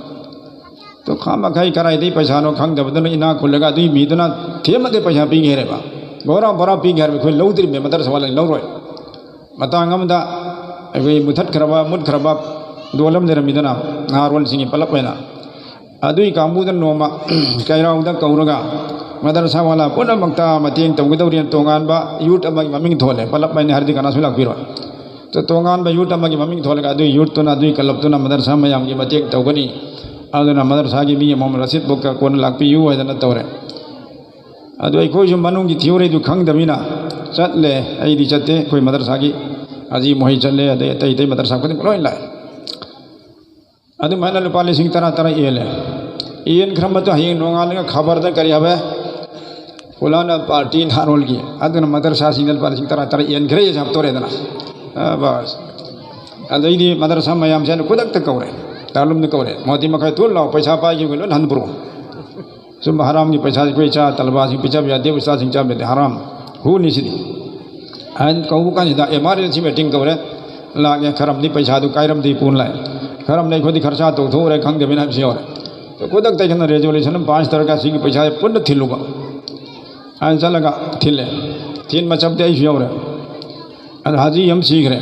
ꯑꯗꯣ ꯈꯥꯃꯈꯩ ꯀꯔꯥꯏꯗꯩ ꯄꯩꯁꯥꯅꯣ ꯈꯪꯗꯕꯗꯨꯅ ꯏꯅꯥꯛ ꯈꯨꯜꯂꯒ ꯑꯗꯨꯒꯤ ꯃꯤꯗꯨꯅ ꯊꯦꯝꯃꯗꯤ ꯄꯩꯁꯥ ꯄꯤꯒꯦ ꯍꯥꯏꯔꯦꯕ, ꯕꯣꯔꯥ ꯕꯣꯔꯥ ꯄꯤꯒꯦ ꯍꯥꯏꯔꯕ ꯑꯩꯈꯣꯏ ꯂꯧꯗ꯭ꯔꯤꯕꯅꯦ, ꯃꯗꯔꯁꯥ ꯋꯥꯂꯥꯅ ꯂꯧꯔꯣꯏ꯫ ꯃꯇꯥꯡ ꯑꯃꯗ ꯑꯩꯈꯣꯏ ꯃꯨꯊꯠꯈ꯭ꯔꯕ, ꯃꯨꯠꯈ꯭ꯔꯕ ꯗꯣꯜ ꯑꯃ ꯂꯩꯔꯝꯃꯤꯗꯅ, ꯅꯍꯥꯔꯣꯜꯁꯤꯡꯒꯤ ꯄꯂꯞ ꯑꯣꯏꯅ꯫ ꯑꯗꯨꯒꯤ ꯀꯥꯡꯕꯨꯗ ꯅꯣꯡꯃ ꯀꯩꯔꯥꯎꯗ ꯀꯧꯔꯒ ꯃꯗꯔꯁꯥ ꯋꯥꯂꯥ ꯄꯨꯝꯅꯃꯛꯇ ꯃꯇꯦꯡ ꯇꯧꯒꯗꯧꯔꯤ ꯇꯣꯉꯥꯟꯕ ꯌꯨꯠ ꯑꯃꯒꯤ ꯃꯃꯤꯡ ꯊꯣꯜꯂꯦ꯫ ꯄꯂꯞ ꯍꯥꯏꯅ ꯍꯥꯏꯔꯗꯤ ꯀꯅꯥꯁꯨ ꯂꯥꯛꯄꯤꯔꯣꯏ꯫ ꯑꯗꯣ ꯇꯣꯉꯥꯟꯕ ꯌꯨꯠ ꯑꯃꯒꯤ ꯃꯃꯤꯡ ꯊꯣꯜꯂꯒ ꯑꯗꯨꯒꯤ ꯌꯨꯠꯇꯨꯅ, ꯑꯗꯨꯒꯤ ꯀꯂꯞꯇꯨꯅ ꯃꯗꯔꯁꯥ ꯃꯌꯥꯝꯒꯤ ꯃꯇꯦꯡ ꯇꯧꯒꯅꯤ꯫ ꯑꯗꯨꯅ ꯃꯗꯔꯁꯥꯒꯤ ꯃꯤ ꯑꯃꯃꯝ ꯔꯁꯤꯠ ꯕꯨꯛꯇ ꯀꯣꯟꯅ ꯂꯥꯛꯄꯤꯌꯨ ꯍꯥꯏꯗꯅ ꯇꯧꯔꯦ꯫ ꯑꯗꯨ ꯑꯩꯈꯣꯏꯁꯨ ꯃꯅꯨꯡꯒꯤ ꯊꯤꯑꯣꯔꯤꯗꯨ ꯈꯪꯗꯕꯅꯤꯅ ꯆꯠꯂꯦ꯫ ꯑꯩꯗꯤ ꯆꯠꯇꯦ꯫ ꯑꯩꯈꯣꯏ ꯃꯗꯔꯁꯥꯒꯤ ꯍꯥꯖꯤ ꯃꯣꯍꯤ ꯆꯠꯂꯦ, ꯑꯗꯩ ꯑꯇꯩ ꯑꯇꯩ ꯃꯗꯔꯁꯥ ꯈꯨꯗꯤꯡꯃꯛ ꯂꯣꯏ ꯂꯥꯛꯑꯦ꯫ ꯑꯗꯨꯃꯥꯏꯅ ꯂꯨꯄꯥ ꯂꯤꯁꯤꯡ ꯇꯔꯥ ꯇꯔꯥ ꯌꯦꯜꯂꯦ꯫ ꯌꯦꯟꯈ꯭ꯔ ꯃꯇꯨꯡ ꯍꯌꯦꯡ ꯅꯣꯡꯉꯥꯜꯂꯒ ꯈꯕꯔꯗ ꯀꯔꯤ ꯍꯥꯏꯕ, ꯐꯨꯂꯥꯅ ꯄꯥꯔꯇꯤ ꯅꯍꯥꯔꯣꯜꯒꯤ, ꯑꯗꯨꯅ ꯃꯗꯔꯁꯥꯁꯤꯡꯗ ꯂꯨꯄꯥ ꯂꯤꯁꯤꯡ ꯇꯔꯥ ꯇꯔꯥ ꯌꯦꯟꯈ꯭ꯔꯦ ꯍꯥꯏꯁꯦ ꯍꯥꯞꯇꯣꯔꯦꯗꯅ꯫ ꯑ, ꯕꯁ꯫ ꯑꯗꯩꯗꯤ ꯃꯗꯔꯁꯥ ꯃꯌꯥꯝꯁꯦ ꯑꯩꯅ ꯈꯨꯗꯛꯇ ꯀꯧꯔꯦ, ꯗꯥꯔꯨꯜ ꯎꯂꯨꯝꯗ ꯀꯧꯔꯦ, ꯃꯣꯇꯤ ꯃꯈꯥꯏ ꯊꯨꯅ ꯂꯥꯛꯑꯣ, ꯄꯩꯁꯥ ꯄꯥꯏꯈꯤꯕ ꯂꯣꯏ ꯍꯟꯄꯨꯔꯛꯑꯣ꯫ ꯁꯨꯝꯕ ꯍꯔꯥꯝꯒꯤ ꯄꯩꯁꯥꯁꯤ ꯑꯩꯈꯣꯏ ꯏꯆꯥ ꯇꯂꯕꯥꯁꯤꯡ ꯄꯤꯖꯕ ꯌꯥꯗꯦ, ꯎꯁꯇꯥꯗꯁꯤꯡ ꯄꯤꯖꯕ ꯌꯥꯗꯦ, ꯍꯔꯥꯝ ꯍꯨꯅꯤ ꯁꯤꯗꯤ꯫ ꯍꯥꯏꯅ ꯀꯧꯕ ꯀꯥꯟꯁꯤꯗ emergency meeting ꯀꯧꯔꯦ, ꯂꯥꯛꯑꯦ, ꯈꯔꯝꯗꯤ ꯄꯩꯁꯥꯗꯨ ꯀꯥꯏꯔꯝꯗꯤ ꯄꯨꯅ ꯂꯥꯛꯑꯦ, ꯈꯔꯝꯗꯤ ꯑꯩꯈꯣꯏꯗꯤ ꯈꯔꯁꯥ ꯇꯧꯊꯣꯛꯎꯔꯦ ꯈꯪꯗꯕꯅꯤꯅ ꯍꯥꯏꯕꯁꯨ ꯌꯥꯎꯔꯦ꯫ ꯑꯗꯣ ꯈꯨꯗꯛꯇ ꯑꯩꯈꯣꯏꯅ resolution ꯑꯃ pass ꯇꯧꯔꯒ ꯁꯤꯒꯤ ꯄꯩꯁꯥꯁꯦ ꯄꯨꯟꯅ ꯊꯤꯜꯂꯨꯕ꯫ ꯍꯥꯏꯅ ꯆꯠꯂꯒ ꯊꯤꯜꯂꯦ꯫ ꯊꯤꯟ ꯃꯆꯞꯇꯤ ꯑꯩꯁꯨ ꯌꯥꯎꯔꯦ꯫ ꯑꯗꯣ ꯍꯥꯖꯤ ꯑꯃ ꯁꯤꯈ꯭ꯔꯦ꯫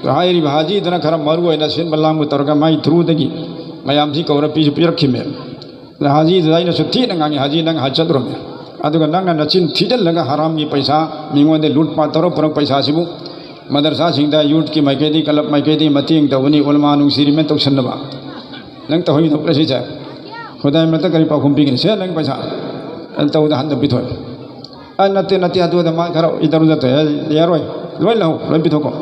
ꯑꯗꯣ ꯍꯥꯏꯔꯤꯕ ꯍꯥꯖꯤꯗꯨꯅ ꯈꯔ ꯃꯔꯨ ꯑꯣꯏꯅ ꯁꯤꯟꯕ ꯂꯥꯡꯕ ꯇꯧꯔꯒ ꯃꯥꯏ through ꯗꯒꯤ ꯃꯌꯥꯝꯁꯤ ꯀꯧꯔ ꯄꯤꯁꯨ ꯄꯤꯔꯛꯈꯤꯃꯦ꯫ ꯑꯗ ꯍꯥꯖꯤꯗꯨꯗ ꯑꯩꯅꯁꯨ ꯊꯤꯅ ꯉꯥꯡꯉꯤ, "ꯍꯥꯖꯤ, ꯅꯪ ꯍꯖ ꯆꯠꯂꯨꯔꯝꯃꯦ, ꯑꯗꯨꯒ ꯅꯪꯅ ꯅꯆꯤꯟ ꯊꯤꯖꯤꯜꯂꯒ ꯍꯔꯥꯝꯒꯤ ꯄꯩꯁꯥ, ꯃꯤꯉꯣꯟꯗ ꯂꯨꯠ ꯄꯥꯠ ꯇꯧꯔ ꯄꯨꯔꯛ ꯄꯩꯁꯥꯁꯤꯕꯨ ꯃꯗꯔꯁꯥꯁꯤꯡꯗ, ꯌꯨꯠꯀꯤ ꯃꯥꯏꯀꯩꯗꯒꯤ, ꯀ꯭ꯂꯕ ꯃꯥꯏꯀꯩꯗꯒꯤ ꯃꯇꯦꯡ ꯇꯧꯕꯅꯤ, ꯎꯂꯃꯥ ꯅꯨꯡꯁꯤꯔꯤꯃꯦ ꯇꯧꯁꯟꯅꯕ꯫ ꯅꯪ ꯇꯧꯍꯩꯗꯧꯕ꯭ꯔꯥ ꯁꯤꯁꯦ? ꯈꯨꯗꯥꯏ ꯃꯔꯛꯇ ꯀꯔꯤ ꯄꯥꯎꯈꯨꯝ ꯄꯤꯒꯅꯤ? ꯁꯦ, ꯅꯪ ꯄꯩꯁꯥ ꯇꯧꯗ ꯍꯟꯗ ꯄꯤꯊꯣꯛꯑꯦ꯫ ꯑ, ꯅꯠꯇꯦ, ꯅꯠꯇꯦ, ꯑꯗꯨꯗ ꯃꯥ ꯈꯔ ꯏꯗꯔꯨꯗ ꯇꯧꯋꯦ꯫ ꯌꯥꯔꯣꯏ, ꯂꯣꯏ ꯂꯧ, ꯂꯣꯏ ꯄꯤꯊꯣꯛꯀꯣ꯫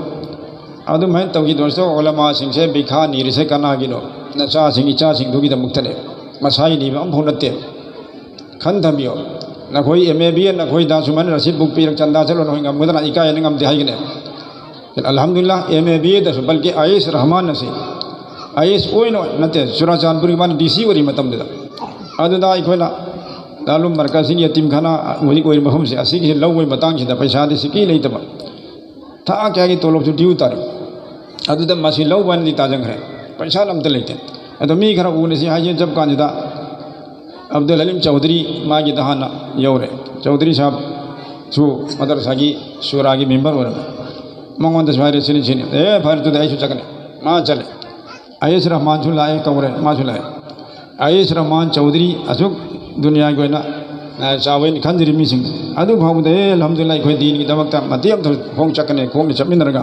ꯑꯗꯨꯃꯥꯏꯅ ꯇꯧꯈꯤꯗ꯭ꯔꯁꯨ ꯎꯂꯃꯥꯁꯤꯡꯁꯦ ꯕꯤꯈꯥ ꯅꯤꯔꯤꯁꯦ ꯀꯅꯥꯒꯤꯅꯣ? ꯅꯆꯥꯁꯤꯡ ꯏꯆꯥꯁꯤꯡꯗꯨꯒꯤꯗꯃꯛꯇꯅꯦ꯫ ꯃꯁꯥꯒꯤ ꯅꯤꯕ ꯑꯝꯐꯥꯎ ꯅꯠꯇꯦ꯫ ꯈꯟꯊꯕꯤꯌꯣ꯫ ꯅꯈꯣꯏ ꯑꯦꯝ ꯑꯦ ꯕꯤ ꯑꯦ, ꯅꯈꯣꯏꯗ ꯁꯨꯃꯥꯏꯅ ꯔꯁꯤꯠ ꯕꯨꯛ ꯄꯤꯔꯒ ꯆꯟꯗꯥ ꯆꯠꯂꯣ, ꯅꯈꯣꯏ ꯉꯝꯒꯗ꯭ꯔꯥ? ꯏꯀꯥꯏꯅ ꯉꯝꯗꯦ ꯍꯥꯏꯒꯅꯤ꯫ ꯑꯜꯍꯝꯗꯨꯂꯤꯜꯂꯥꯍ, ꯑꯦꯝ ꯑꯦ ꯕꯤ ꯑꯦꯗꯁꯨ, ꯕꯜꯀꯤ ꯑꯥꯏ ꯑꯦꯁ ꯔꯍꯃꯥꯟ ꯑꯁꯤ, ꯑꯥꯏ ꯑꯦꯁ ꯑꯣꯏꯅ ꯅꯠꯇꯦ, ꯆꯨꯔꯥꯆꯥꯟꯄꯨꯔꯒꯤ ꯃꯥꯅ ꯗꯤ ꯁꯤ ꯑꯣꯏꯔꯤ ꯃꯇꯝꯗꯨꯗ꯫ ꯑꯗꯨꯗ ꯑꯩꯈꯣꯏꯅ ꯗꯥꯔꯨꯜ ꯃꯔꯀꯖꯤꯟ ꯌꯇꯤꯝꯈꯥꯅꯥ ꯍꯧꯖꯤꯛ ꯑꯣꯏꯔꯤꯕ ꯃꯐꯝꯁꯦ, ꯑꯁꯤꯒꯤꯁꯤ ꯂꯧꯕꯒꯤ ꯃꯇꯥꯡꯁꯤꯗ ꯄꯩꯁꯥꯗꯤ ꯁꯤꯀꯤ ꯂꯩꯇꯕ꯫ ꯊꯥ ꯀꯌꯥꯒꯤ ꯇꯣꯂꯣꯞꯁꯨ ꯗ꯭ꯌꯨ ꯇꯥꯔꯦ꯫ ꯑꯗꯨꯗ ꯃꯁꯤ ꯂꯧꯕ ꯍꯥꯏꯅꯗꯤ ꯇꯥꯖꯈ꯭ꯔꯦ꯫ ꯄꯩꯁꯥ ꯑꯝꯇ ꯂꯩꯇꯦ꯫ ꯑꯗꯣ ꯃꯤ ꯈꯔ ꯎꯅꯁꯤ ꯍꯥꯏꯁꯦ ꯆꯠꯄ ꯀꯥꯟꯁꯤꯗ ꯑꯕꯗꯨꯜ ꯍꯂꯤꯝ ꯆꯧꯙꯔꯤ ꯃꯥꯒꯤꯗ ꯍꯥꯟꯅ ꯌꯧꯔꯦ꯫ ꯆꯧꯙꯔꯤ ꯁꯥꯍꯕꯁꯨ ꯃꯗꯔꯁꯥꯒꯤ ꯁꯨꯔꯥꯒꯤ ꯃꯦꯝꯕꯔ ꯑꯣꯏꯔꯝꯃꯦ꯫ ꯃꯉꯣꯟꯗꯁꯨ ꯍꯥꯏꯔꯦ, "ꯁꯤꯅꯤ, ꯁꯤꯅꯤ"꯫ "ꯑꯦ, ꯐꯔꯦ, ꯑꯗꯨꯗꯤ ꯑꯩꯁꯨ ꯆꯠꯀꯅꯤ"꯫ ꯃꯥ ꯆꯠꯂꯦ꯫ ꯑꯥꯏ ꯑꯦꯁ ꯔꯍꯃꯥꯟꯁꯨ ꯂꯥꯛꯑꯦ, ꯀꯧꯔꯦ, ꯃꯥꯁꯨ ꯂꯥꯛꯑꯦ꯫ ꯑꯥꯏ ꯑꯦꯁ ꯔꯍꯃꯥꯟ ꯆꯧꯙꯔꯤ ꯑꯁꯨꯛ ꯗꯨꯅꯤꯌꯥꯒꯤ ꯑꯣꯏꯅ, ꯑ, ꯆꯥꯎꯋꯦꯅ ꯈꯟꯖꯔꯤ ꯃꯤꯁꯤꯡ꯫ ꯑꯗꯨ ꯐꯥꯎꯕꯗ, "ꯑꯦ, ꯑꯜꯍꯝꯗꯨꯂꯤꯜꯂꯥꯍ, ꯑꯩꯈꯣꯏ ꯗꯤꯟꯒꯤꯗꯃꯛꯇ ꯃꯇꯦꯛ ꯑꯃ ꯈꯣꯡ ꯆꯠꯀꯅꯤ, ꯈꯣꯡꯅ ꯆꯠꯃꯤꯟꯅꯔꯒ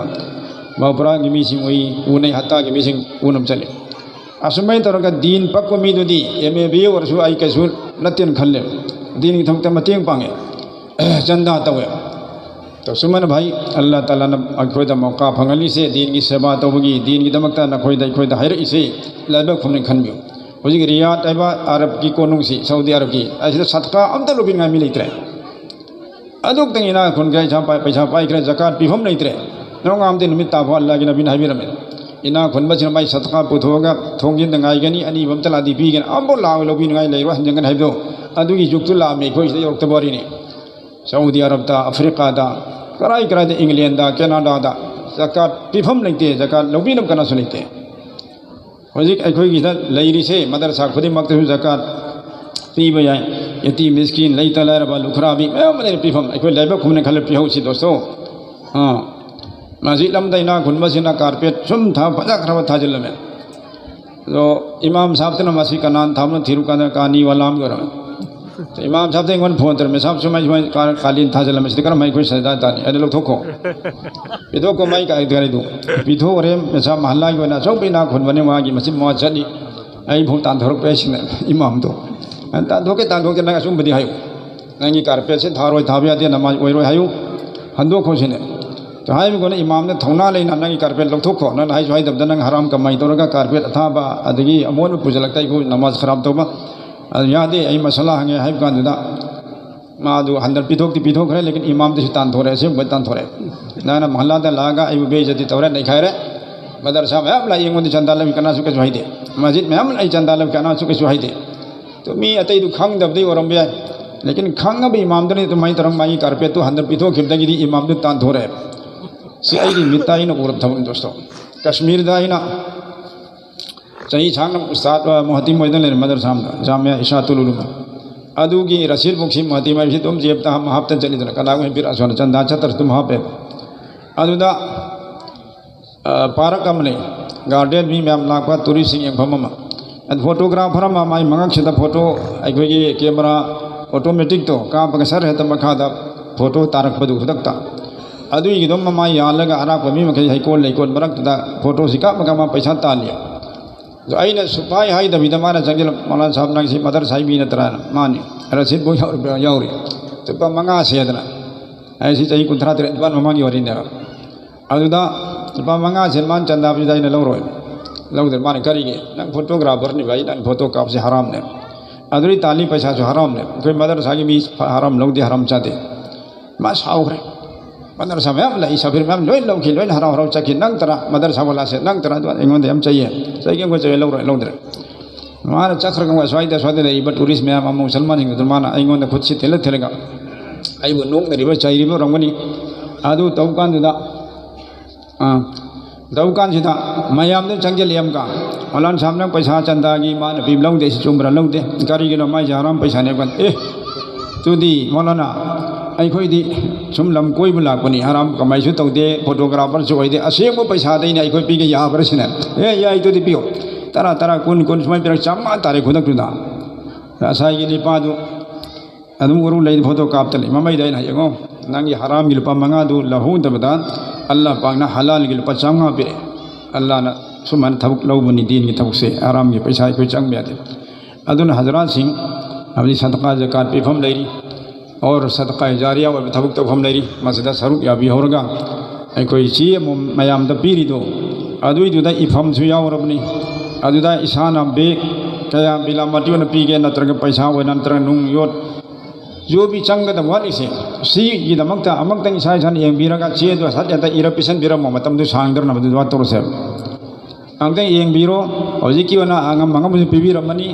ꯃꯍꯄꯨꯔꯥꯒꯤ ꯃꯤꯁꯤꯡ ꯎꯏ, ꯎꯅꯩ, ꯍꯠꯇꯥꯒꯤ ꯃꯤꯁꯤꯡ ꯎꯅꯕ ꯆꯠꯂꯤ"꯫ ꯑꯁꯨꯃꯥꯏꯅ ꯇꯧꯔꯒ ꯗꯤꯟ ꯄꯛꯄ ꯃꯤꯗꯨꯗꯤ ꯑꯦꯝ ꯑꯦ ꯕꯤ ꯑꯦ ꯑꯣꯏꯔꯁꯨ ꯑꯩ ꯀꯩꯁꯨ ꯅꯠꯇꯦꯅ ꯈꯜꯂꯦ꯫ ꯗꯤꯟꯒꯤ ꯊꯕꯛꯇ ꯃꯇꯦꯡ ꯄꯥꯡꯉꯦ, ꯆꯟꯗꯥ ꯇꯧꯋꯦ꯫ ꯇꯧꯁꯨꯃꯅ ꯚꯥꯏ, ꯑꯜꯂꯥꯍ ꯇꯥꯂꯥꯅ ꯑꯩꯈꯣꯏꯗ ꯃꯧꯀꯥ ꯐꯪꯍꯜꯂꯤꯁꯦ, ꯗꯤꯟꯒꯤ ꯁꯦꯕꯥ ꯇꯧꯕꯒꯤ, ꯗꯤꯟꯒꯤꯗꯃꯛꯇ ꯅꯈꯣꯏꯗ, ꯑꯩꯈꯣꯏꯗ ꯍꯥꯏꯔꯛꯏꯁꯦ, ꯂꯥꯏꯕꯛ ꯐꯝꯅꯤ ꯈꯟꯕꯤꯌꯨ꯫ ꯍꯧꯖꯤꯛ ꯔꯤꯌꯥꯗ ꯍꯥꯏꯕ ꯑꯔꯕꯀꯤ ꯀꯣꯅꯨꯡꯁꯤ, ꯁꯥꯎꯗꯤ ꯑꯔꯕꯀꯤ, ꯑꯁꯤꯗ ꯁꯗꯀꯥ ꯑꯝꯇ ꯂꯧꯕꯤꯅꯤꯡꯉꯥꯏ ꯃꯤ ꯂꯩꯇ꯭ꯔꯦ꯫ ꯑꯗꯨꯛꯇꯪ ꯏꯅꯥꯛ ꯈꯨꯟꯈ꯭ꯔꯦ, ꯄꯩꯁꯥ ꯄꯥꯏ-, ꯄꯩꯁꯥ ꯄꯥꯏꯈ꯭ꯔꯦ, ꯖꯀꯥꯠ ꯄꯤꯐꯝ ꯂꯩꯇ꯭ꯔꯦ꯫ ꯅꯣꯡꯉꯥꯝꯗꯤ ꯅꯨꯃꯤꯠ ꯇꯥꯐꯥꯎ ꯑꯜꯂꯥꯍꯒꯤ ꯅꯕꯤꯅ ꯍꯥꯏꯕꯤꯔꯝꯃꯦ, ꯏꯅꯥꯛ ꯈꯨꯟꯕꯁꯤꯅ ꯃꯥꯏ ꯁꯗꯀꯥ ꯄꯨꯊꯣꯛꯑꯒ ꯊꯣꯡꯖꯤꯟꯗ ꯉꯥꯏꯒꯅꯤ, ꯑꯅꯤꯕ ꯑꯝꯇ ꯂꯥꯛꯑꯗꯤ ꯄꯤꯒꯅꯤ, ꯑꯝꯐꯥꯎ ꯂꯥꯛꯑꯣꯏ, ꯂꯧꯕꯤꯅꯤꯡꯉꯥꯏ ꯂꯩꯔꯣꯏ, ꯍꯟꯖꯤꯟꯒꯅꯤ ꯍꯥꯏꯕꯗꯣ꯫ ꯑꯗꯨꯒꯤ ꯌꯨꯒꯇꯨ ꯂꯥꯛꯑꯝꯃꯦ, ꯑꯩꯈꯣꯏ ꯁꯤꯗ ꯌꯧꯔꯛꯇꯕ ꯋꯥꯔꯤꯅꯤ꯫ ꯁꯥꯎꯗꯤ ꯑꯔꯕꯇ, ꯑꯐ꯭ꯔꯤꯀꯥꯗ, ꯀꯔꯥꯏ ꯀꯔꯥꯏꯗ, ꯏꯪꯂꯦꯟꯗꯗ, ꯀꯦꯅꯥꯗꯥꯗ ꯖꯀꯥꯠ ꯄꯤꯐꯝ ꯂꯩꯇꯦ, ꯖꯀꯥꯠ ꯂꯧꯕꯤꯅꯕ ꯀꯅꯥꯁꯨ ꯂꯩꯇꯦ꯫ ꯍꯧꯖꯤꯛ ꯑꯩꯈꯣꯏꯒꯤꯗ ꯂꯩꯔꯤꯁꯦ, ꯃꯗꯔꯁꯥ ꯈꯨꯗꯤꯡꯃꯛꯇꯁꯨ ꯖꯀꯥꯠ ꯄꯤꯕ ꯌꯥꯏ꯫ ꯌꯇꯤꯝ, ꯃꯤꯁꯀꯤꯟ, ꯂꯩꯇ ꯂꯥꯏꯔꯕ, ꯂꯨꯈ꯭ꯔꯥꯕꯤ ꯃꯌꯥꯝ ꯑꯃ ꯂꯩꯔꯦ ꯄꯤꯐꯝ꯫ ꯑꯩꯈꯣꯏ ꯂꯥꯏꯕꯛ ꯐꯝꯅ ꯈꯜꯂ ꯄꯤꯍꯧꯁꯤ ꯗꯣꯁꯇꯣ꯫ ꯑꯥ, ꯃꯁꯖꯤꯗ ꯑꯃꯗ ꯏꯅꯥꯛ ꯈꯨꯟꯕꯁꯤꯡꯅ ꯀꯥꯔꯄꯦꯠ ꯁꯨꯝ ꯊꯥ, ꯐꯖꯈ꯭ꯔꯕ ꯊꯥꯖꯤꯜꯂꯝꯃꯦ꯫ ꯑꯗꯣ ꯏꯃꯥꯝ ꯁꯥꯍꯕꯇꯨꯅ ꯃꯁꯤ ꯀꯅꯥꯅ ꯊꯥꯕꯅꯣ ꯊꯤꯔꯨꯀꯥꯟꯗ ꯀꯥꯅꯤ ꯋꯥꯂꯥ ꯑꯃꯒꯤ ꯑꯣꯏꯔꯝꯃꯦ꯫ ꯏꯃꯥꯝ ꯁꯥꯕꯇ ꯑꯩꯉꯣꯟꯗ ꯐꯣꯟ ꯇꯧꯔꯝꯃꯦ, "ꯁꯥꯕ, ꯁꯨꯃꯥꯏ ꯁꯨꯃꯥꯏ ꯀꯥ-, ꯀꯥꯂꯦꯟ ꯊꯥꯖꯤꯜꯂꯝꯃꯦ, ꯁꯤꯗ ꯀꯔꯝꯍꯥꯏꯅ ꯑꯩꯈꯣꯏ ꯁꯖꯗꯥ ꯇꯥꯅꯤ?" ꯑꯩꯅ, "ꯂꯧꯊꯣꯛꯈꯣ, ꯄꯤꯊꯣꯛꯈꯣ, ꯃꯩ ꯀꯥꯏ ꯀꯔꯤꯗꯨ ꯄꯤꯊꯣꯛꯈ꯭ꯔꯦ꯫ ꯃꯁꯥ ꯃꯍꯜꯂꯥꯒꯤ ꯑꯣꯏꯅ ꯑꯆꯧꯕ ꯏꯅꯥꯛ ꯈꯨꯟꯕꯅꯤ, ꯃꯥꯒꯤ ꯃꯆꯤꯟ ꯃꯋꯥ ꯆꯠꯂꯤ, ꯑꯩ ꯐꯥꯎ ꯇꯥꯟꯊꯣꯔꯛꯄ ꯌꯥꯏ ꯁꯤꯅ ꯏꯃꯥꯝꯗꯣ꯫ ꯑꯩꯅ, ꯇꯥꯟꯊꯣꯛꯀꯦ, ꯇꯥꯟꯊꯣꯛꯀꯦ, ꯅꯪ ꯑꯆꯨꯝꯕꯗꯤ ꯍꯥꯏꯌꯨ, ꯅꯪꯒꯤ ꯀꯥꯔꯄꯦꯠꯁꯦ ꯊꯥꯔꯣꯏ, ꯊꯥꯕ ꯌꯥꯗꯦ, ꯅꯃꯥꯖ ꯑꯣꯏꯔꯣꯏ ꯍꯥꯏꯌꯨ, ꯍꯟꯗꯣꯛꯈꯣ ꯁꯤꯅꯦ꯫" ꯑꯗꯣ ꯍꯥꯏꯕꯒꯨꯝꯅ ꯏꯃꯥꯝꯅ ꯊꯧꯅꯥ ꯂꯩꯅ ꯅꯪꯒꯤ ꯀꯥꯔꯄꯦꯠ ꯂꯧꯊꯣꯛꯈꯣ, ꯅꯪꯅ ꯍꯥꯏꯁꯨ ꯍꯥꯏꯗꯕꯗ ꯅꯪ ꯍꯔꯥꯝ ꯀꯃꯥꯏ ꯇꯧꯔꯒ ꯀꯥꯔꯄꯦꯠ ꯑꯊꯥꯕ ꯑꯗꯒꯤ ꯑꯃꯣꯠꯄ ꯄꯨꯁꯤꯜꯂꯛꯇ ꯑꯩꯈꯣꯏ ꯅꯃꯥꯖ ꯈꯔꯥꯝ ꯇꯧꯕ, ꯑꯗꯨ ꯌꯥꯗꯦ, ꯑꯩ ꯃꯁꯥꯂꯥ ꯍꯪꯉꯦ ꯍꯥꯏꯕ ꯀꯥꯟꯗꯨꯗ ꯃꯥꯗꯨ ꯍꯟꯗꯛ ꯄꯤꯊꯣꯛꯇꯤ ꯄꯤꯊꯣꯛꯈ꯭ꯔꯦ, ꯂꯦꯀꯤꯟ ꯏꯃꯥꯝꯗꯁꯨ ꯇꯥꯟꯊꯣꯔꯦ, ꯑꯁꯦꯡꯕ ꯇꯥꯟꯊꯣꯔꯦ꯫ ꯅꯪꯅ ꯃꯍꯜꯂꯥꯗ ꯂꯥꯛꯑꯒ ꯑꯩꯕꯨ ꯕꯦꯏꯖꯇꯤ ꯇꯧꯔꯦ, ꯅꯩꯈꯥꯏꯔꯦ꯫ ꯃꯗꯔꯁꯥ ꯃꯌꯥꯝ ꯂꯥꯛꯏ, ꯑꯩꯉꯣꯟꯗ ꯆꯟꯗꯥ ꯂꯧꯏ, ꯀꯅꯥꯁꯨ ꯀꯩꯁꯨ ꯍꯥꯏꯗꯦ꯫ ꯃꯁꯖꯤꯗ ꯃꯌꯥꯝ ꯂꯥꯛꯏ, ꯆꯟꯗꯥ ꯂꯧꯏ, ꯀꯅꯥꯁꯨ ꯀꯩꯁꯨ ꯍꯥꯏꯗꯦ꯫ ꯑꯗꯨ ꯃꯤ ꯑꯇꯩꯗꯨ ꯈꯪꯗꯕꯗꯤ ꯑꯣꯏꯔꯝꯕ ꯌꯥꯏ, ꯂꯦꯀꯤꯟ ꯈꯪꯉꯕ ꯏꯃꯥꯝꯗꯨꯅ ꯑꯗꯨꯃꯥꯏꯅ ꯇꯧꯔꯒ ꯃꯥꯒꯤ ꯀꯥꯔꯄꯦꯠꯇꯨ ꯍꯟꯗꯛ ꯄꯤꯊꯣꯛꯈꯤꯕꯗꯒꯤꯗꯤ ꯏꯃꯥꯝꯗꯨ ꯇꯥꯟꯊꯣꯔꯛꯑꯦ꯫ ꯁꯤ ꯑꯩꯒꯤ ꯃꯤꯠꯇ ꯑꯩꯅ ꯎꯔꯕ ꯊꯕꯛꯅꯤ ꯗꯣꯁꯇꯣ꯫ ꯀꯥꯁꯃꯤꯔꯗ ꯑꯩꯅ ꯆꯍꯤ ꯁꯥꯡꯅ ꯎꯁꯇꯥꯗ, ꯑ, ꯃꯨꯍꯇꯤꯝ ꯑꯣꯏꯗꯨꯅ ꯂꯩꯔꯦ ꯃꯗꯔꯁꯥ ꯑꯃꯗ, ꯖꯥꯃꯤꯌꯥ ꯏꯁꯥꯇꯨꯜ ꯎꯂꯨꯃ꯫ ꯑꯗꯨꯒꯤ ꯔꯁꯤꯗ ꯕꯨꯛꯁꯤ ꯃꯨꯍꯇꯤꯝ ꯍꯥꯏꯕꯁꯤ ꯑꯗꯨꯝ ꯖꯦꯕꯇ ꯍꯥꯞ-, ꯍꯥꯞꯇꯅ ꯆꯠꯂꯤꯗꯅ, ꯀꯅꯥꯒꯨꯝꯕ ꯄꯤꯔꯛꯑꯁꯨ ꯍꯥꯏꯅ ꯆꯟꯗꯥ ꯆꯠꯇ꯭ꯔꯁꯨ ꯑꯗꯨꯝ ꯍꯥꯞꯄꯦꯕ꯫ ꯑꯗꯨꯗ, ꯑ, ꯄꯥꯔꯛ ꯑꯃꯅꯤ, ꯒꯥꯔꯗꯦꯟ, ꯃꯤ ꯃꯌꯥꯝ ꯂꯥꯛꯄ, ꯇꯨꯔꯤꯁꯁꯤꯡ ꯌꯦꯡꯐꯝ ꯑꯃ꯫ ꯑꯗꯨ ꯐꯣꯇꯣꯒ꯭ꯔꯥꯐꯔ ꯑꯃ ꯃꯥꯏ ꯃꯉꯛꯁꯤꯗ ꯐꯣꯇꯣ, ꯑꯩꯈꯣꯏꯒꯤ ꯀꯦꯃꯦꯔꯥ ꯑꯣꯇꯣꯃꯦꯇꯤꯛꯇꯣ ꯀꯥꯞꯄꯒ ꯁꯔ ꯍꯦꯛꯇ ꯃꯈꯥꯗ ꯐꯣꯇꯣ ꯇꯥꯔꯛꯄꯗꯨ ꯈꯨꯗꯛꯇ꯫ ꯑꯗꯨꯒꯤꯗꯣ ꯃꯃꯥꯏ ꯌꯥꯜꯂꯒ ꯑꯔꯥꯛꯄ ꯃꯤ ꯃꯈꯩ ꯍꯩꯀꯣꯜ ꯂꯩꯀꯣꯜ ꯃꯔꯛꯇꯨꯗ ꯐꯣꯇꯣꯁꯤ ꯀꯥꯞꯄꯒ ꯃꯥ ꯄꯩꯁꯥ ꯇꯥꯜꯂꯤ꯫ ꯑꯗꯣ ꯑꯩꯅ ꯁꯨꯛꯍꯥꯏ ꯍꯥꯏꯗꯕꯤꯗ ꯃꯥꯅ ꯆꯪꯁꯤꯜꯂ, "ꯃꯧꯂꯥꯅꯥ ꯁꯥꯍꯕ, ꯅꯪꯁꯤ ꯃꯗꯔꯁꯥꯒꯤ ꯃꯤ ꯅꯠꯇ꯭ꯔꯥꯅ?" "ꯃꯥꯅꯤ, ꯔꯁꯤꯗꯐꯥꯎ ꯌꯥꯎꯔꯤ, ꯌꯥꯎꯔꯤ, ꯂꯨꯄꯥ ꯃꯉꯥ ꯁꯦꯗꯅ꯫" ꯑꯩ ꯁꯤ ꯆꯍꯤ ꯀꯨꯟꯊ꯭ꯔꯥ ꯇꯔꯦꯠ ꯅꯤꯄꯥꯜ ꯃꯃꯥꯡꯒꯤ ꯋꯥꯔꯤꯅꯦꯕ꯫ ꯑꯗꯨꯗ ꯂꯨꯄꯥ ꯃꯉꯥꯁꯦ ꯃꯥꯅ ꯆꯟꯗꯥꯕꯁꯤꯗ ꯑꯩꯅ ꯂꯧꯔꯣꯏ꯫ ꯂꯧꯗ꯭ꯔꯦ꯫ ꯃꯥꯅ, "ꯀꯔꯤꯒꯤ? ꯅꯪ ꯐꯣꯇꯣꯒ꯭ꯔꯥꯐꯔꯅꯤ ꯚꯥꯏ, ꯅꯪ ꯐꯣꯇꯣ ꯀꯥꯞꯁꯦ ꯍꯔꯥꯝꯅꯦ꯫ ꯑꯗꯨꯗꯤ ꯇꯥꯜꯂꯤ ꯄꯩꯁꯥꯁꯨ ꯍꯔꯥꯝꯅꯦ꯫ ꯑꯩꯈꯣꯏ ꯃꯗꯔꯁꯥꯒꯤ ꯃꯤ ꯍꯔꯥꯝ ꯂꯧꯗꯦ, ꯍꯔꯥꯝ ꯆꯥꯗꯦ꯫" ꯃꯥ ꯁꯥꯎꯈ꯭ꯔꯦ꯫ "ꯃꯗꯔꯁꯥ ꯃꯌꯥꯝ ꯂꯩ, ꯁꯥꯐꯤꯔ ꯃꯌꯥꯝ ꯂꯣꯏ ꯂꯧꯈꯤ, ꯂꯣꯏꯅ ꯍꯔꯥꯎ ꯍꯔꯥꯎ ꯆꯠꯈꯤ꯫ ꯅꯪ ꯇꯔꯥ, ꯃꯗꯔꯁꯥ ꯋꯥꯂꯥꯁꯦ ꯅꯪ ꯇꯔꯥ?" ꯑꯗꯨ ꯑꯩꯉꯣꯟꯗ ꯌꯥꯝ ꯆꯩꯌꯦ꯫ "ꯆꯩꯒꯦ, ꯑꯩꯈꯣꯏ ꯆꯩꯌꯦ, ꯂꯧꯔꯣꯏ, ꯂꯧꯗ꯭ꯔꯦ꯫" ꯃꯥꯅ ꯆꯠꯈ꯭ꯔꯒ ꯑꯁ꯭ꯋꯥꯏꯗ, ꯑꯁ꯭ꯋꯥꯏꯗ ꯂꯩꯔꯤꯕ ꯇꯨꯔꯤꯁ ꯃꯌꯥꯝ ꯑꯃ, ꯃꯨꯁꯜꯃꯥꯟꯁꯤꯡꯗꯨ ꯃꯥꯅ ꯑꯩꯉꯣꯟꯗ ꯈꯨꯠꯁꯤ ꯊꯤꯜꯂ ꯊꯤꯜꯂꯒ ꯑꯩꯕꯨ ꯅꯣꯛꯅꯔꯤꯕ, ꯆꯩꯔꯤꯕ ꯑꯣꯏꯔꯝꯒꯅꯤ꯫ ꯑꯗꯨ ꯇꯧꯕ ꯀꯥꯟꯗꯨꯗ, ꯑꯥ, ꯇꯧꯕ ꯀꯥꯟꯁꯤꯗ ꯃꯌꯥꯝꯗꯨ ꯆꯪꯁꯤꯜꯂꯛꯑꯦ ꯑꯃꯨꯛꯀ꯫ "ꯃꯧꯂꯥꯅꯥ ꯁꯥꯍꯕ, ꯅꯪ ꯄꯩꯁꯥ ꯆꯟꯗꯥꯒꯤ ꯃꯥꯅ ꯄꯤꯕ ꯂꯧꯗꯦ, ꯁꯤ ꯆꯨꯝꯕ꯭ꯔꯥ?" "ꯂꯧꯗꯦ꯫" "ꯀꯔꯤꯒꯤꯅꯣ?" "ꯃꯥꯏꯁꯦ ꯍꯔꯥꯝ ꯄꯩꯁꯥꯅꯦ꯫" "ꯑꯦ, ꯑꯗꯨꯗꯤ ꯃꯧꯂꯥꯅꯥ, ꯑꯩꯈꯣꯏꯗꯤ ꯁꯨꯝ ꯂꯝ ꯀꯣꯏꯕ ꯂꯥꯛꯄꯅꯤ, ꯍꯔꯥꯝ ꯀꯃꯥꯏꯁꯨ ꯇꯧꯗꯦ, ꯐꯣꯇꯣꯒ꯭ꯔꯥꯐꯔꯁꯨ ꯑꯣꯏꯗꯦ, ꯑꯁꯦꯡꯕ ꯄꯩꯁꯥꯗꯩꯅꯦ ꯑꯩꯈꯣꯏ ꯄꯤꯒꯦ, ꯌꯥꯕ꯭ꯔꯥ ꯁꯤꯅꯦ?" "ꯑꯦ, ꯌꯥꯏ, ꯑꯗꯨꯗꯤ ꯄꯤꯌꯣ꯫ ꯇꯔꯥ, ꯇꯔꯥ, ꯀꯨꯟ, ꯀꯨꯟ ꯁꯨꯃꯥꯏꯅ ꯄꯤꯔꯛ, ꯆꯥꯝꯃꯉꯥ ꯇꯥꯔꯦ ꯈꯨꯗꯛꯇꯨꯗ꯫" ꯉꯁꯥꯏꯒꯤ ꯅꯤꯄꯥꯗꯨ ꯑꯗꯨꯝ ꯎꯔꯨ ꯂꯩ, ꯐꯣꯇꯣ ꯀꯥꯞꯇ ꯂꯩ꯫ ꯃꯃꯩꯗ ꯑꯩꯅ ꯍꯥꯏ, "ꯌꯦꯡꯉꯣ, ꯅꯪꯒꯤ ꯍꯔꯥꯝꯒꯤ ꯂꯨꯄꯥ ꯃꯉꯥꯗꯨ ꯂꯧꯍꯧꯗꯕꯗ ꯑꯜꯂꯥꯍ ꯄꯥꯛꯅ ꯍꯂꯥꯜꯒꯤ ꯂꯨꯄꯥ ꯆꯥꯝꯃꯉꯥ ꯄꯤꯔꯛꯑꯦ꯫ ꯑꯜꯂꯥꯍꯅ ꯁꯨꯃꯥꯏꯅ ꯊꯕꯛ ꯂꯧꯕꯅꯤ, ꯗꯤꯟꯒꯤ ꯊꯕꯛꯁꯦ, ꯍꯔꯥꯝꯒꯤ ꯄꯩꯁꯥ ꯑꯩꯈꯣꯏ ꯆꯪꯕ ꯌꯥꯗꯦ"꯫ ꯑꯗꯨꯅ ꯍꯖꯔꯥꯠꯁꯤꯡ, ꯍꯥꯏꯕꯗꯤ ꯁꯗꯀꯥ ꯖꯀꯥꯠ ꯄꯤꯐꯝ ꯂꯩꯔꯤ, ꯑꯣꯔ ꯁꯗꯀꯥ ꯖꯥꯔꯤꯌꯥ ꯑꯣꯏꯕ ꯊꯕꯛ ꯇꯧꯐꯝ ꯂꯩꯔꯤ, ꯃꯁꯤꯗ ꯁꯔꯨꯛ ꯌꯥꯕꯤꯍꯧꯔꯒ ꯑꯩꯈꯣꯏ ꯆꯦ ꯑꯃꯃꯝ ꯃꯌꯥꯝꯗ ꯄꯤꯔꯤꯗꯣ, ꯑꯗꯨꯏꯗꯨꯗ ꯏꯐꯝꯁꯨ ꯌꯥꯎꯔꯕꯅꯤ꯫ ꯑꯗꯨꯗ ꯏꯁꯥꯅ ꯕꯦꯒ ꯀꯌꯥ ꯕꯤꯂꯥꯃꯇꯤ ꯑꯣꯏꯅ ꯄꯤꯒꯦ, ꯅꯠꯇ꯭ꯔꯒ ꯄꯩꯁꯥ ꯑꯣꯏꯅ, ꯅꯠꯇ꯭ꯔꯒ ꯅꯨꯡ ꯌꯣꯠ, ꯌꯣꯕꯤ ꯆꯪꯒꯗꯕ ꯋꯥꯠꯂꯤꯁꯦ, ꯁꯤꯒꯤꯗꯃꯛꯇ ꯑꯃꯨꯛꯇꯪ ꯏꯁꯥ ꯏꯁꯥꯅ ꯌꯦꯡꯕꯤꯔꯒ ꯆꯦꯗꯣ ꯁꯠ ꯍꯦꯛꯇ ꯏꯔ ꯄꯤꯁꯟꯕꯤꯔꯝꯃꯣ, ꯃꯇꯝꯗꯨ ꯁꯥꯡꯗꯅꯕ ꯗꯨꯋꯥ ꯇꯧꯔꯁꯦꯕ꯫ ꯑꯃꯨꯛꯇꯪ ꯌꯦꯡꯕꯤꯔꯣ꯫ ꯍꯧꯖꯤꯛꯀꯤ ꯑꯣꯏꯅ ꯑꯉꯝ ꯑꯉꯝꯕꯁꯨ ꯄꯤꯕꯤꯔꯝꯃꯅꯤ,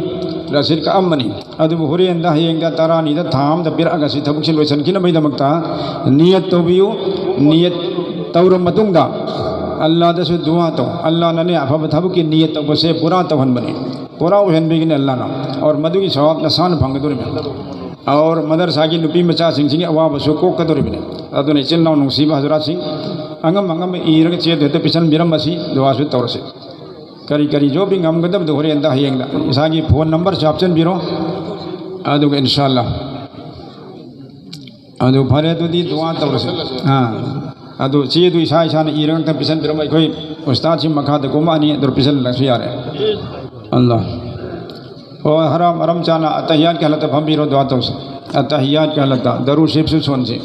ꯔꯁꯤꯗ ꯀꯛꯑꯝꯃꯅꯤ꯫ ꯑꯗꯨꯕꯨ ꯍꯣꯔꯦꯟꯗ, ꯍꯌꯦꯡꯗ, ꯇꯔꯥꯅꯤꯗ, ꯊꯥ ꯑꯃꯗ ꯄꯤꯔꯛꯑꯒ ꯁꯤ ꯊꯕꯛꯁꯤ ꯂꯣꯏꯁꯤꯟꯈꯤꯅꯕꯒꯤꯗꯃꯛꯇ ꯅꯤꯌꯠ ꯇꯧꯕꯤꯌꯨ꯫ ꯅꯤꯌꯠ ꯇꯧꯔꯕ ꯃꯇꯨꯡꯗ ꯑꯜꯂꯥꯗꯁꯨ ꯗꯨꯋꯥ ꯇꯧ꯫ ꯑꯜꯂꯥꯅꯅꯦ ꯑꯐꯕ ꯊꯕꯛꯀꯤ ꯅꯤꯌꯠ ꯇꯧꯕꯁꯦ ꯄꯨꯔꯥ ꯇꯧꯍꯟꯕꯅꯤ, ꯄꯨꯔꯥ ꯑꯣꯏꯍꯟꯕꯤꯒꯅꯤ ꯑꯜꯂꯥꯅ꯫ ꯑꯣꯔ ꯃꯗꯨꯒꯤ ꯁꯋꯥꯕ ꯅꯁꯥꯅ ꯐꯪꯒꯗꯧꯔꯤꯕꯅꯤ꯫ ꯑꯣꯔ ꯃꯗꯔꯁꯥꯒꯤ ꯅꯨꯄꯤ ꯃꯆꯥꯁꯤꯡꯁꯤꯒꯤ ꯑꯋꯥꯕꯁꯨ ꯀꯣꯛꯀꯗꯧꯔꯤꯕꯅꯤ꯫ ꯑꯗꯨꯅ ꯏꯆꯤꯜ ꯏꯅꯥꯎ ꯅꯨꯡꯁꯤꯕ ꯍꯖꯔꯥꯠꯁꯤꯡ, ꯑꯉꯝ ꯑꯉꯝꯕ ꯏꯔꯒ ꯆꯦꯗꯨ ꯍꯦꯛꯇ ꯄꯤꯁꯟꯕꯤꯔꯝꯃꯁꯤ, ꯗꯨꯋꯥꯁꯨ ꯇꯧꯔꯁꯤ꯫ ꯀꯔꯤ ꯀꯔꯤ ꯌꯣꯕꯤ ꯉꯝꯒꯗꯕꯗꯣ ꯍꯣꯔꯦꯟꯗ, ꯍꯌꯦꯡꯗ ꯏꯁꯥꯒꯤ ꯐꯣꯟ ꯅꯝꯕꯔꯁꯨ ꯍꯥꯞꯆꯤꯟꯕꯤꯔꯣ꯫ ꯑꯗꯨꯒ ꯏꯟꯁꯥ ꯑꯜꯂꯥ꯫ ꯑꯗꯨ ꯐꯔꯦ, ꯑꯗꯨꯗꯤ ꯗꯨꯋꯥ ꯇꯧꯔꯁꯤ꯫ ꯑꯥ, ꯑꯗꯨ ꯆꯦꯗꯨ ꯏꯁꯥ ꯏꯁꯥꯅ ꯏꯔꯒ ꯑꯝꯇ ꯄꯤꯁꯟꯕꯤꯔꯝꯃꯣ꯫ ꯑꯩꯈꯣꯏ ꯎꯁꯇꯥꯗꯁꯤ ꯃꯈꯥꯗ ꯀꯨꯝꯃꯛꯑꯅꯤ, ꯑꯗꯨ ꯄꯤꯁꯜꯂꯁꯨ ꯌꯥꯔꯦ꯫ ꯑꯜꯂꯥ꯫ ꯍꯣꯏ, ꯍꯔꯥꯝ, ꯃꯔꯝ ꯆꯥꯅ ꯑꯇꯍꯤꯌꯥꯠꯀꯤ ꯍꯥꯂꯠꯇ ꯐꯝꯕꯤꯔꯣ, ꯗꯨꯋꯥ ꯇꯧꯁꯤ꯫ ꯑꯇꯍꯤꯌꯥꯠꯀꯤ ꯍꯥꯂꯠꯇ ꯗꯔꯨꯗ ꯁꯔꯤꯐꯁꯨ ꯁꯣꯟꯁꯤ꯫